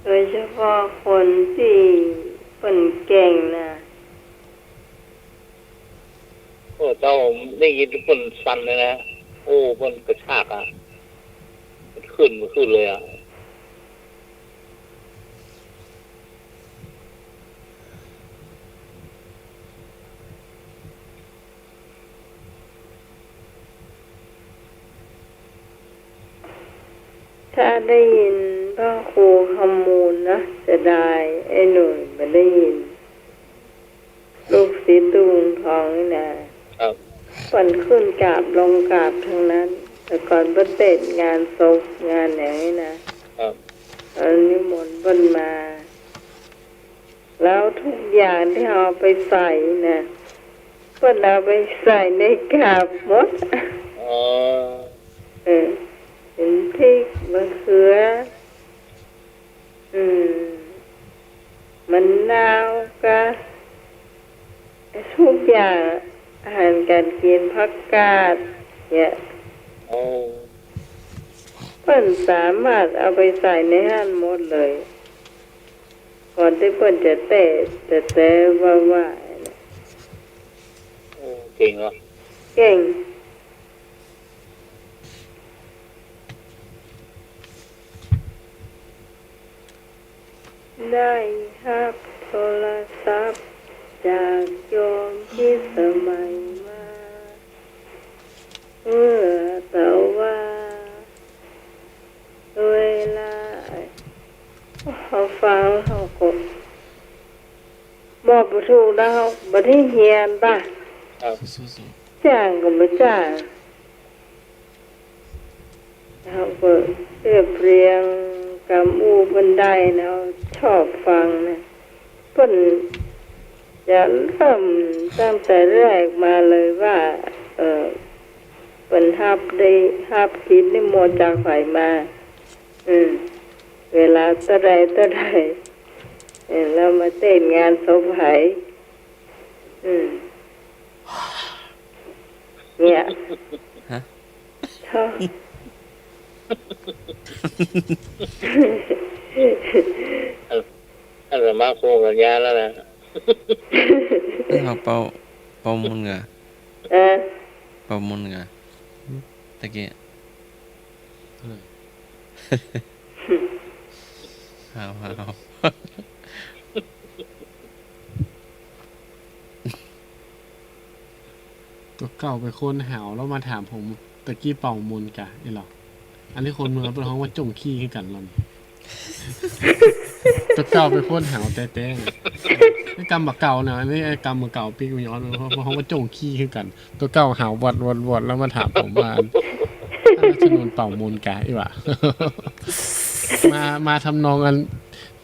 โดยเฉพาะคนตี้เปิ้นเก่งนะ โอ้ เจ้าได้ยินเปิ้นสั่นเลยนะ โอ้ เปิ้นกระชากอะ มันขึ้น มันขึ้นเลยอะ ถ้าได้ยินพระครูคำมูลนะ เสียดาย ไอ้หนุ่ยบ่ได้ยิน ลูกศิษย์ตุ๊ลุงทองนี่นะ ครับ เปิ้นขึ้นกราบลงกราบทั้งนั้น แต่ก่อนเปิ้นเตสงานศพงานอย่างนี้นะ ครับ เอานิมนต์เปิ้นมา แล้วทุกอย่างตี้เอาไปใส่นะ เปิ้นเอาไปใส่ในกราบหมด อ๋อ เออ เป๋นพริก มะเขือ อืม มะนาวกา ทุกอย่าง อาหารการกิน ผักกาด เนี่ย โอ้ เปิ้นสามารถเอาไปใส่ในหั้นหมดเลย ก่อนตี้เปิ้นจะเตส เตส เตส ว่า ว่า โอ้ เก่งเนาะ เก่ง ได้ฮับโทรศัพท์จากโยมพิสมัยมา เมื่อตะวา เวลา เฮาฟังเฮาก็บอกบ่ถูกนะ เฮาบ่ได้เฮียนบ่ะ ครับ จ้างก็บ่จ้าง เฮาก็เรียบเรียงกำอู้เปิ้นได้นะ ชอบฟังนะ เปิ้นจะเริ่มตั้งแต่แรกมาเลยว่า เอ่อ เปิ้นฮับได้ ฮับกิจนิมนต์จากใผมา อืม เวลาเต้าใดเต้าใด เออ แล้วมาเตสงานศพใผ อืม เนี่ย ฮะ ชอบ อาตมาคงสัญญาแล้วนะ เอ้ย เฮาเป่า เป่ามนต์ก่า เออ เป่ามนต์ก่า ตะกี้ เออ หาว หาว ตั๋วเก่าเป๋นคนหาวแล้วมาถามผม ตะกี้เป่ามนต์ก่า อี้หรอ อันนี้คนเมืองเปิ้นฮ้องว่าจ้งขี้คือกั๋นลอน ตั๋วเก่าเป๋นคนหาวแต๊ๆ นะ ไอ้กำบ่าเก่านะ อันนี้ไอ้กำบ่าเก่าปิ๊กย้อน เปิ้นฮ้องว่าจ้งขี้คือกั๋น ตั๋วเก่าหาววอดๆๆ แล้วมาถามผมว่า ถนนเป่ามนต์ก่า อี้หว่า มา มาทำนองอัน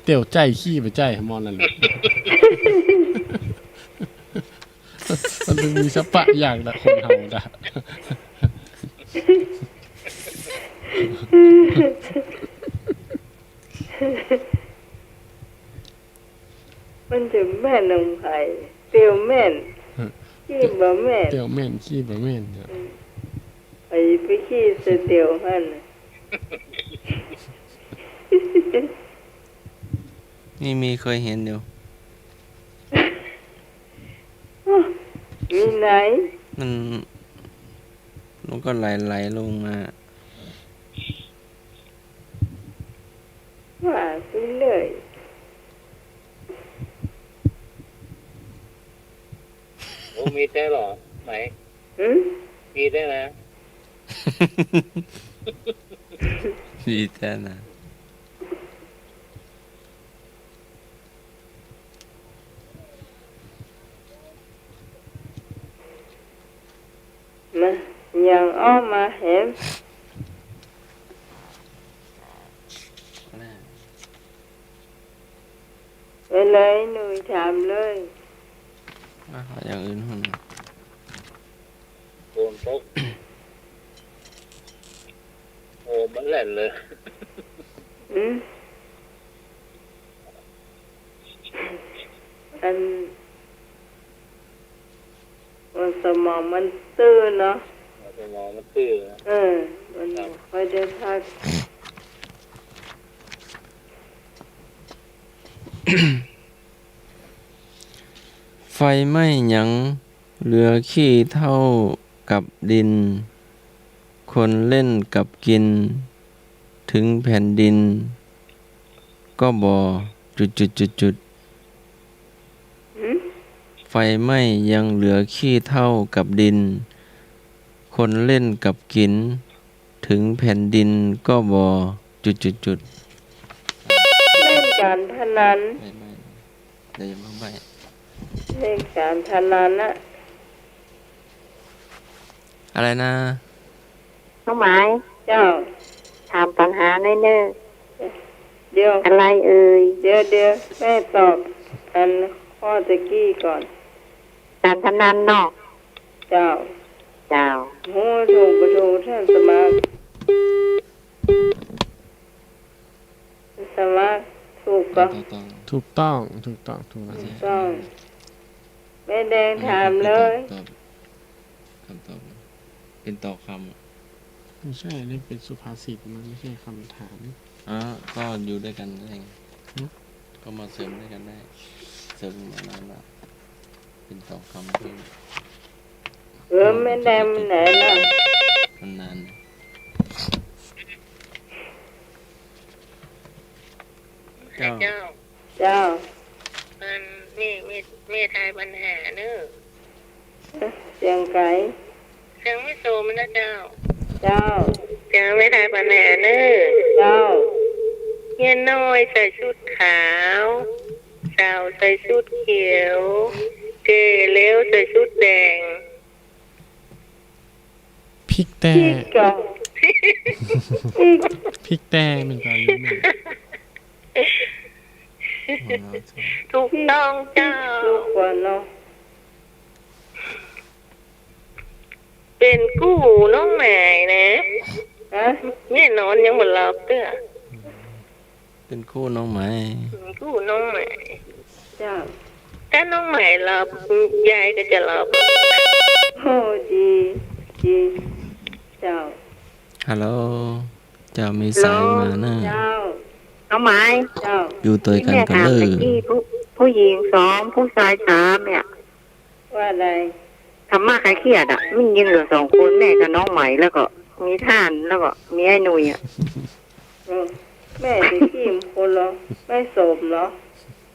เตียวใจ้ขี้บ่ใจ้ หมอนั่นแหละ มันมีสะปะอย่างนะ คนเฮานะ แม่นของใผ เตียวแม่น ฮะ ขี้บ่แม่น เตียวแม่น ขี้บ่แม่นครับ อืม ไป ไปขี้ใส่เตียวหั้นน่ะ นี่มีเคยเห็นอยู่ มีไหน มัน มันก็ไหลๆลงมา ว่าไปเรื่อย โอ้ มีแต๊เหรอ ไหน หืม มีแต๊นะ มีแต๊นะ มา ยังอ้อมาแหม ไปเลย หนุ่ยถามเลย อ่ะ เอาอย่างอื่นหั่น โกนตก โอ้ มันแหล่นเลย อืม อัน มันสมองมันตื้อเนาะ สมองมันตื้อนะ เออ มัน ครับ บ่ค่อยได้พัก ไฟไหม้หยัง เหลือขี้เถ้ากับดิน คนเล่นกับกิน เถิงแผ่นดินก็บ่ จุดจุดจุดจุด หืม ไฟไหม้ยังเหลือขี้เถ้ากับดิน คนเล่นกับกิน เถิงแผ่นดินก็บ่ จุดจุดจุด เล่นการพนัน ไม่ ไม่ เดี๋ยวอย่าเพิ่งใบ้ เล่นการพนันน่ะ อะไรนะ น้องหมาย เจ้า ถามปัญหาหน่อยเน่อ เดี๋ยว อะไรเอ่ย เดี๋ยว เดี๋ยว แม่ตอบอันข้อตะกี้ก่อน การพนันเนาะ เจ้า เจ้า โอ้ ถูกบ่ถูก ท่านสมัคร สมัคร ถูกก่อ ถูกต้อง ถูกต้อง ถูกต้อง ถูกแล้ว ถูกต้อง แม่แดงถามเลย ตอบ คำตอบ เป็นต่อคำอะ ไม่ใช่ อันนี้เป็นสุภาษิต มันไม่ใช่คำถาม อ๋อ ก็อยู่ด้วยกันนั่นเอง หึ ก็มาเสริมด้วยกันได้ เสริมมานานละ เป็นต่อคำที่ เออ แม่แดงมันไหนล่ะ มันนานนะ เจ้า เจ้า เจ้า อันนี้แม่ แม่ทายปัญหาเน่อ เสียงใผ เสียงแม่โสมนะเจ้า เจ้า เจ้า แม่ทายปัญหาเน่อ เจ้า เมียน้อยใส่ชุดขาว สาวใส่ชุดเขียว แก่แล้วใส่ชุดแดง พริกแต้ พริกก่อ พริก พริกแต้มันก็อยู่นี่ ถูกต้องเจ้า ถูกกว่าเนาะ เป๋นกู้น้องหมายนะ ฮะ แม่นอนยังบ่หลับเตื้อ เป๋นกู้น้องหมาย เป๋นกู้น้องหมาย เจ้า ถ้าน้องหมายหลับ ยายก็จะหลับ โอ้ ดี ดี เจ้า ฮัลโหล เจ้า มีสายมาเน่อ เจ้า น้องหมาย เจ้า อยู่ตวยกั๋นก่อเน่อ แม่ถามตะกี้ ผู้ ผู้หญิงสอง ผู้ชายสามเนี่ย ว่าไง ทำมาใครเครียดอะ มันยืนกั๋นสองคน แม่กับน้องไหม แล้วก็มีท่าน แล้วก็มีไอ้หนุ่ยอะ เออ แม่จะขี้มคนเหรอ แม่สมเหรอ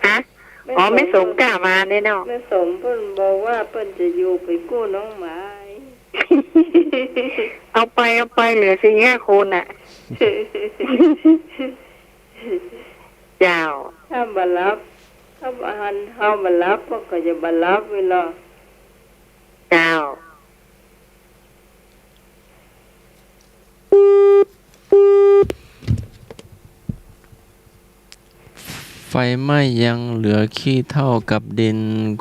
ฮะ แม่สม อ๋อ แม่สมกล้ามาเนี่ยเนาะ แม่สมเปิ้นบอกว่าเปิ้นจะอยู่ไปกู้น้องไหม เอาไป เอาไป เหลือสี่ห้าคนน่ะ เจ้า ถ้าบ่หลับ ถ้าบ่หัน เฮาบ่หลับ พวกก็จะบ่หลับเวลา เจ้า ไฟไหม้ยังเหลือขี้เถ้ากับดิน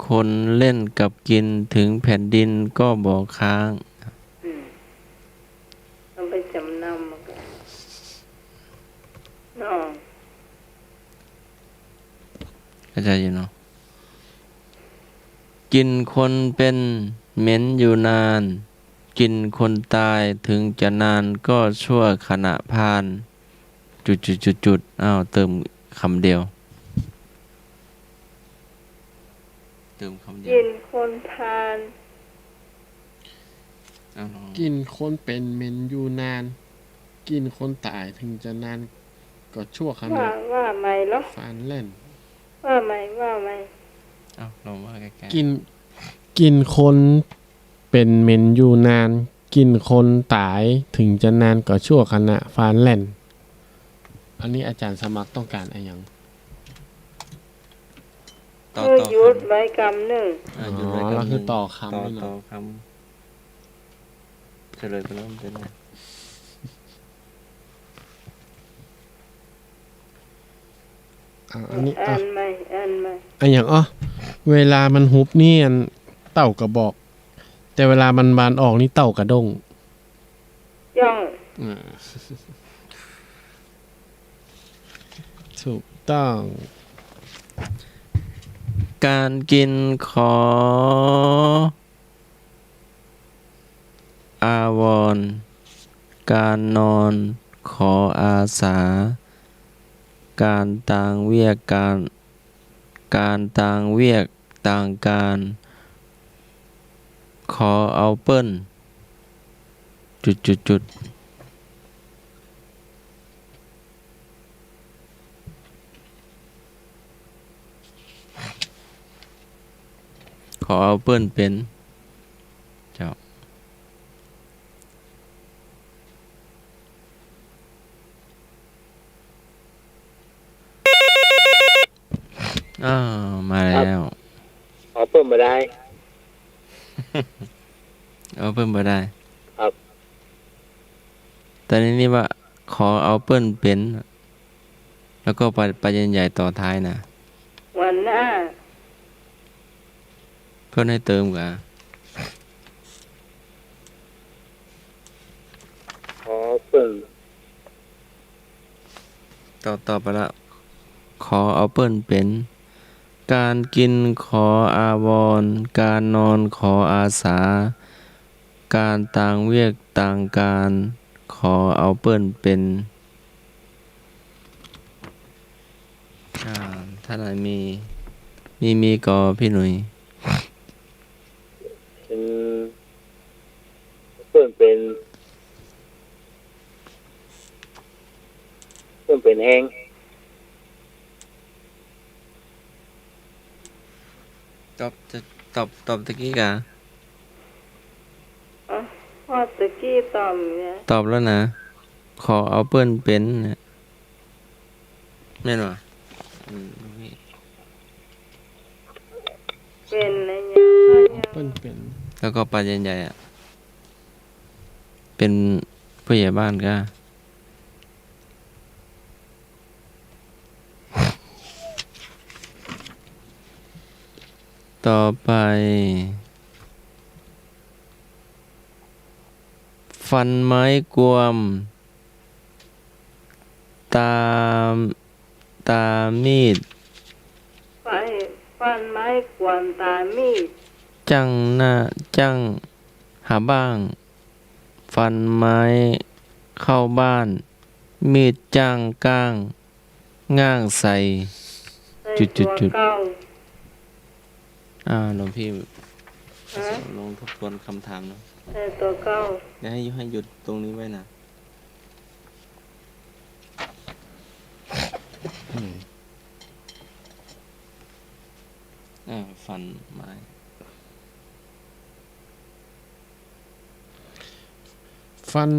คนเล่นกับกิน เถิงแผ่นดินก็บ่ค้าง อืม เอาไปจ๋ำนำมันก็ เนาะ เข้าใจ๋อยู่เนาะ กิ๋นคนเป๋นเหม็นอยู่นาน กิ๋นคนต๋ายเถิงจะนานก็ชั่วขณะพาล จุดจุดจุดจุด อ้าว เติมกำเดียว เติมกำเดียว กิ๋นคนพาล อ้าว ลอง กิ๋นคนเป๋นเหม็นอยู่นาน กิ๋นคนต๋ายเถิงจะนานก็ชั่วขณะ ว่า ว่าใหม่เหรอ ฟาลแล่น ว่าใหม่ ว่าใหม่ อ้าว ลองว่าใก้ๆ กิ๋น กิ๋นคนเป๋นเหม็นอยู่นาน กิ๋นคนต๋ายเถิงจะนานก็ชั่วขณะฟาลแล่น อันนี้อาจ๋ารย์สมัครต้องก๋านอะหยัง ต่อ คือ ต่อ หยุด กำ ไว้กำนึ่ง อ่า หยุดไว้กำนึ่ง อ๋อ แล้วคือต่อกำ ต่อ นี่เนาะ ต่อกำ เฉลยไปแล้วมันเป๋นไง อ่า อันนี้ อ่านใหม่ อ่านใหม่ อะหยัง อ๋อ เวลามันหุบนี่อันเต้ากระบอก แต่เวลามันบานออกนี่เต้ากระด้ง จ้อง อ่า ถูกต้อง ก๋านกิ๋นขออาวรณ์ ก๋านนอนขออาสา ก๋านตางเวียก ก๋าน ก๋านตางเวียกตางก๋าน ขอเอาเปิ้น จุดจุดจุด ขอเอาเปิ้นเป๋น เจ้า อ้าว มาแล้ว เอาเปิ้นบ่ได้ เอาเปิ้นบ่ได้ ครับ ต๋อนนี้นี่ว่า ขอเอาเปิ้นเป๋น แล้วก็ปะ ปะเย็นใหญ่ต่อท้ายนะ วันหน้า เปิ้นหื้อเติมก่า ขอเปิ้น ตอบ ตอบไปละ ขอเอาเปิ้นเป๋น ก๋านกิ๋นขออาวรณ์ ก๋านนอนขออาสา ก๋านตางเวียกตางก๋าน ขอเอาเปิ้นเป๋น อ่า ถ้าไหนมี มี มีก่อ ปี้หนุ่ย เป๋น เปิ้นเป๋น เปิ้นเป๋นแฮง ตอบ จะตอบ ตอบตะกี้ก่า อ๋อ พ่อตะกี้ตอบเนี่ย ตอบแล้วนะ ขอเอาเปิ้นเป๋นเนี่ย แม่นบ่ อืม เป๋นอะไรเนี่ย เปิ้นเป๋น แล้วก็ปะเย็นใหญ่อะ เป๋นผู้ใหญ่บ้านก่า ต่อไป ฟันไม้กวม ตา ตามีด ฟัน ฟันไม้กวมตามีด จ้างหน้า จ้างหาบ้าง ฟันไม้เข้าบ้าน มีดจ้างก้าง ง่างใส่ ใส่ จุดจุดจุด ตั๋วเก่า อ่า หลวงพี่ ฮะ ลองทบทวนคำถามหน่อย ใส่ตั๋วเก่า เดี๋ยวให้ ให้หยุดตรงนี้ไว้นะ อืม อ่า ฟันไม้ ฟัน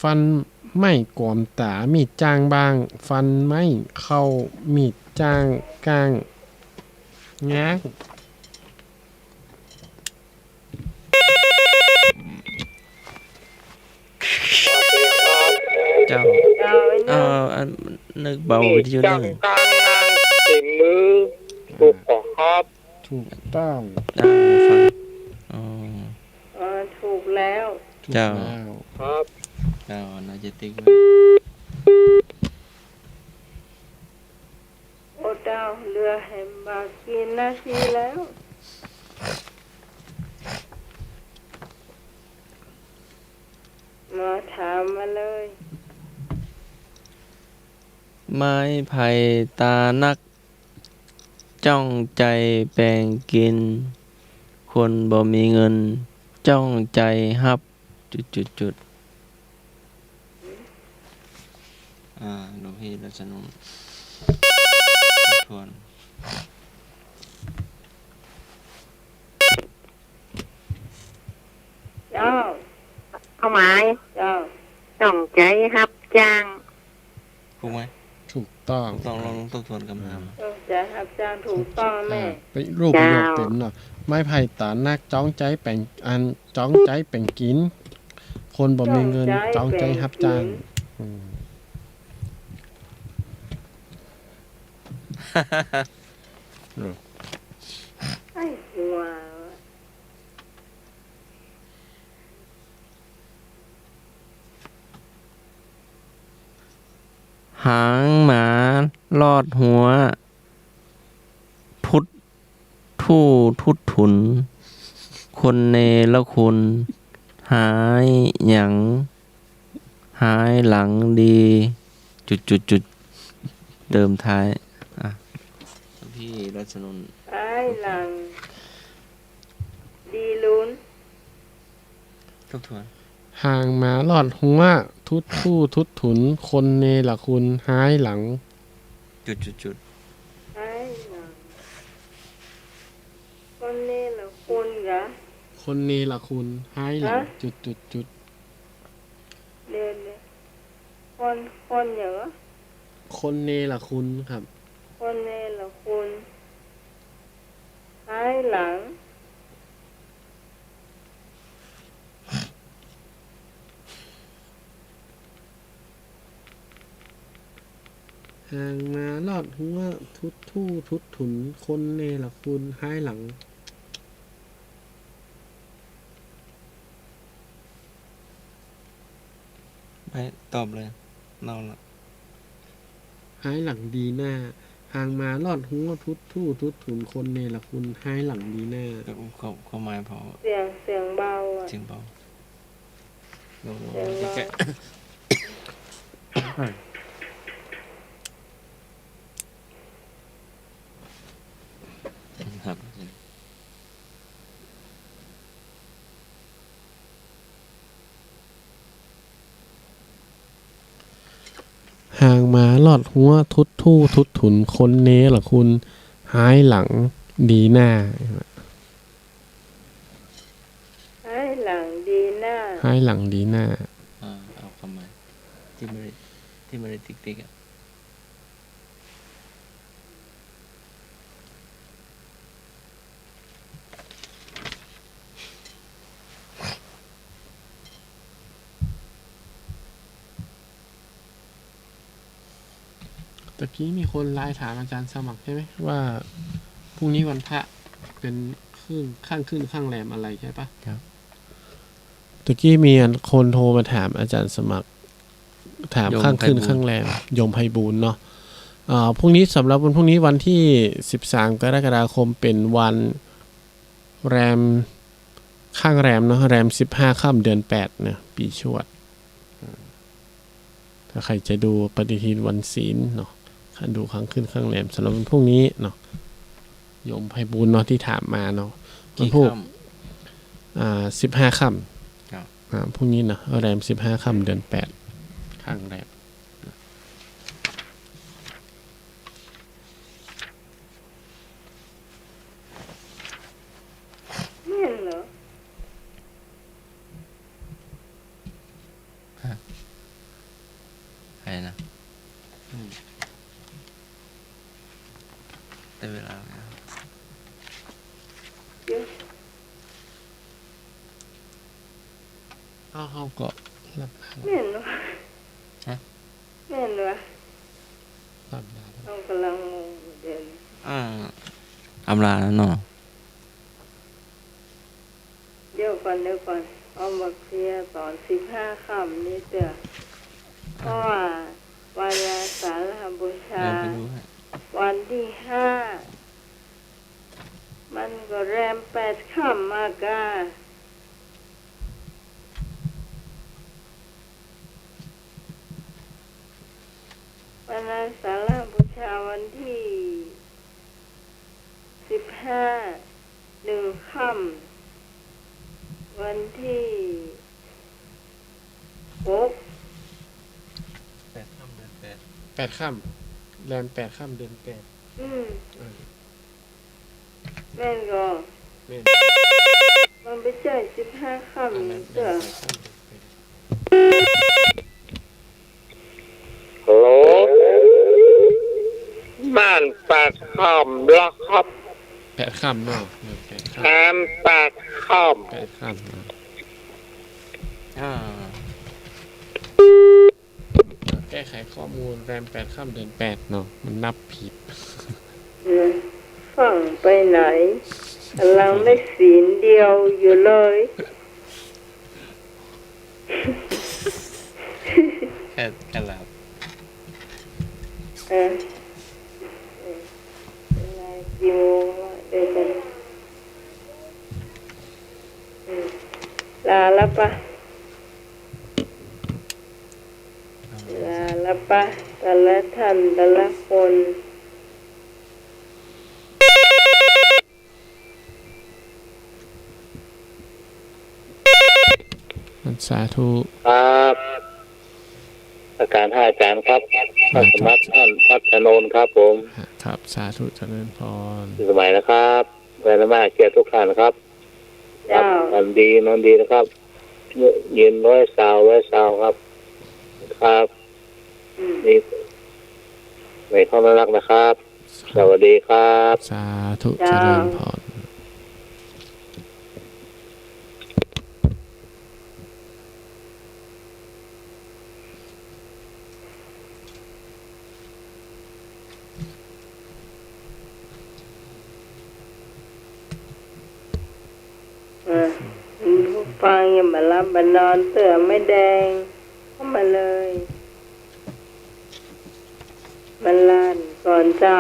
ฟันไม้กวมต๋า มีดจ้างบ้าง ฟันไม้เข้า มีดจ้างก้าง ง้าง เจ้า เจ้า ไอ้ เอ่ เนี่ย อ อัน นึกเบาวิทยุนิดหนึ่ง มีดจ้างก้าง ง้าง เก๋งมือ ถูกก่อครับ ถูกต้อง อ่า ฟัง อ๋อ อ๋อ ถูกแล้ว เจ้า ถูกแล้ว ครับ เจ้า น่าจะติ๊กไว้ โอ้เจ้า เหลือแหมบ่ากี่นาทีแล้ว มาถามมาเลย ไม้ไผ่ตานัก จ้องใจ๋แป๋งกิ๋น คนบ่มีเงิน จ้องใจ๋ฮับ จุดจุดจุด อ่า หลวงพี่รัชนนท์ ทวน เจ้า ความหมาย เจ้า จ้องใจ๋ฮับจ้าง ถูกไหม ถูกต้อง ถูกต้อง ลองทบทวนกำถาม จ้องใจ๋ฮับจ้าง ถูกต้องแม่ อ่า เป็นรูปประโยคเต็มเนาะ ไม้ไผ่ตานัก จ้องใจ๋แป๋ง อัน จ้องใจ๋แป๋งกิ๋น คนบ่มีเงิน จ้องใจ๋ฮับจ้าง อืม ไอ้หัว หางหมารอดหัว ทุดทู่ทุดถุน คนเนรคุณ หายหยัง หายหลังดี จุดจุดจุด เติมท้าย อ่ะ พี่รัชนนท์ หายหลัง ดีลุน ทบทวน หางหมารอดหัว ทุดทู่ทุดถุน คนเนรคุณ หายหลัง จุดจุดจุด หายหลัง คนเนรคุณเหรอ คนเนรคุณ หายหลัง ฮะ จุดจุดจุด เดี๋ยว เดี๋ยว คน คนหยังอะ คนเนรคุณครับ คนเนรคุณ หายหลัง หางหมารอดหัว ทุดทู่ทุดถุน คนเนรคุณ หายหลัง ไปตอบเลย เนาละ หายหลังดีหน้า หางหมารอดหัว ทุดทู่ทุดถุน คนเนรคุณ หายหลังดีหน้า แต่ความ ความหมายพอ เสียง เสียงเบาอะ เสียงเบา ลอง ลอง เสียงเบา ใกล้ๆ ครับ หางหมารอดหัว ทุดทู่ทุดถุน คนเนรคุณ หายหลังดีหน้า หายหลังดีหน้า หายหลังดีหน้า อ่า เอาความหมาย ที่ไม่ได้ ที่ไม่ได้ติ๊กๆ อะ ตะกี้มีคนไลน์ถามอาจารย์สมัครใช่ไหม ว่าพรุ่งนี้วันพระเป็นครึ่ง ข้างขึ้นข้างแรมอะไรใช่ปะ ครับ ตะกี้มีอันคนโทรมาถามอาจารย์สมัคร ถาม โยม ข้างขึ้น ไพบูลย์ ข้างแรม โยมไพบูลย์เนาะ อ่า พรุ่งนี้ สำหรับวันพรุ่งนี้วันที่สิบสามกรกฎาคมเป็นวันแรม ข้างแรมเนาะ แรมสิบห้าค่ำเดือนแปดนะ ปีชวด อ่า ถ้าใครจะดูปฏิทินวันศีลเนาะ ดูข้างขึ้นข้างแรมสำหรับวันพรุ่งนี้เนาะ โยมไพบูลย์เนาะที่ถามมาเนาะ วันพุธ กี่ค่ำ อ่า สิบห้าค่ำ ครับ อ่า พรุ่งนี้เนาะ แรมสิบห้าค่ำเดือนแปด ข้างแรม แม่นเหรอ ฮะ ใครนะ อืม ได้เวลาแล้ว เดี๋ยว เอา เอาก็หลับตา แม่นวะ ฮะ แม่นวะ หลับตา เอากำลังงงอยู่เดี๋ยวนี้ อ่า อำลาแล้วเนาะ เดี๋ยวก่อน เดี๋ยวก่อน เอามาเคลียร์ตอนสิบห้าค่ำนี้เตื้อ เพราะว่าวันอาสาฬหบูชา เดี๋ยวไปดูให้ วันที่ห้า มันก็แรมแปดค่ำมากา สาระบูชาวันตี้สิบห้า หนึ่งค่ำ วันตี้หก แปดค่ำเดือนแปด แปดค่ำ แรมแปดค่ำเดือนแปด อืม เออ แม่นก่อ แม่น มันบ่ใจ้สิบห้าค่ำ อันนั้น เตื้อ แม่น แปดค่ำ ฮัลโหล บ้านแปดค่ำละครับ แปดค่ำเนาะ เออ แปดค่ำ แรมแปดค่ำ แปดค่ำเนาะ อ่า แก้ไขข้อมูลแรมแปดค่ำเดือนแปดเนาะ มันนับผิด เออ ฟั่งไปไหน กำลังได้ศีลเดียวอยู่เลย แค่ แค่หลับ เออ เออ เป็นไง กี่โมงละ เดี๋ยวกัน อืม ลาละปะ ลาละปะ แต่ละท่าน แต่ละคน สาธุ ครับ นมัสก๋านพระอาจ๋ารย์ครับ สาธุ พระสมัครท่านพัฒนนท์ครับผม ครับ สาธุ เจริญพร สมัยนะครับ แวะมาเยี่ยมทุกท่านนะครับ เจ้า หลับฝันดี นอนดีนะครับ เย็นร้อยสาว ร้อยสาวครับ ครับ อืม นี่ ในห้องน่ารักนะครับ สวัสดีครับ สาธุ เจ้า เจริญพร เออ ผู้ฟังยังบ่หลับบ่นอนเตื้อ แม่แดง เข้ามาเลย มาลานก่อนเจ้า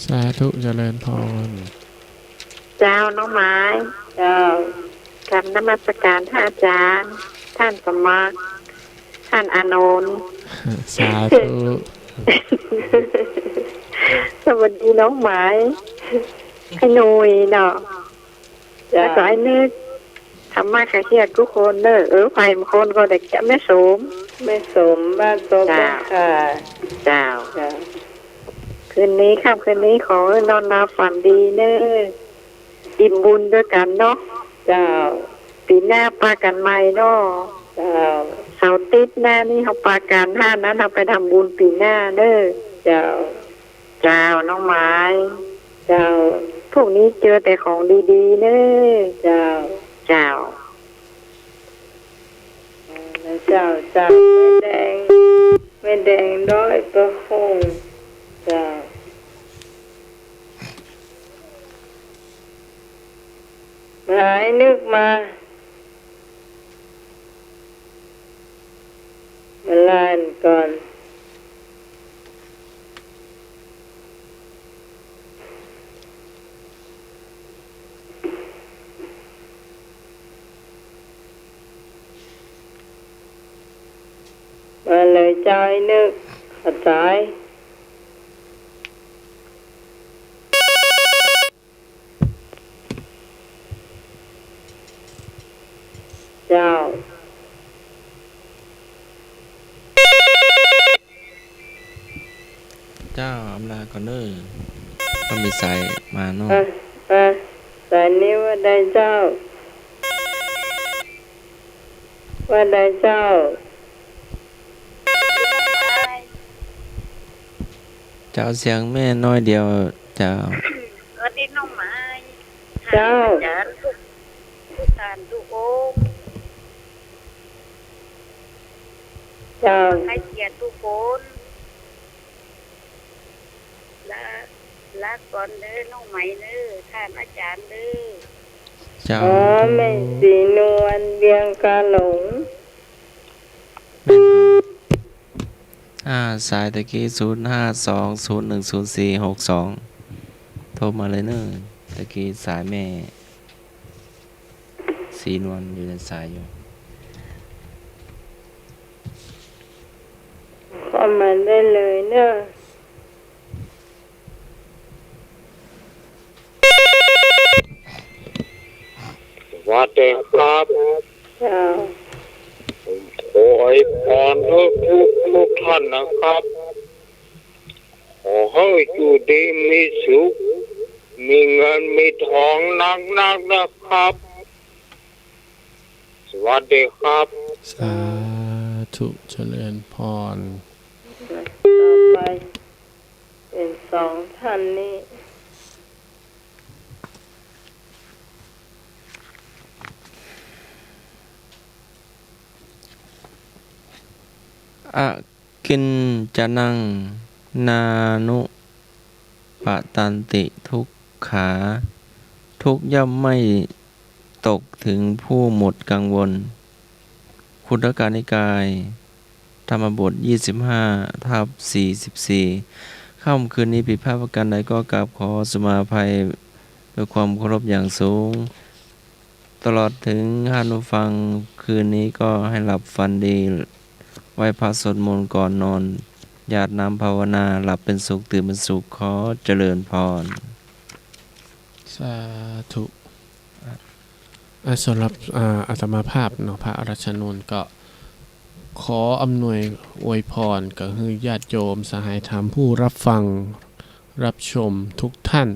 สาธุ เจริญพร เจ้า น้องหมาย เจ้า กราบนมัสก๋านพระอาจ๋ารย์ ท่านสมัคร ท่านอานนท์ สาธุ สวัสดีน้องหมาย ไอ้หนุ่ยเนาะ เจ้า แล้วก็ไอ้นึก ธรรมะกะเฮียกู้คนเน่อ เออ ใผบางคนก็ได้เกี้ย แม่สม แม่สม บ้านโซก เจ้า ค่ะ เจ้า เจ้า คืนนี้ ค่ำคืนนี้ขอให้นอนหลับฝันดีเน่อ อิ่มบุญตวยกั๋นเนาะ เจ้า ปี๋หน้าปะกั๋นใหม่เนาะ เจ้า เสาร์อาทิตย์หน้านี่เฮาปะกั๋น ถ้านั้นเฮาไปทำบุญปี๋หน้าเน่อ เจ้า เจ้า น้องหมาย เจ้า พรุ่งนี้เจอแต่ของดีๆ เน่อ เจ้า เจ้า เจ้า เจ้า แม่แดง แม่แดงดอยประโคน เจ้า หมายนึกมา มาลานก่อน มาเลยเจ้าไอ้นึก ขอบใจ๋ เจ้า เจ้า อำลาก่อนเน่อ ก็มีสายมาเนาะ อ่ะ อ่ะ สายนี้ว่าใดเจ้า ว่าใดเจ้า เจ้า เสียงแม่น้อยเดียวเจ้า สวัสดีน้องหมาย เจ้า อาจ๋ารย์ทุก ทุกท่านทุกองค์ เจ้า ให้เกียรติทุกคน ลา ลาก่อนเน่อน้องหมายเน่อ ท่านอาจ๋ารย์เน่อ เจ้า อ๋อ แม่ศรีนวล เวียงกาหลง อ่า สายตะกี้ ศูนย์ห้าสอง ศูนย์หนึ่งศูนย์สี่หกสอง โทรมาเลยเนอะ ตะกี้สายแม่ศรีนวลอยู่ในสายอยู่ เข้ามาได้เลยเนอะ สวัสดีครับ เจ้า ผมขออวยพรทุกๆ ทุกท่านนะครับ ขอให้อยู่ดีมีสุข มีเงินมีทองนักๆ นะครับ สวัสดีครับ สาธุ เจริญพร ต่อไปเป็นสองท่านนี้ อกิญจนัง นานุปตันติ ทุกขา ทุกข์ย่อมไม่ตกถึงผู้หมดกังวล คุตตกนิกาย ธรรมบท ยี่สิบห้าทับสี่สิบสี่ ค่ำคืนนี้ผิดพลาดประการใดก็กราบขอสุมาภัยด้วยความเคารพอย่างสูง ตลอดถึงท่านผู้ฟังคืนนี้ก็ให้หลับฝันดี ไหว้พระสวดมนต์ก่อนนอน หยาดน้ำภาวนา หลับเป็นสุข ตื่นเป็นสุข ขอเจริญพร สาธุ อ่ะ สำหรับ อ่า อาตมาภาพเนาะ พระรัชนนท์ก็ขออำนวยอวยพร ก็คือญาติโยมสหายธรรมผู้รับฟังรับชมทุกท่าน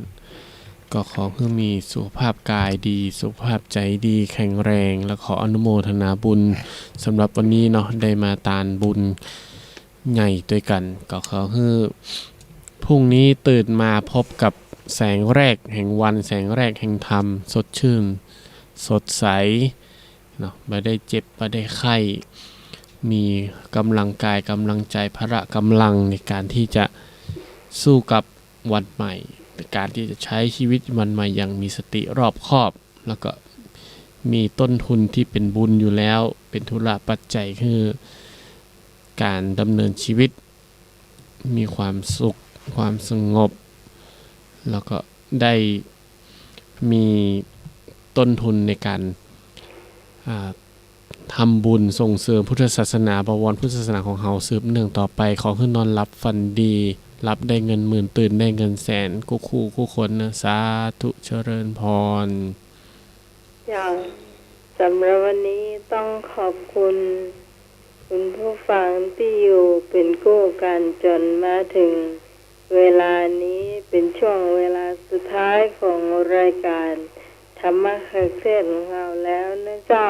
ก็ขอให้มีสุขภาพกายดี สุขภาพใจดี แข็งแรง และขออนุโมทนาบุญสำหรับวันนี้เนาะ ได้มาตานบุญ ใหญ่ด้วยกัน ก็ขอให้พรุ่งนี้ตื่นมาพบกับแสงแรกแห่งวัน แสงแรกแห่งธรรม สดชื่น สดใส เนาะ บ่ได้เจ็บ บ่ได้ไข้ มีกำลังกาย กำลังใจ พละกำลังในการที่จะสู้กับวันใหม่ ในการที่จะใช้ชีวิตวันใหม่อย่างมีสติรอบคอบ แล้วก็มีต้นทุนที่เป็นบุญอยู่แล้ว เป็นทุระปัจจัย คือการดำเนินชีวิต มีความสุข ความสงบ แล้วก็ได้มีต้นทุนในการ อ่า ทำบุญส่งเสริมพุทธศาสนา บวรพุทธศาสนาของเฮาสืบเนื่องต่อไป ขอให้นอนหลับฝันดี หลับได้เงินหมื่น ตื่นได้เงินแสน กู้คู่กู้คนนะ สาธุ เจริญพร เจ้า สำหรับวันนี้ต้องขอบคุณคุณผู้ฟังที่อยู่เป็นคู่กันจนมาถึงเวลานี้ เป็นช่วงเวลาสุดท้ายของรายการธรรมะคลายเครียดของเราแล้วนะเจ้า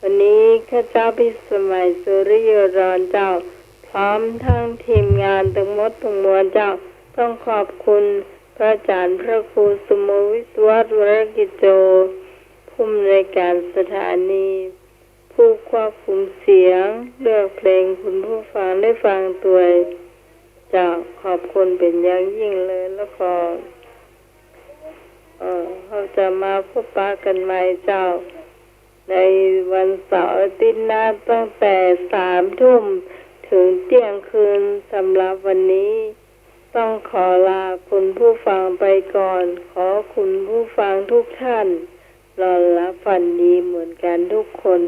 วันนี้ข้าเจ้าพิสมัย สุริโยดรเจ้า พร้อมทั้งทีมงานทั้งหมดทั้งมวลเจ้า ต้องขอบคุณพระอาจารย์พระครูสุโมวิศวัตร วรกิจโจ ผู้อำนวยการสถานี ผู้ควบคุมเสียง เลือกเพลงคุณผู้ฟังได้ฟังตวย เจ้า ขอบคุณเป็นอย่างยิ่งเลย แล้วก็ เอ่อ เราจะมาพบปะกันใหม่เจ้า ในวันเสาร์อาทิตย์หน้าตั้งแต่สามทุ่มถึงเที่ยงคืน สำหรับวันนี้ต้องขอลาคุณผู้ฟังไปก่อน ขอคุณผู้ฟังทุกท่านนอนหลับฝันดีเหมือนกันทุกคน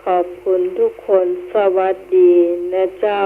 ขอบคุณทุกคน สวัสดีนะเจ้า